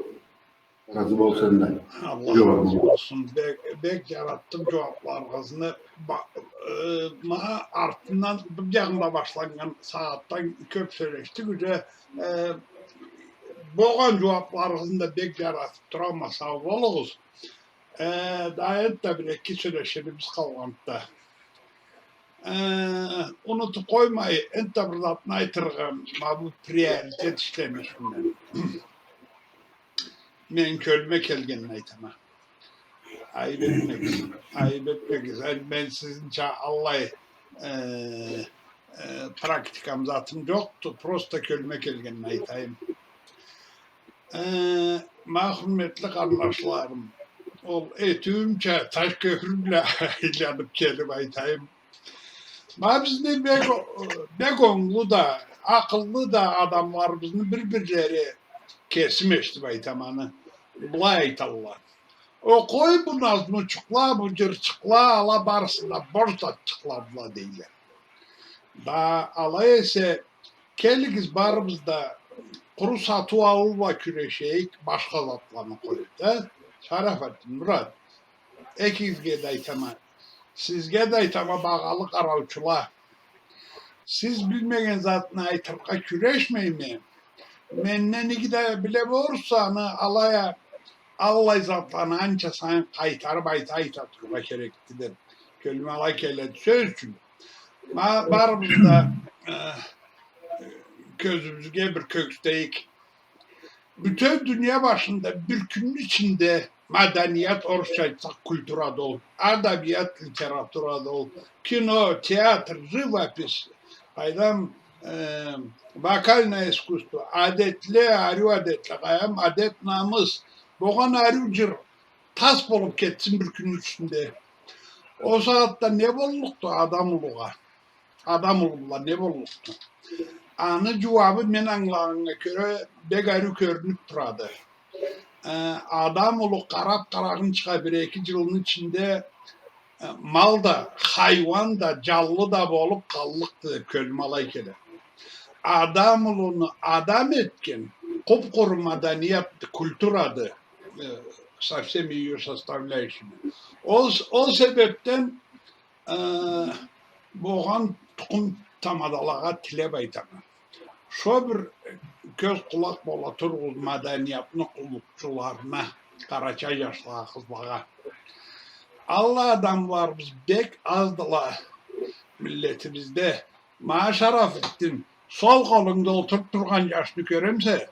Разы бол сен да. Аллах разы болсун. Бек, бек джаратдым джууабларыгъызны. Ба-, э, ма артындан бир джанында башланнган сагъатдан кёб сёлешдик. Уже, э, болгъан джууабларыгъызны да бек джаратыб турама, сау болугъуз. Э, да энтда бир-эки сёлеширибиз къалгъанды. Э, унутуб къоймай, энтда бир затны айтыргъа, ма бу приоритет ишлемишинден. Мени кёлюме келгенин айтама. Айыб этмегиз, айыб этмегиз. Ай, мен сизинча аллай, э, э, практикам затым джокъду, просто кёлюме келгенин айтайым. Э, ма хурметли къарнашларым, ол этиуюмча таш кёпюр бла айланыб келиб айтайым. Ма бизни бек о-, бек онглу да, акъыллы да адамларыбызны бир-бирлери, кесим эшитиб айтама аны, былай айталла. О, къой, бу назмучукъла, бу джырчыкъла, ала барысы да бош затчыкъладыла, дейле. Да алай эсе, келигиз, барыбыз да къуру сатыу-алыу бла кюрешейик, башха затланы къоюб да. Шарафутдин, Мурат, экигизге да айтама, сизге да айтама, багъалы къараучула. Сиз билмеген затны айтыргъа кюрешмейме. Менден иги да биле болурса, аны алай а, аллай затланы анча сайын къайтарыб айта, айта турургъа керекди деб кёлюме алай келеди. Сёз ючюн, ма-, барыбыз да, э, кёзюбюзге бир кёргюзтейик. Бютеу дуния башында бир кюнню ичинде маданият, орусча айтсакъ, культура да ол, адабият, литература да ол, кино, театр, живопись, къайдам, э, вокальное искусство, адетле, ариу адетле, къайдам, адет-намыс, болгъан ариу джыр тас болуб кетсин бир кюнню ичинде. Ол сагъатда не боллукъду адам улугъа? Адам улу бла не боллукъду? Аны джууабы, мен ангылагъаннга кёре, бек ариу кёрюнюб турады. Э, адам улу къараб къарагъынчыгъа бир-эки джылны ичинде, э, мал да, хайуан да, джанлы да болуб къаллыкъды деб кёлюме алай келе. Адам улуну адам этген къуп-къуру маданиятды, культурады, э, со всеми её составляющими. Ол, ол себебден, э, болгъан тукъум тамадалагъа тилеб айтама. Шо бир кёз-къулакъ бола туругъуз маданиятны къуллукъчуларына, къарачай джашлагъа, къызлагъа. Аллай адамларыбыз бек аздыла миллетибизде. Ма Шарафутдин, сол къолунгда олтуруб тургъан джашны кёремисе,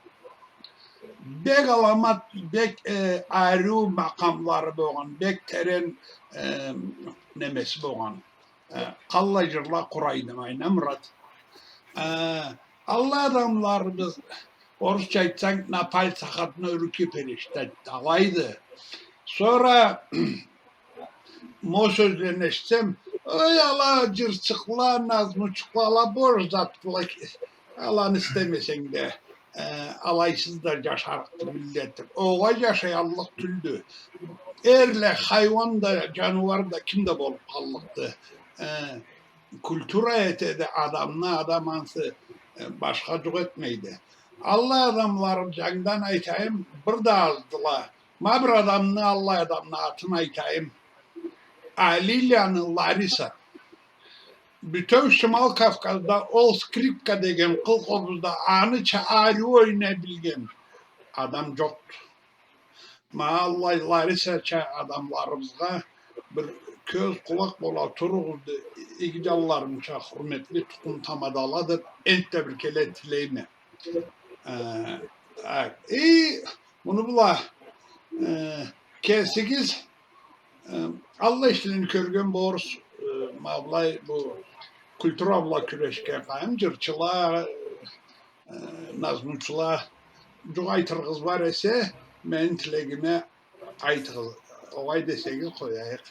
бек аламат, бек, э, ариу макъамлары болгъан, бек терен, э, немеси болгъан. Э, къаллай джырла къурайды, Майна Мурат. Э, аллай адамларыбыз, орусча айтсанг, на пальцах одной руки пересчитать алайды. Сора мо сёзлени эшитсем, ой, ала джырчыкъла, назмучукъла, ала бош затла, аланы истемесенг да, э, алайсыз да джашарыкъды миллет. Огъай, джашаяллыкъ тюлдю. Эрле, хайуан да, джаныуар да, ким да болуб къаллыкъды. Э, культура этеди адамны, адам ансы, э, башха джукъ этмейди. Аллай адамларыбыз, джангыдан айтайым, бир да аздыла. Ма бир адамны, аллай адамны атын айтайым. Алиляны Лариса. Бютеу Шимал Кавказда ол скрипка деген къыл къобузда аныча ариу ойнай билген адам джокъду. Ма аллай Ларисача адамларыбызгъа бир кёз-къулакъ бола туругъуз да, иги джанларымча, хурметли тукъум тамадала, деб энтда бир кере тилейме. Э, э, и муну бла, э, кесигиз, э, аллай ишлени кёрген болурсуз, э, ма былай бу культура бла кюрешген къайым, джырчыла, э, назмучула, джукъ айтырыгъыз бар эсе, мени тилегиме айтыгъыз, огъай десегиз, къояйыкъ.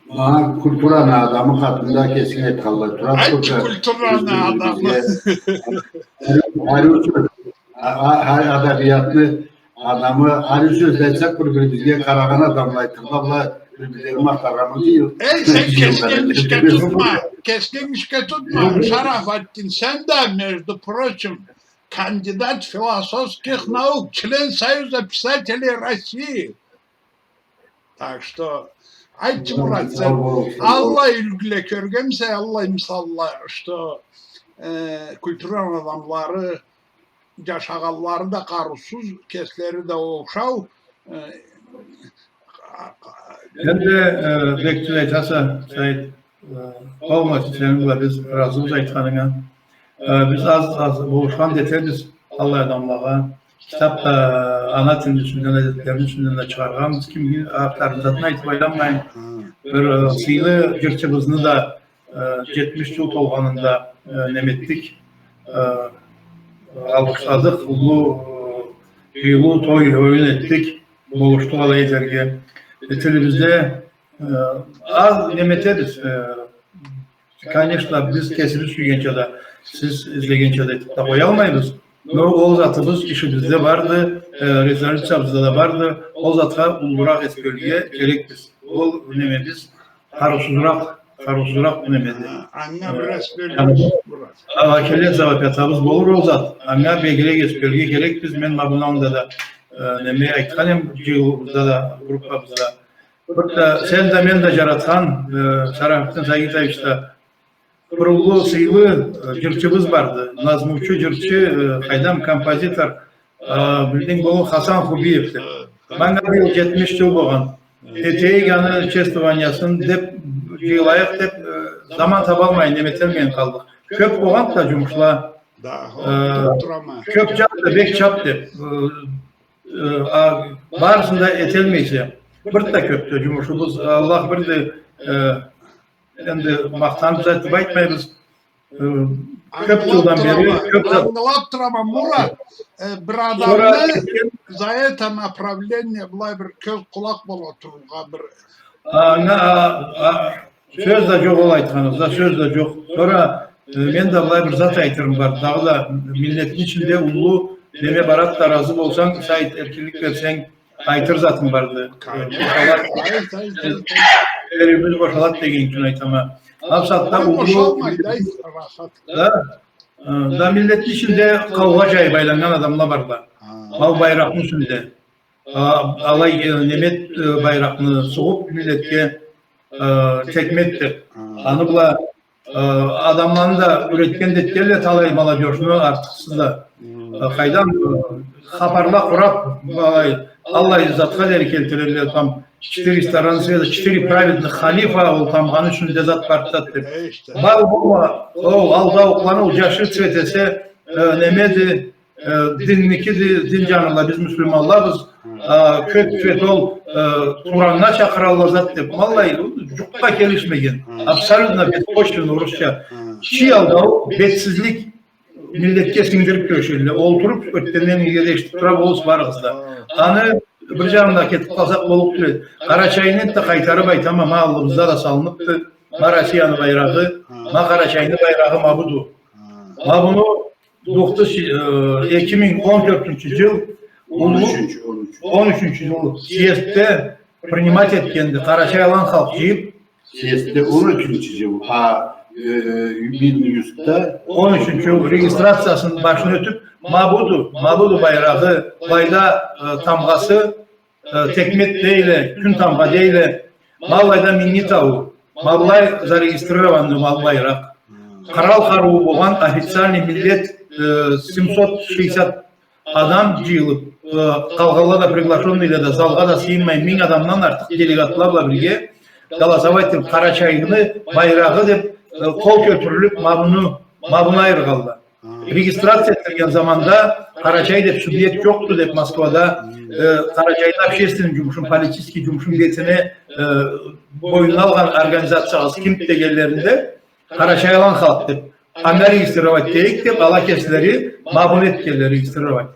Ма культураны адамы хакъында кесинг айтханлай турады. Айтчы, культураны адамы. Ариу сёз, а, а, а, адабиятны адамы, ариу сёз айтсакъ, бир-бирибизге къарагъан адамла айтырла, была бир-бирлерин махтаргъа тюйюл. Эй, сен кесинги ишге тутма, кесинги ишге тутма, Шарафутдин, сен да, между прочим, кандидат философских наук, член Союза писателей России. Так что, айтчы, Мурат, сен аллай юлгюле кёргенмисе, аллай мисалла, что, э, культураны адамлары, джашагъанлары да къарыусуз, кеслери да оушау, э, энди, э, бек тюз айтаса, Саид. Э, полностью сени бла биз разыбыз айтханынга. Э, биз аз, аз болушхан да этебиз аллай адамлагъа. Китаб да, э, ана тилни юсюнден, адетлерини юсюнден да чыгъаргъанбыз. Ким, ким авторун, затын айтыб айланмайым. Бир, э, сыйлы джырчыбызны да, э, джетмиш джыл толгъанында, э, неме этдик, э, алгъышладыкъ, уллу, э, джыйылыу, той, оюн этдик, болушдукъ алай этерге. Э, тилибизде Э, аз неме этебиз, э, конечно, биз кесибиз сюйгенча да, сиз излегенча да этиб да къоялмайбыз. Но ол затыбыз ишибизде барды, э, резолюциябызда да барды. Ол затха уллуракъ эс бёлюрге керекбиз. Ол немебиз къарыусузуракъ, къарыусузуракъ немеди. Ха, анга бир эс бёлюрбюз, Мурат. Ала келе завопятабыз болур ол зат. Анга бегирек эс бёлюрге керекбиз. Мен ма бунда да, э, неме айтхан эм, джыйылыуда да, группабызда. Бир да, сен да, мен да джаратхан, э, Шарафутдин Сагитович да, бир уллу сыйлы, э, джырчыбыз барды. Назмучу, джырчы, э, къайдам, композитор, э, билдинг, бу Хасан Хубиев деб. Манга быйыл джетмиш джыл болгъан. Этейик аны чествованиясын деб, джыйылайыкъ деб, э, заман табалмай, неме эталмай къалдыкъ. Кёб болгъанды да джумушла. Да, э, кёб джат да, бек джат деб, э, Э, а, барысын да эталмайса, бир да кёб да джумушубуз, Аллах бирди, э, энди махтаныб зат этиб айтмайбыз. Э, кёб джылдан бери, кёб да... Ангылаб турама, Мурат, э, бир адамны за это направление былай бир кёз-къулакъ бола турургъа бир... Анга, а, а, Сёз да джокъ ол айтханыгъызда, сёз да джокъ. Сора, э, мен да былай бир зат айтырым бар. Дагъыда миллетни ичинде уллу неме барад да, разы болсанг, Саид, эркинлик берсенг, айтыр затым барды. Э, бошалад, джерибиз бошалад деген ючюн айтама. Ма бусагъатда уллу, да, э, да миллетни ичинде къаугъа джайыб айланнган адамла барла. Ма бу байракъны юсюнде. А, алай, э, неме эт, э, байракъны сугъуб миллетге, э, текме эт деб. Аны бла, э, адамланы да юретген да этгенле, талай молодёжьну артыкъсыз да. Э, къайдам, э, хапарла къураб, алай, аллай затха дери келтирелле, там, четыре стороны света, четыре праведных халифа, ол тамгъаны юсюнде зат барды зат деб. Бар болма, ол алдаукъланы, ол джашил цвет эсе, э, немеди, э, динники ди-, дин джанында биз муслиманлабыз, э, кёк цвет ол, э, Къураннга чакъыралла зат деб. Валлахи, джукъгъа келишмеген. Абсолютно беспочвенный, орусча. Чий алдау, бетсизлик миллетге сингдириб кюрешелле. Олтуруб, ётгенден ингирде эшитиб турабыз барыгъыз да. Аны бир джанына кетиб къалсакъ боллукъ тюл эди. Къарачайны да къайтарыб айтама, ма аллыбызда да салыныбды. Ма Россияны байрагъы, ма Къарачайны байрагъы ма буду. Ма буну Тохтуз, э, эки минг он тёртюнчю джыл, он ючюнчю, он ючюнчю. Он ючюнчю джыл съездде принимать этгенди, Къарачай алан халкъ джыйыб. Съездде он ючюнчю джыл, а, э, Минюстда он ючюнчю джыл регистрациясын башын ётюб, ма буду, ма буду байрагъы, былайда, э, тамгъасы, э, текме эт дейле, кюн тамгъа дейле, ма былайда Минги тауу, ма былай зарегистрированный ма бу байракъ. Къырал къарыуу болгъан официальный миллет, э, семьсот шестьдесят адам джыйылыб, э, къалгъанла да приглашённыйле да, залгъа да сыйынмай, минг адамдан артыкъ делегатла бла бирге голосовать этиб, Къарачайны байрагъы деб, э, къол кётюрюлюб, ма буну, ма буну айыргъанла. Регистрация этдирген заманда Къарачай деб субъект джокъду деб Москвада, э, Къарачайны общественный джумушун, политический джумушун бетине, э, бойнуна алгъан организациягъыз кимди дегенлеринде, Къарачай алан халкъ деб, анда регистрировать этейик деб, ала кеслери ма буну этгенле регистрировать.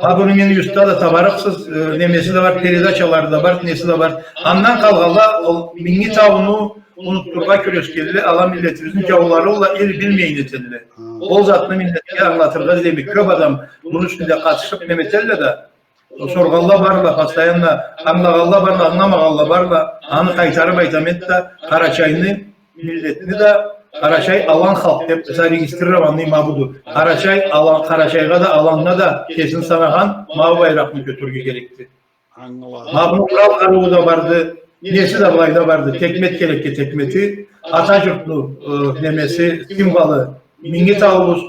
Ма буну Минюстда да табарыкъсыз, э, немеси да бар, передачалары да бар, неси да бар. Андан къалгъанла ол Минги тауну унутдурургъа кюрешгенле, ала миллетибизни джаулары бла, эл билмейин этелле. Ол затны миллетге ангылатыргъа излейме. Кёб адам муну юсюнде къатышыб неме этелле да, соргъанла барла, постоянно ангылагъанла барла, ангыламагъанла барла, аны къайтарыб айтама да, Къарачайны миллетни да Къарачай алан халкъ деб, зарегистрированный ма буду. Къарачай алан, Къарачайгъа да, аланнга да кесин санагъан ма бу байракъны кётюрюрге керекди. Ма буну къырал къарыуу да барды, неси да былайда барды, текме эт керекге текме эти, ата джуртну, э, немеси, символу, Минги тауубуз,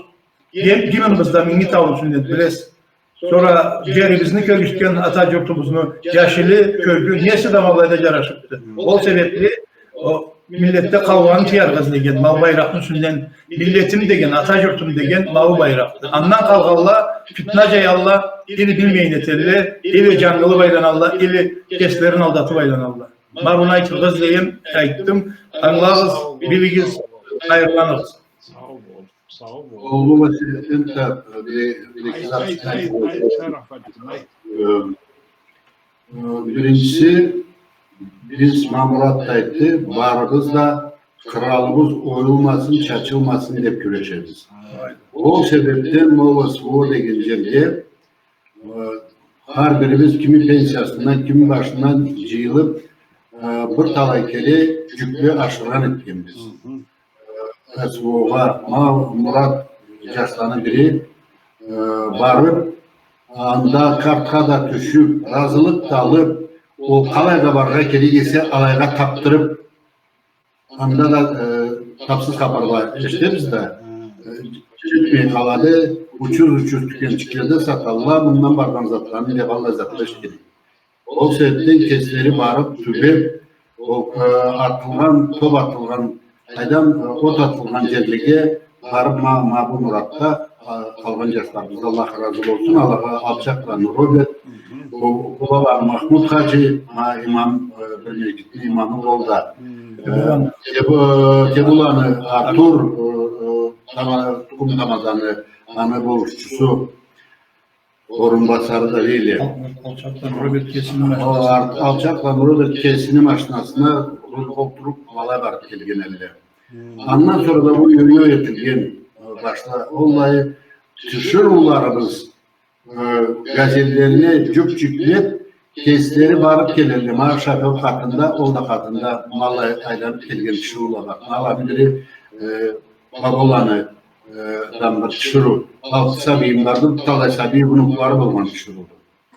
гимнибиз да Минги тауну юсюнден билесиз. Сора джерибизни кёргюзтген ата джуртубузну джашили, кёгю, неси да ма былайда джарашыбды. Ол себебли, о, миллетде къаугъаны тыяргъа излеген, ма бу байракъны юсюнден, миллетим деген, ата джуртум деген ма бу байракъды. Андан къалгъанла фитна джаялла, или билмейин этелле, или джангылыб айланалла, или кеслерин алдатыб айланалла. Ма буну айтыргъа излейме, айтдым. Ангылагъыз, билигиз, хайырланыгъыз. Сау бол, сау бол. Уллу Василий, энтда бир, бир эки зат айтайым. Э, э, биринчиси, биз, ма Мурат да айтды, барыбыз да къыралыбыз оюлмасын, чачылмасын деб кюрешебиз. Ол себебден ма ол СВО деген джерге Э, хар бирибиз кими пенсиясындан, кими башындан джыйылыб, э, бир талай кере джюкле ашыргъан этгенбиз. Э, СВО-гъа, ма Мурат джашланы бири, э, барыб, анда картха да тюшюб, разылыкъ да алыб, ол къалайгъа барыргъа керек эсе, алайгъа табдырыб, Анда да, э, тапсыз хапарла эшитебиз да, э, джетмей къалады, учуз-учуз тюкенчикледе саталла, мындан баргъан затланы деб аллай затла эшитебиз. Ол себебден кеслери барыб, тюбеб, ол, э, атылгъан, топ атылгъан, къайдам, э, от атылгъан джерлеге барыб, ма, ма бу Мурат да, а, къалгъан джашларыбыз да, Аллах разы болсун, алагъа Алчакъланы Роберт, Ку-, Кубаланы Махмуд хаджи, ма имам, э, бир межгитни имамы болду. Э, Тебу-, Тебуланы Артур, э, э, тама-, тукъум тамаданы, аны болушчусу, орунбасары да дейле. Ал-, Алчакъланы Роберт кесини машинасына. О, Ар-, Алчакъланы Роберт кесини машинасына олтуруп, ма алай барып келген элле. Андан сора да бу ёй-ёй этилген, э, башда, оллай тиширыуларыбыз, э, газельлерине джюк джюклеп, кеслери барып келелле. Ма шофёр къатында, ол да къатында, ма алай айланып келген тиширыула бар. Ма аланы бири, э, Баболаны, э, дан бир тиширыу. Алты сабийим барды, талай сабий, внуклары болгъан тиширыуду.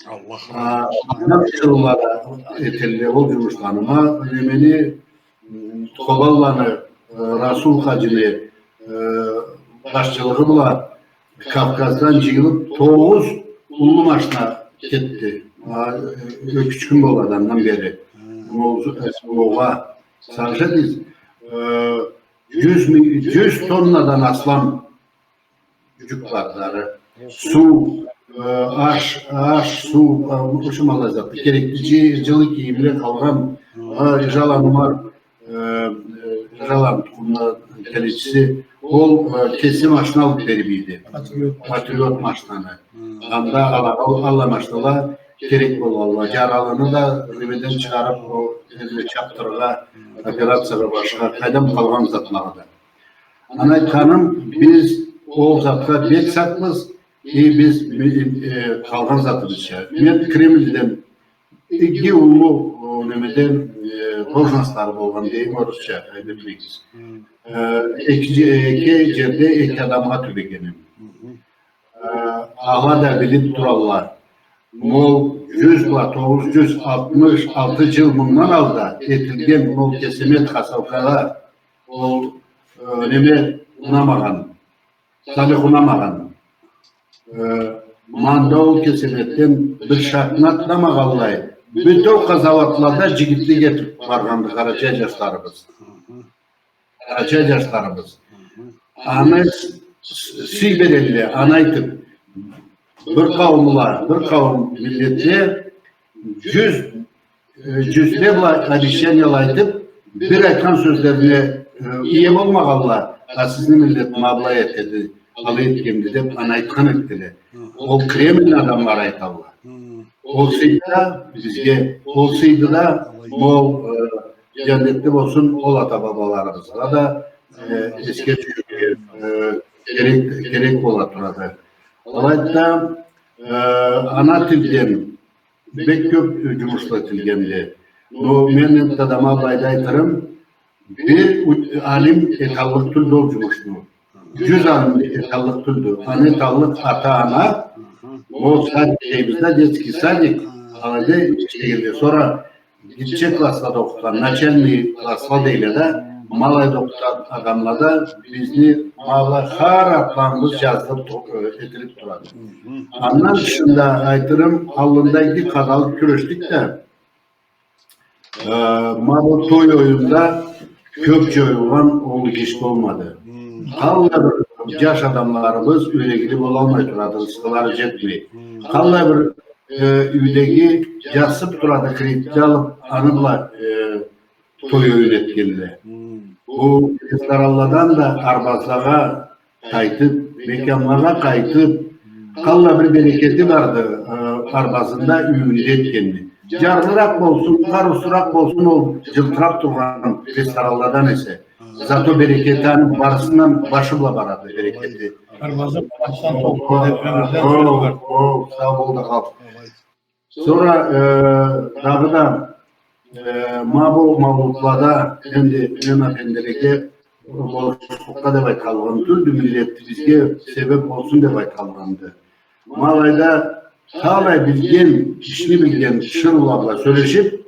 Аллах. А, ма тиширыула да этелле ол джумушланы. Ма немени, м, Къобанланы, э, Расул хаджини, э, башчылыгъы бла Кавказдан джыйылып, тогъуз уллу машина кетди. А, э, ёкюч кюн болады андан бери. Ма ол, э, СВО-гъа. Сагъыш этигиз, э, джюз минг, джюз тоннадан аслам джюк барды ары. Суу, э, аш, аш, суу, э, ушумала зат. Керекли джы-, джылы кийимле, къалгъан, э, Жалан Умар, э, э, Жалан тукъумну келечиси, ол, э, кеси машина алып берип эди. Патриот. Патриот машинаны. Анда алагъа, аллай машинала керек болгъанла. Джаралыны да немеден чыгъарып, ол, элле чапдырыргъа, операциягъа, башха, къайдам, къалгъан затлагъа да. Аны айтханым, биз ол затха бек сакъбыз, и биз, э, къалгъан затыбызча. Мен Кремльден иги уллу, о, немеден, э, должностлары болгъан, дейим, орусча, айтып билигиз. Э, эки, эки джерде эки адамгъа тюбегеним. Э, ала да билип туралла. Ма ол джюз бла тогъуз джюз алтмыш алты джыл мындан алда этилген ма ол кесамет Хасаукада ол, э, неме унамагъан, Салих унамагъан. Э, ма анда ол кесаметден бир шагъын атламагъанлай, бютеу къазауатлада джигитлик этип баргъанды къарачай джашларыбыз. Къарачай джашларыбыз. Аны с-, с-, сый берелле, аны айтып, бир къауумла, бир къауум миллетле джюз, э, джюзле бла обещанияла айтып, бир айтхан сёзлерине, э, ие болмагъанла, а сизни миллет ма былай этеди, алай этгенди деп, аны айтхан этдиле. Ол Кремльни адамлары айталла. Ол сыйды да бизге, ол сыйды да ма ол, э, джаннетли болсун ол ата-бабаларыбызгъа да, э, эсге тюшюрюрге, э, керек, керек бола турады. Алайды да, э, ана тилден бек кёп, э, джумушла этилгенди. Но мен энтда да ма былайда айтырым, бир у-, алим эталлыкъ тюлдю ол джумушну. Джюз алим эталлыкъ тюлдю. Аны эталлыкъ ата-ана, ол садик дейбиз да, детский садик, алайда ишлегенле. Сора гитче класслада окъугъан, начальный классла дейле да, ма алайда окъугъан адамла да бизни ма алай хар атламыбыз джазылып ту-, э, этилип турады. Андан тышында айтырым, аллында иги къадалып кюрешдик да, Э, ма бу той оюнда кёп джоюлгъан уллу иш болмады. Къаллай бир джаш адамларыбыз юйдегили болалмай турады, рысхылары джетмей. Къаллай бир, э, юйдеги джасып турады, кредит алып, аны бла, э, той оюн этгенле. Бу ресторанладан да арбазлагъа къайтып, мекямлагъа къайтып, къаллай бир берекети барды, э, арбазында, юйюнде этгенни. Джарлыракъ болсун, къарыусузуракъ болсун, ол джылтырап тургъан ресторанладан эсе. Зато берекети аны барысындан башы бла барады, берекети. Арбазы къуанчдан толду деп, ёмюрден сёз бар. О, о, сау бол да къал. Сора, э, дагъыда, э, ма бу маулутлада энди мен афендилеге болушлукъгъа деп айтханлыгъым тюлдю, миллетибизге себеп болсун деп айтханлыгъымды. Ма алайда талай билген, ишни билген тиширыула бла сёлешип,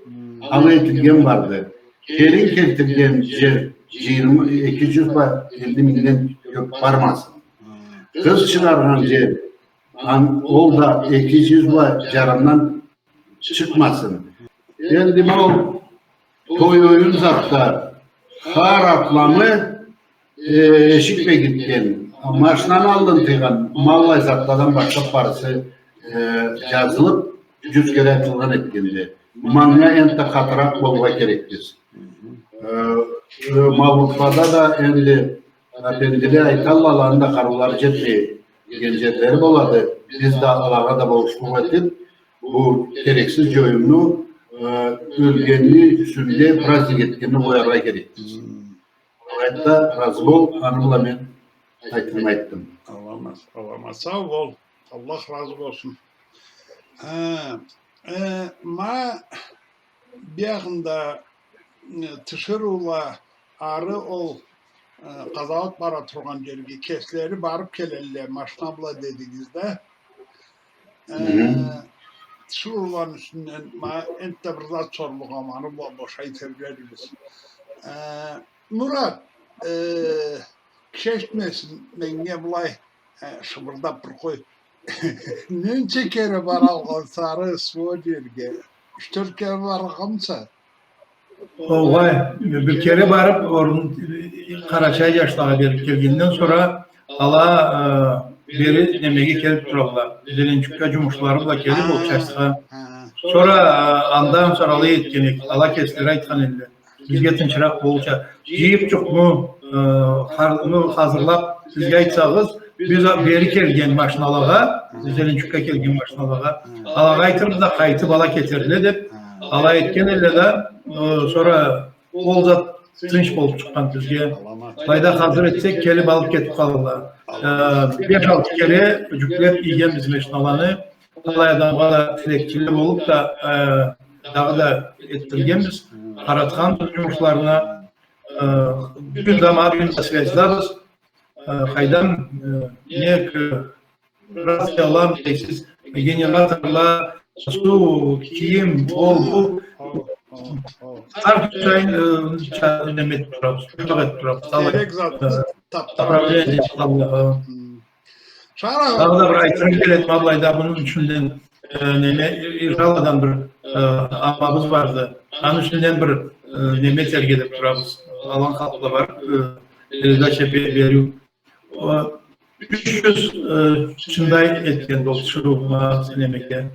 алай этилген барды. Келин келтирген джер джыйырма, эки джюз бла элли мингден кёп бармасын. Къыз чыгъаргъан джер Ан-, ол да эки джюз бла джарымдан чыкъмасын. Энди бу той-оюн затда хар атламы, э, эшик бегитген, машинаны аллын тыйгъан, ма аллай затладан башлап барысы, э, джазылып, джюз кере айтылгъан этгенди. Манга энтда къатыракъ болургъа керекбиз. Э, э, маулутлада да энди Афендиле айталла, аланы да къарыулары джетмеген джерлери болады. Биз да алагъа да болушлукъ этип, бу керексиз джоюмну, э, э, ёлгенни юсюнде праздник этгенни къояргъа керекбиз. Алайды да, разы бол, аны бла мен айтханымы айтдым. Аламат, аламат. Сау бол. Аллах разы болсун. Э, э, ма биягъында, э, тиширыула ары ол, э, къазауат бара тургъан джерге кеслери барыб келелле машина бла дедигиз да. Э, тиширыуланы юсюнден ма энтда бир зат сорлугъа, ма аны бла бошай тебрербиз. Э, Мурат, э, киши эшитмесин, меннге былай, э, шыбырдаб бир къой. Ненча кере баралгъанса ары СВО джерге? Юч-тёрт кере баргъанмыса? Огъай, бир кере барыб, орун, Къарачай джашлагъа бериб келгенден сора ала, э, бери немеге келиб туралла. Зеленчукга джумушлары бла келиб, ол частьха. Сора, э, андан сора алай этген эдик, ала кеслери айтхан эдиле. Бизге тынчыракъ болурча. Джыйыб джукъну, э, хар-, ну, хазырлаб, бизге айтсагъыз, биз а-, бери келген машиналагъа, Зеленчукга келген машиналагъа, алагъа айтырбыз да, къайтыб ала кетерле деб, алай этген эдиле да, э, сора ол зат тынч болуб чыкъгъан бизге. Былайда хазыр этсек, келиб алыб кетиб къалалла. Э, беш-алты кере джюклеб ийгенбиз машиналаны. Талай адамгъа да тилекчиле болуб да, э, дагъыда этдиргенбиз. Къаратханбыз джумушларына. Э, бюгюн да, ма бюгюн да связьдабыз. Э, къайдам, э, не, э, рацияланы дейсиз, генераторла, суу, кийим, ол, бу. Хар тюрлю, э, ча-, неме этиб турабыз, ушакъ этиб турабыз. Керек зат, э, таб-, направление таб-, таб-, э. Шараф. Дагъыда бир айтырым келеди, ма былайда муну юсюнден, э, неме, Иржаладан бир, э, амабыз барды. Аны юсюнден бир, э, неме этерге деб турабыз. Алан халкъгъа барыб, э, передача бе-, бериу. Э, юч джюз, э, чындай этгенди ол тиширыу, ма, немеге,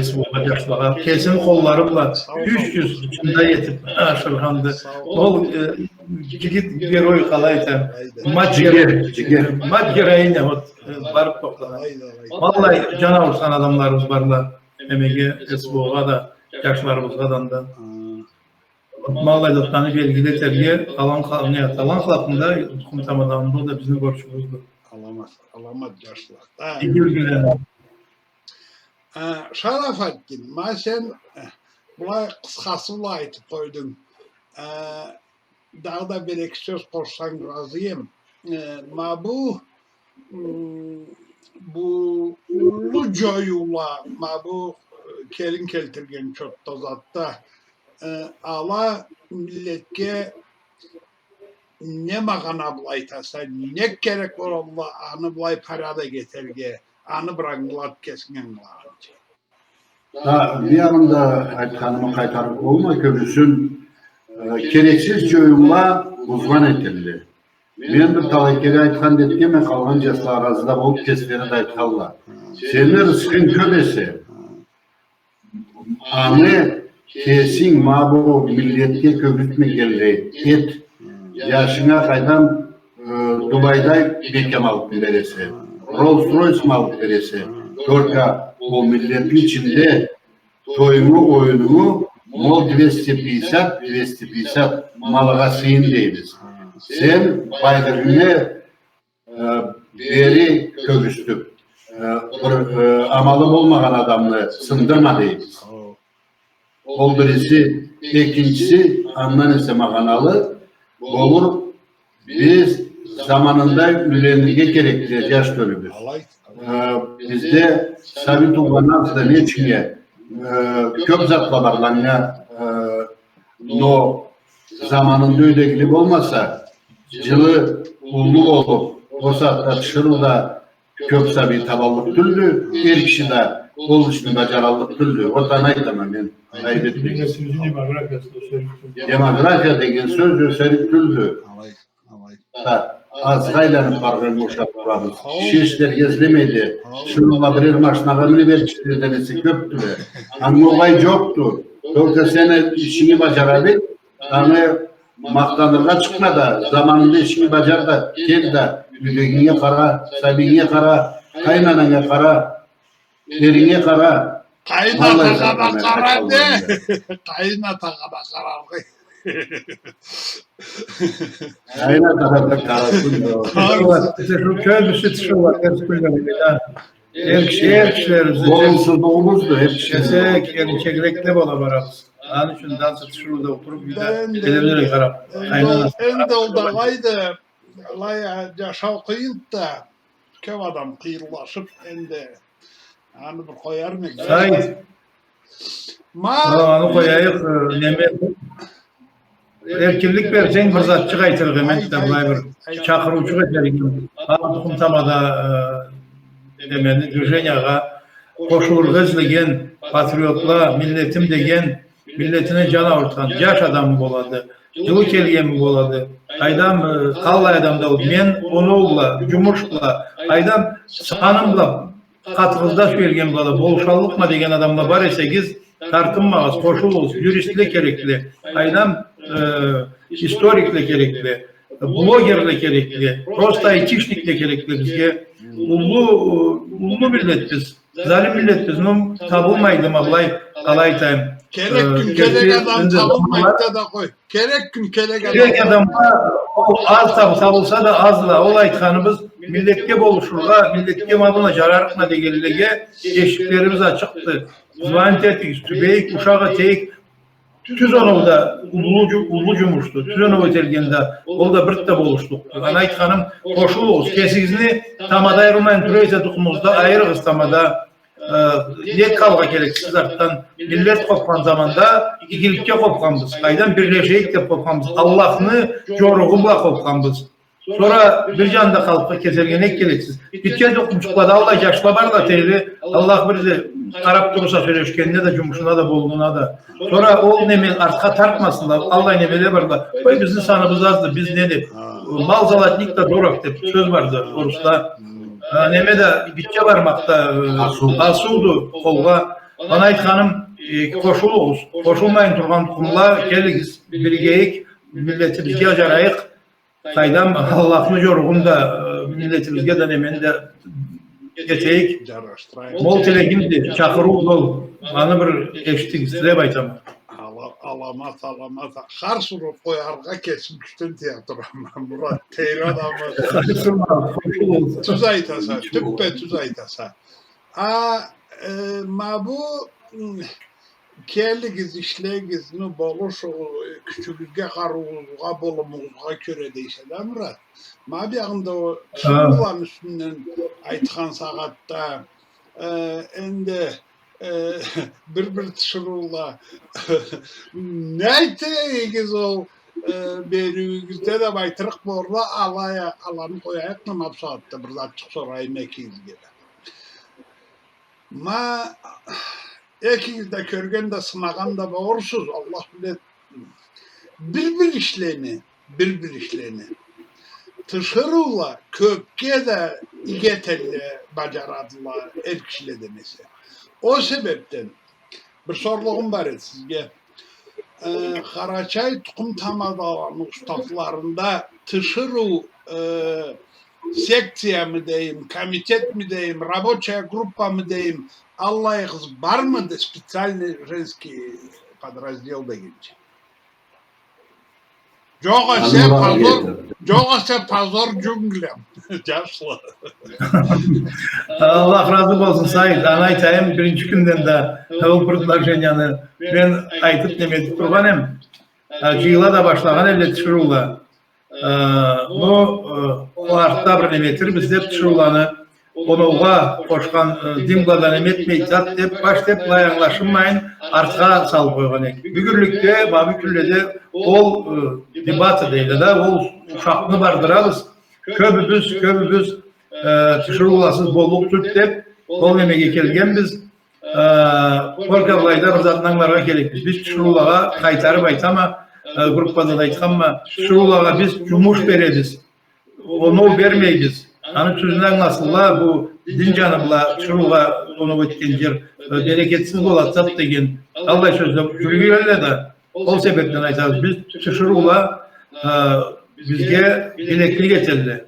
СВО-гъа, джашлагъа. Кесини къоллары бла юч джюз чындай этиб ашыргъанды. Ол, э, джигит герой, къалай айтайым. Мать героиня, вот, э, барыб тохтагъан. Валлахи, джан аурутхан адамларыбыз барла. Немеге, СВО-гъа да, джашларыбызгъа да анда. Ма аллай затланы белгили этерге, алан ха-, не, алан халкъны да, тукъум тамаданы да бизни борчубузду. Аламат, аламат, джашла. Иги юлгюлени. Э, Шарафатдин, ма сен, э, былай къысхасы бла айтыб къойдунг. Э, дагъыда бир-эки сёз къошсанг, разыма. Э, ма бу, м, бу уллу джоюула, ма бу, э, келин келтирген чотда затда, э, ала миллетге не магъана бла айтаса, нек керек болалла аны былай порядок этерге, аны бир ангылат, кесинг ангылагъанча. Да, бир янында айтханымы къайтарыб болмай, кёбюсюн, э, керексиз джоюула бузгъан этелле. Мен бир талай кере айтхан да этгенме, къалгъан джашла аразында болуб, кеслери да айтханла. Сени рысхынг кёб эсе, аны кесинг ма бу миллетге кёргюзтмегенлей эт. Джашынга къайдам, э, Дубайда бек ма алыб бересе, Роллс-Ройс ма алыб бересе. Только ол миллетни ичинде тоюнгу, оюнунгу ма ол двести пятьдесят, двести пятьдесят малгъа сыйын дейбиз. Сен байлыгъынгы, э, бери кёргюзтюб, э, бир, э, амалы болмагъан адамны сындырма дейбиз. Ол бириси. Экинчиси, андан эсе магъаналы болур, биз заманында юйленирге керекбиз, джаш тёлюбюз. Э, бизде сабий туугъандан сора не ючюннге, э, кёб затла барла анга, э, но заманында юйдегили болмаса, джылы уллу болуб, ол сагъатда тиширыуда кёб сабий табаллыкъ тюлдю, эр киши да ол ишни баджараллыкъ тюлдю. Вот аны айтама мен, айыб этмегиз. Демография деген сёз ёсерик тюлдю. Да, азгъа айланыб баргъаннга ушаб турабыз. Киши ишлерге излемейди. Шынында бирер машинагъа миниб, эр кишиледен эсе кёбдюле. Анга угъай джокъду. Только сен ишинги баджара бил, аны махтаныргъа чыкъма да, заманында ишинги баджар да, кел да, юйдегинге къара, сабийинге къара, къайнананга къара, эринге къара. Къайын атагъа да къара, де. Къайын атагъа да къараргъа. Къайын атагъа да къарасын, да. Къарысын. Тиширыу, кёбюсю тиширыу, терс билмегенле, да. Эр киши, эр кишилерибиз да. Болумсузлугъубузду, эр киши. Кесек, келинчеклекле бола барабыз. Аны ючюн да тиширыуда олтуруб, бир да телевизоргъа къараб, энди ол, энди ол да алайды, алай а, джашау къыйынды да, кёб адам къыйынлашыб, энди аны бир къоярмы эдик? Саид. Ма, аны къояйыкъ, э, неме, эркинлик берсенг, бир затчыкъ айтырыкъ эдим да, былай бир чакъырыучукъ этерик эдим. Аны тукъум тамада, э, немени, движениягъа къошулургъа излеген, патриотла, миллетим деген, миллетине джан аурутхан джаш адамы болады, джылы келгенми болады. Къайдам, э, къаллай адам да болду. Мен оноу бла, джумуш бла, къайдам, саным бла, къатыгъызда сюелген бла да болушаллыкъма деген адамла бар эсегиз, тартынмагъыз, къошулугъуз. Юристле керекли, къайдам, э, историкле керекли, блогерле керекли, просто айтишникле керекли бизге. Уллу, уллу миллетбиз. Залим миллетбиз, ну, табылмайды, ма былай, къалай айтайым. Керек кюн, э, керек адам табылмайды да, да къой. Керек кюн, керек адам. Керек адамгъа ол аз таб-, табылса да, аз да. Ол айтханыбыз, миллетге болушургъа, миллетге ма былай джарарыкъма дегенлеге эшиклерибиз ачыкъды. Звонить этигиз, тюбейик, ушакъ этейик. Тюз оноу да уллу джу-, уллу джумушду. Тюз оноу этелгенде, ол да бир да болушлукъду. Аны айтханым, къошулугъуз, кесигизни тамада айырылмайын тура эсе тукъумугъузда, айырыгъыз тамада. Э, не къалгъа керексиз артдан? Миллет къобхан заманда игиликге къобханбыз. Къайдан бирлешейик деб къобханбыз. Аллахны джоругъу бла къобханбыз. Сора бир джанда къалыб кетерге не керексиз? Битген тукъумчукълада аллай джашла барла, тейри, Аллах бир да къараб турса сёлешгенине да, джумушуна да, болугъуна да. Сора ол неме артха тартмасынла, аллай немеле барла. Къой, бизни саныбыз азды, биз не деб? Мал золотник да дорог деб сёз барды орусда. А, неме да, гитче бармакъ да, э, асыу. Асыуду къолгъа. Аны айтханым, э, къошулугъуз. Къошулмайын тургъан тукъумла, келигиз, биригейик, миллетибизге джарайыкъ. Къайдам, Аллахны джоругъун да, э, миллетибизге да, немени да этейик. Мол тилегимди, чакъырыу бол. Аны бир эшитигиз деб айтама. Ала-, аламат, аламат. Харс уруб къояргъа кесим кючден тия турама, Мурат, тейри адамы. Харс урма, къошулугъуз. Тюз айтаса, тюппе-тюз айтаса. А, э, ма бу, м, келигиз, ишлегиз, ну, болушугъуз, кючюгюзге, къарыуугъузгъа, болумугъузгъа кёре дейсе да, Мурат. Ма биягъында ол тиширыуланы юсюнден айтхан сагъатда, э, энди э, бир-бир тиширыула. Не айтыгъыз ол, э, бериуюгюзде деб айтырыкъ болурла, алай а, аланы къояйыкъ, ма бу сагъатда бир затчыкъ сорайым экигизге да. Ма, экигиз да кёрген да, сынагъан да болурсуз, Аллах биледи. Бир-бир ишлени, бир-бир ишлени тиширыула кёбге да иги этелле, баджарадыла, эр кишиледен эсе. Ол себебден бир сорлугъум бар эди сизге. Э, Къарачай тукъум тамадаланы уставларында тиширыу, э, секциямы дейим, комитетми дейим, рабочая группамы дейим, аллайыгъыз бармыды, специальный женский подраздел дегенча? Джокъ эсе позор, джокъ эсе позор джунглям, джашла. Аллах разы болсун, Саид. Аны айтайым, биринчи кюнден да ол предложенияны мен айтыб, неме этиб тургъан эм. Э, джыйыла да башлагъан элле тиширыула. Э, ну, э, ол артда бир неме этербиз деб тиширыуланы оноугъа къошхан, э, дин бла да неме этмейди зат деб, баш деб, былай ангылашылмайын, артха салыб къойгъан эдик. Бюгюнлюкде, ма бу кюнледе ол, э, дебаты дейле да, ол ушакъны бардырабыз. Кёбюбюз, кёбюбюз, э, тиширыуласыз боллукъ тюлдю деб, ол немеге келгенбиз. Э, только былайда бир затны ангыларгъа керекбиз. Биз тиширыулагъа, къайтарыб айтама, э, группада да айтханма, тиширыулагъа биз джумуш беребиз. Оноу бермейбиз. Аны тюзюн ангыласынла, бу дин джаны бла тиширыугъа оноу этген джер, э, берекетсиз болады зат деген аллай сёзле джюрюй эдиле да. Ол себебден айтабыз, биз тиширыула, э, бизге билеклик этелле.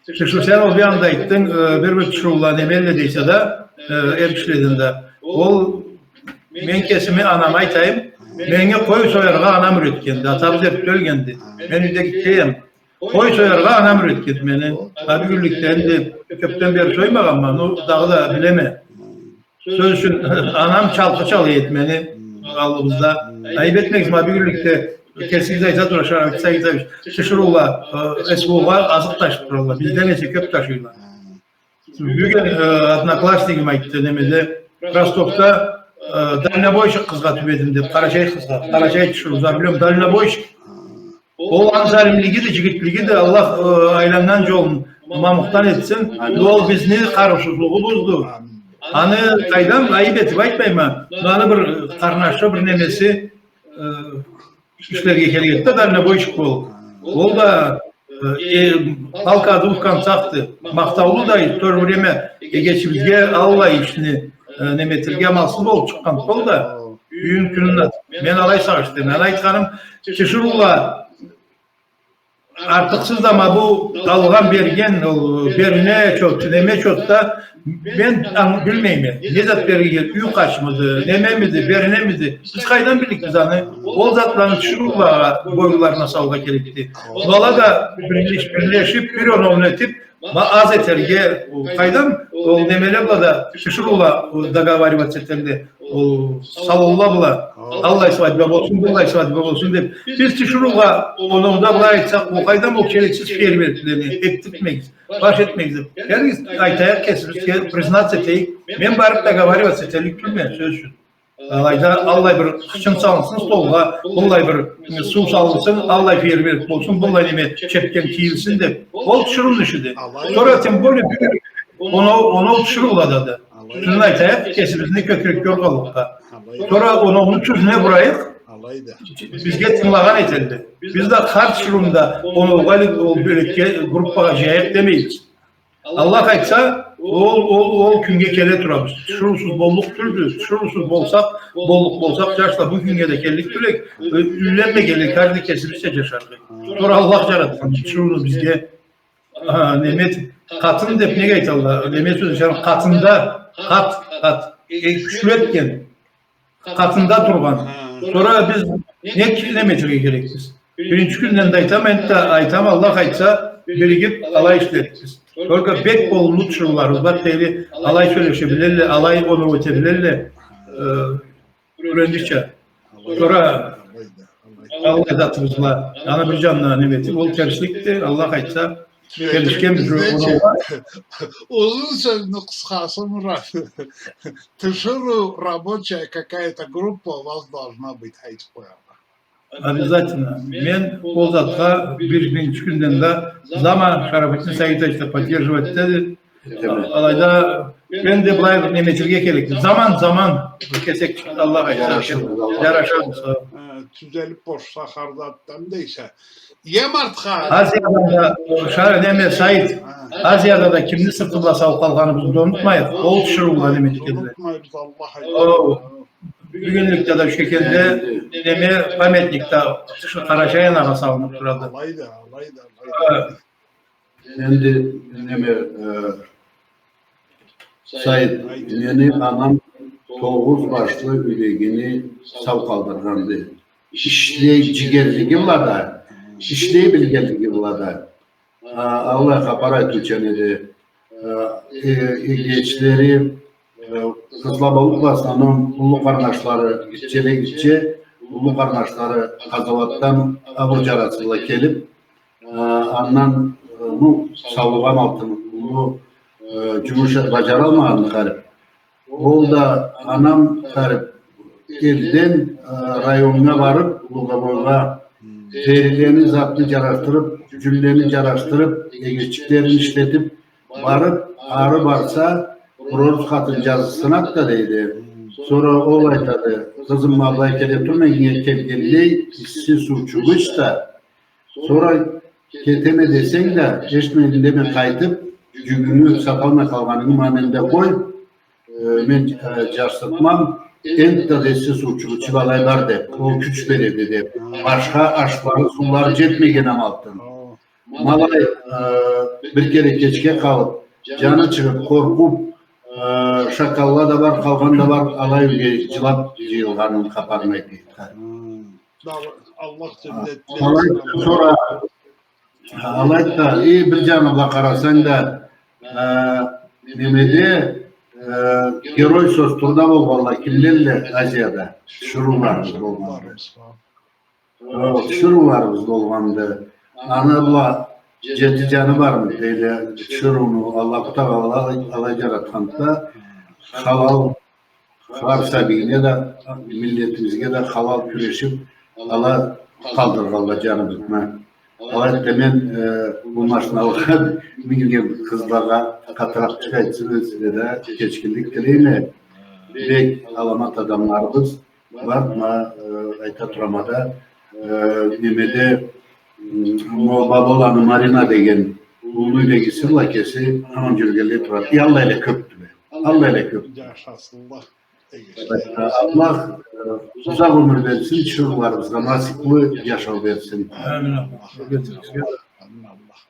Тиширыу, сен ол бир анда айтдынг, э, бир-бир тиширыула неме этелле дейсе да, э, эр кишиледен да. Ол Мен кесими анама айтайым, меннге къой сояргъа анам юретгенди, атам эртте ёлгенди. Мен юйде гитче эдим. Къой сояргъа анам юретгенди мени. Ма бюгюнлюкде энди кёпден бери соймагъанма, ну, дагъыда билеме. Сёз ючюн, анам чалкъы чала эди мени аллыбызда. Айып этмегиз, ма бюгюнлюкде кесигиз айта тура, Шарафетдин Сагитович, тиширыула, э, СВО-гъа азыкъ ташып туралла. Бизден эсе кёп ташыйла. Бюгюн, э, одноклассниким айтды, немеде, Ростовда, э, дальнобойщик къызгъа тюбедим деп, къарачай къызгъа, къарачай тиширыу, за билем, дальнобойщик. Ол аны залимлигиди, джигитлигиди, Аллах, э, айланнган джолун мамукъдан этсин. Амин. Ол бизни къарыусузлугъубузду. Амин. Аны къайдам, айып этип айтмайма. Аны бир къарнашы, бир немеси, э, ишлерге керек эди да, дальнобойщик болуп. Ол да, э, э, палка о двух концахды. Махтаулу да, в то же время эгечибизге аллай ишни, э, неме этерге амалсыз болуп чыкъгъан ол да. Бюгюн кюнюнде мен алай сагъыш этеме. Мен айтханым, тиширыула артыкъсыз да ма бу алгъан берген, ол берине чот, неме чот да, мен аны билмейме. Не зат берирге, юй къачмыды, немемиди, беринемиди? Биз къайдан биллик биз аны? Ол затланы тиширыулагъа боюнларына салыргъа керекди. Ала да бирлеш-, бирлешип, бир оноуну этип, ма аз этерге, ол къайдам, ол немеле бла да, тиширыула, ол договариваться этелле, ол салонла бла, аллай свадьба болсун, быллай свадьба болсун деп. Биз тиширыугъа, оноуда былай айтсакъ, ол къайдам, ол керексиз фейерверклени этдиртмегиз, баш этмегиз деп. Келигиз, айтайыкъ кесибизге, признаться этейик. Мен барып договариваться этерлик тюлме, сёз ючюн. Алайда аллай бир хычын салынсын столгъа, быллай бир, э, суу салынсын, аллай фейерверк болсун, быллай неме чепкен кийилсин деп. Ол тиширыуну ишиди. Сора, тем более, бюгюн оноу, оноу тиширыуладады. Шуну айтайыкъ, кесибизни кёкюрекге ургъанлыкъгъа. Сора оноуну тюзюне бурайыкъ. Бизге тынгылагъан этелле. Биз да хар тиширыуну да оноугъа, ол бёлекге, группагъа джыяйыкъ демейбиз. Аллах айтса, ол, ол, ол кюннге келе турабыз. Тиширыусуз боллукъ тюлдю. Тиширыусуз болсакъ, боллукъ болсакъ, джашла, бу кюннге да келлик тюлдюк. Э, юйленмегенлей, каждый кесибизча джашарыкъ. Сора Аллах джаратхан тиширыуну бизге, а, неме, къатын деп неге айталла? Неме сёз, джаны къатында, къат, къат, э, кючлю этген. Къатында тургъан. Ха. Сора биз не, неме этерге керекбиз? Биринчи кюнден да айтама, энтда айтама, Аллах айтса, биригип алай ишлерикбиз. Только бек болумлу тиширыуларыбыз бар, тейри алай сёлеше билелле, алай оноу эте билелле, э, юйренирча. Сора аллай затыбыз бла, аны бир джанына неме этип, ол терсликди, Аллах айтса, келишгенбиз. Узун сёзню къысхасы, Мурат. Тиширыу рабочая какая-то группа у вас должна быть, айтып къоярла. Обязательно. Мен ол затха бир, биринчи кюнден да зама Шарафутдин Сагитович да поддерживать этеди. Алайда мен да былай бир неме этерге керекди. Заман, заман. Бир кесек чыкъды, Аллах айтса. Джарашырбыз, Аллах. Джарашырбыз. Э, тюзелип бошаса, хар затдан да эсе. Азияда да, ша-, неме, Саид, Азияда да кимни сырты бла сау къалгъаныбызны да унутмайыкъ. Ол тиширыула неме этгенле. Унутмайбыз, Аллах айтса. Бюгюнлюкде да Ючкекенде неме, памятник да Къарачай-Анагъа салынып турады. Алайды, алайды, алайды. Энди неме, э, Саид, мени анам тогъуз башлы юйдегини сау къалдыргъанды. Ишлей джигерлиги бла да, ишлей билгенлиги бла да. А, аллай хапар айтыучан эди. Э, э, эгечлери, э, къызла болуп, в основном уллу къарнашлары, гитчеле гитче, уллу къарнашлары къазауатдан ауур джарасы бла келип, э, андан, э, ну, саулугъа амалтын, уллу, э, джумуш баджаралмагъанды харип. Ол да анам харип элден, э, районнга барып, Луговойгъа, терилени, затны джарашдырып, джюнлени джарашдырып, эгечиклерин ишлетип, барып, ары барса, бир орус къатын джазыкъсынад да, дейди. Сора ол айтады: «Къызым, ма былай келе тур, мен келгенлей, исси суучукъ ич да». Сора кетеме десенг да, эшитмейин деме, къайтып, джюгюнгю саталмай къалгъанынгы ма менде къой, э, мен, э, джарсытмам, энтда да исси суучукъ ичип алай бар деп, ол кюч береди деп. Башха ашлары, суулары джетмеген амалтын. Ма алай, э, бир кере кечге къалып, джаны чыгъып, къоркъуп, Э, шакалла да бар, къалгъан да бар, алай бирге джылаб джыйылгъанын хапарын айтайым. Хы. Хы. Да, Аллах джаннетле этсин. Алай сора, алайды да, и бир джаны бла къарасанг да, э, немеде, э, герой сёз турда болгъанла кимлелле Азияда? Тиширыуларыбыз болгъанды. Тиширыуларыбыз болгъанды. Аны бла джети джаны бармы дейле, тиширыуну Аллаху Тагъала алай джаратханды да, халал, хар сабийине да, миллетибизге да халал кюрешиб, ала къалдыргъанла джаныбызны. Алайды да, мен, э, бу машиналагъа минген къызлагъа къатыракъчыкъ айтсам, сизге да кечгинлик тилейме. Бек аламат адамларыбыз бар, ма, э, айта турама да, э, немеде, м, ма Баболаны Марина деген уллу игиси бла кеси аман джюрюгенлей турады. Аллайла кёбдюле. Аллайла кёб. Джашасынла. Аллах, э, узакъ ёмюр берсин, тиширыуларыбызгъа насыблы джашау берсин. Амин, Аллах. Амин, Аллах.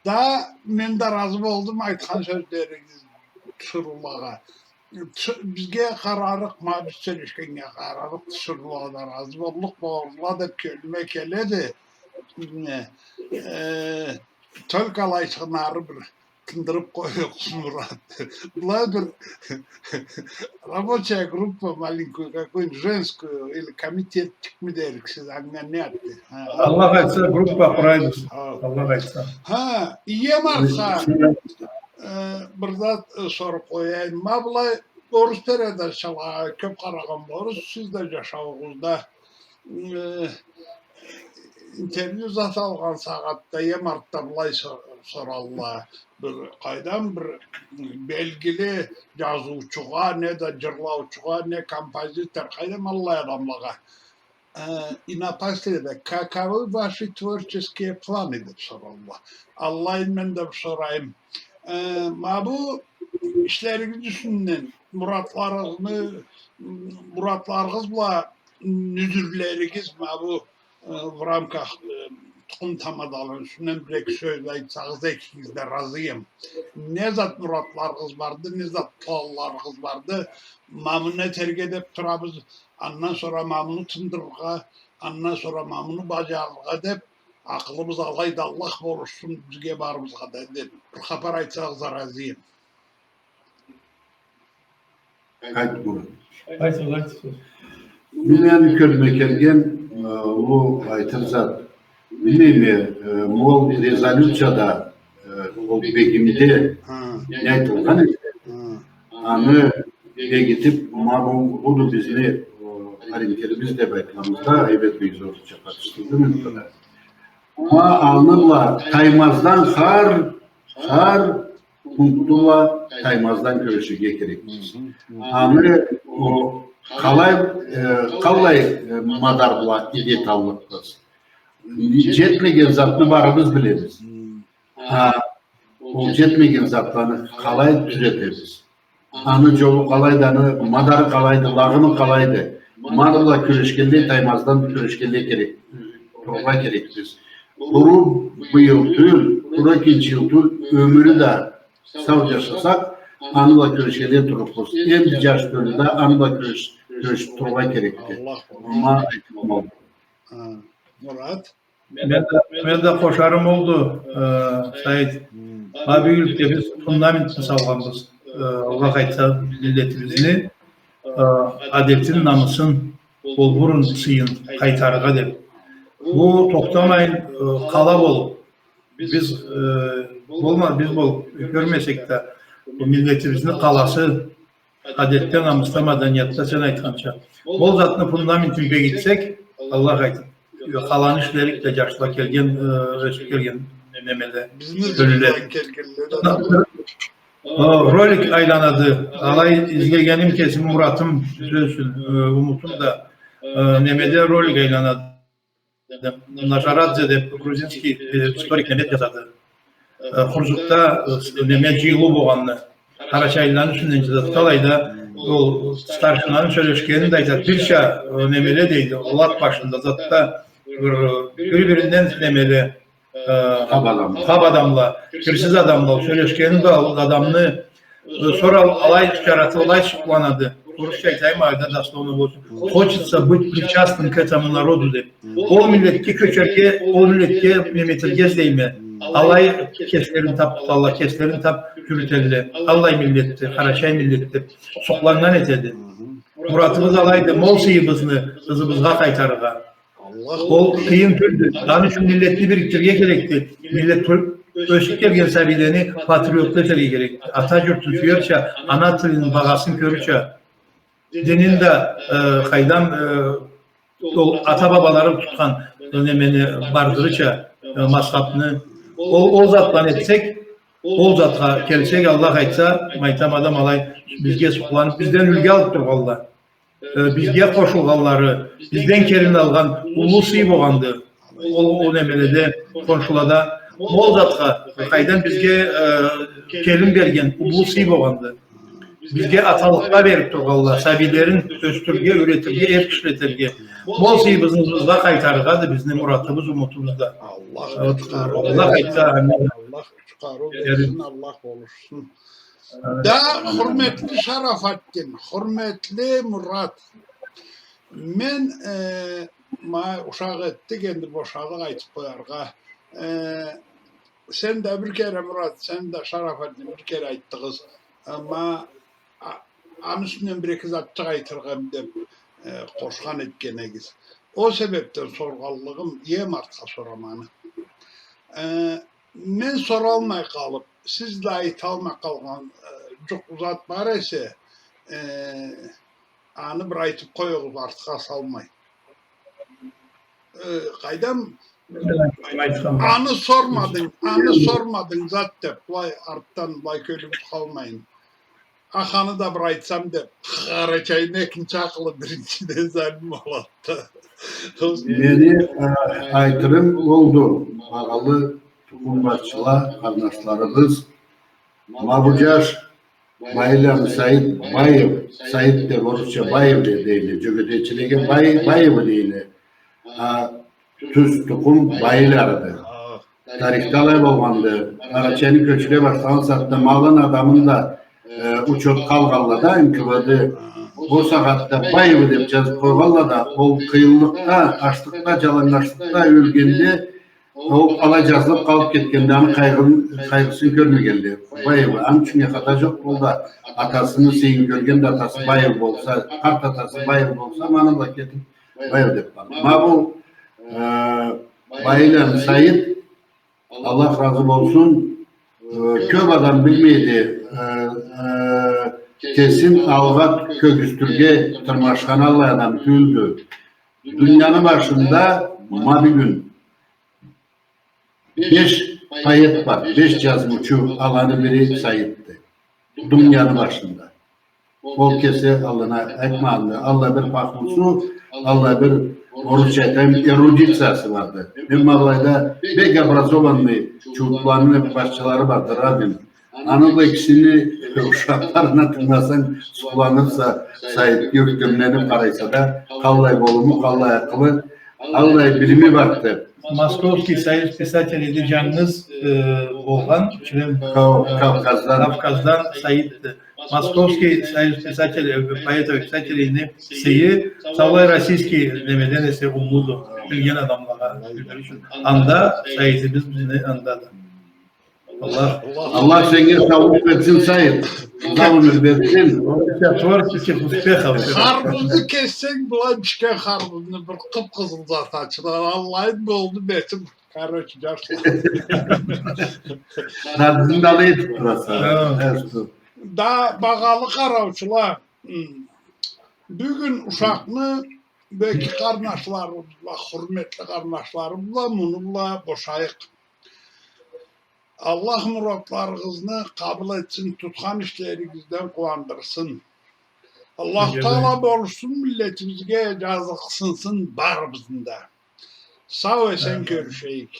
Да, мен да разы болдум айтхан сёзлеригиз тиширыулагъа. Тыш-, бизге къарарыкъ, ма биз сёлешгеннге къарарыкъ, тиширыулагъа да разы боллукъ, болурла деб кёлюме келеди. Э, только алайчыгъын ары бир тындырыб къоюгъуз, Мурат. Былай бир рабочая группа маленькую, какую-нибудь женскую или комитетчикми дерик, сиз анга не айтды? Ха, Аллах айтса, группа къурайбыз. Ха. Аллах айтса. Ха, ием артха. Э, бир зат, э, соруб къояйым. Ма былай орус передачалагъа кёб къарагъан болурсуз, сиз да джашауугъузда. Э, интервью зат алгъан сагъатда, ием артда былай со-, соралла. Бир, къайдам, бир белгили джазыучугъа, не да джырлаучугъа, не композитор, къайдам, аллай адамлагъа. Э, и напоследок, каковы ваши творческие планы, деб соралла. Аллай, мен да бир сорайым. Э, ма бу ишлеригиз юсюнден, муратларыгъызны, муратларыгъыз бла нюзюрлеригиз, ма бу, э, в рамках, э, тукъум тамадаланы юсюнден бир-эки сёз айтсагъыз, экигиз да разыем. Не зат муратларыгъыз барды, не зат планларыгъыз барды, ма муну этерге деб турабыз, андан сора ма муну тындырыргъа, андан сора ма муну баджарыргъа деб, акъылыбыз алайды, Аллах болушсун бизге барыбызгъа да, деб, бир хапар айтсагъыз, разыем. Айт, Мурат. Айтыгъыз, айтыгъыз. Мен энди кёлюме келген, э, уллу айтыр зат. Билмейме, э, ол резолюцияда, э, ол бегимде не айтылгъан эсе, аны бегитиб, ма бу, буду бизни, э, ориентирибиз деб айтханыбызда, айбет, бек зор чакъатышдырды мени да. Ма аны бла таймаздан хар, хар пункту бла таймаздан кюреширге керекбиз. Аны, о, къалай, э, къаллай, э, мадар бла иги эталлыкъбыз. Джетмеген затны барыбыз билебиз. А ол джетмеген затланы къалай тюзетебиз? Аны джолу къалайды, аны мадары къалайды, лагъымы къалайды? Ма аны бла кюрешгенлей, таймаздан кюрешгенлей керек, турургъа керекбиз. Къуру быйыл тюл, къуру экинчи йыл тюл, ёмюрю да сау джашасакъ, аны бла кюрешгенлей турурбуз. Энди джаш тёлю да аны бла кюреш-, кюрешиб турургъа керекди. Ма айтырым ол. Ха, Мурат? Мен да, мен да къошарым олду, э, Саид. Ма бюгюнлюкде биз фундаментни салгъанбыз. Э, Аллах айтса, миллетибизни, э, адетин, намысын, болбурун, сыйын къайтарыргъа деб. Бу тохтамайын, э, къала болуб, биз, э, болма-, биз болуб кёрмесек да, бу миллетибизни къаласы, адетде, намысда, маданиятда, сен айтханча. Ол затны фундаментин бегитсек, Аллах айтыб, къаланы ишлерик да, джашла келген, э, ёсюб келген немеле, тёлюле. Э, ролик айланады. Алай излегеним кесим, муратым, сёз ючюн, э, умутум да, э, немеде ролик айланады. Нажарадзе деб грузинский, э, историк немеде джазады. Э, Хурзукда, э, неме, джыйылыу болгъанны. Къарачайлыланы юсюнден джазады. Алайда ол старшинаны сёлешгенин да айтады. Бирча, э, немеле дейди, ол ат башында затда бир, э, бири-биринден немеле, э, хап адам-, хап адамла, кирсиз адамла, сёлешгени да ол адамны Э, сора алай жаратылады, алай сукъланады. Орусча айтайым, айда дословно болсун. Хочется быть причастным к этому народу, деп. Ол миллетге кёчерге, ол миллетге неме этерге излейме. Алай кеслерин тап туталла, кеслерин тап джюрютелле. Аллай миллетди, къарачай миллет деп сукъланнган этеди. Муратыбыз алайды, мол сыйыбызны ызыбызгъа къайтарыргъа. Ол къыйын тюлдю. Аны ючюн миллетни бирикдирирге керекди. Миллет тю-, ёсюб келген сабийлени патриотлу этерге керекди. Ата джуртун сюерча, ана тилини багъасын кёрюрча, динин да, э, къайдам, э, ол ата-бабалары тутхан, э, немени бардырырча, э, мазхабны. Ол, ол затланы этсек, ол затха келсек, Аллах айтса, айтама да, алай бизге сукъланыб, бизден юлгю алыб тургъалла. Э, бизге къошулгъанлары, бизден келин алгъан уллу сый болгъанды. Ол, ол немеледе, хоншулада. Мол затха, къайдан бизге, э, келин берген уллу сый болгъанды. Бизге аталыкъгъа бериб тургъалла, сабийлерин ёсдюрюрге, юретирге, эр кишилетерге. Мол сыйыбызны ызыбызгъа къайтарыргъады бизни муратыбыз, умутубуз да. Аллах айтса, амин. Аллах чыгъарыу берсин, Аллах болушсун. Да, хурметли Шарафатдин, хурметли Мурат. Мен, э, ма, ушакъ этдик, энди бошадыкъ айтыб къояргъа. Э, сен да бир кере, Мурат, сен да, Шарафатдин, бир кере айтдыгъыз. Амма а-, аны юсюнден бир-эки затчыкъ айтыргъа эдим деб, э, къошхан этген эдигиз. Ол себебден соргъанлыгъым, эм артха сорама аны. Э, Мен соралмай къалыб, сиз да айталмай къалгъан, э, джукъ зат бар эсе, э, аны бир айтыб къоюгъуз, артха салмай. Э, къайдам, аны сормадынг, аны сормадынг зат деб, былай артдан, былай кёлюбюз къалмайын. Аханы да бир айтсам деб, Къарачайны экинчи акъылы биринчиден залим болады. Мени, э, айтырым олду, багъалы тукъум башчыла, къарнашларыбыз. Ма бу джаш Баиланы Саид, Баев, Саид деб орусча Баев деб дейле, джёгетечилеге Бай-, Баевы дейле. А, тюз тукъум Баиларыды. Тарихде алай болгъанды. Къарачайны кёчюре башлагъан сагъатда малын, адамын да, э, учётха алгъалла да, Н К В Д. Ол сагъатда Баевы деб джазыб къойгъалла да, ол къыйынлыкъда, ачлыкъда, джалангачлыкъда ёлгенде, ол алай джазылыб къалыб кетгенде, аны къайгъын-, къайгъысын кёрмегенле. Баевы, аны ючюн хата джокъ, ол да атасыны сыйын кёргенди, атасы Баев болса, къарт атасы Баев болса, ма аны бла кетиб, Баев деб барды. Ма бу, э, Баиланы Саид, Аллах разы болсун, э, кёб адам билмейди, э, э, кесин алгъа кёргюзтюрге тырмашхан аллай адам тюлдю. Дунияны башында ма бюгюн беш поэт бар, беш джазыучу, аланы бири Саидди. Дунияны башында. Ол кеси аллына айтмагъанды. Аллай бир фахмусу, аллай бир, орусча айтайым, эрудициясы барды. Мен ма былайда бек образованный чууутланы башчылары барды, Равин. Аны бла экисини ушакъларына тынгыласанг, сукъланырса, Саидге ёктемлениб къарайса да, къаллай болуму, къаллай акъылы, аллай билими барды. Московский союз писателей да джангыз, э, болгъан член, Кав-, э, Кавказдан. Кавказдан Саидди. Московский союз писателей, э, поэтов и писателейни сыйы, саулай российский немеден эсе уллуду, билген адамлагъа билдирир ючюн. Анда Саидибиз бизни андады. Аллах, Аллах сеннге саулукъ берсин, Саид. Узакъ ёмюр берсин. Творческих успехов. Харбызны кессенг, былай бишген харбызны бир къып-къызыл зат ачылады. Аллай болду бетим. Короче, джашла. Харбызны да алай этиб тураса. Хы. Да, багъалы къараучула, хы, бюгюн ушакъны бек къарнашларыбыз бла, хурметли къарнашларыбыз бла, муну бла бошайыкъ. Аллах муратларыгъызны къабыл этсин, тутхан ишлеригизден къууандырсын. Аллаху Таала болушсун миллетибизге, джазыкъсынсын барыбызны да. Сау-эсен кёрюшейик.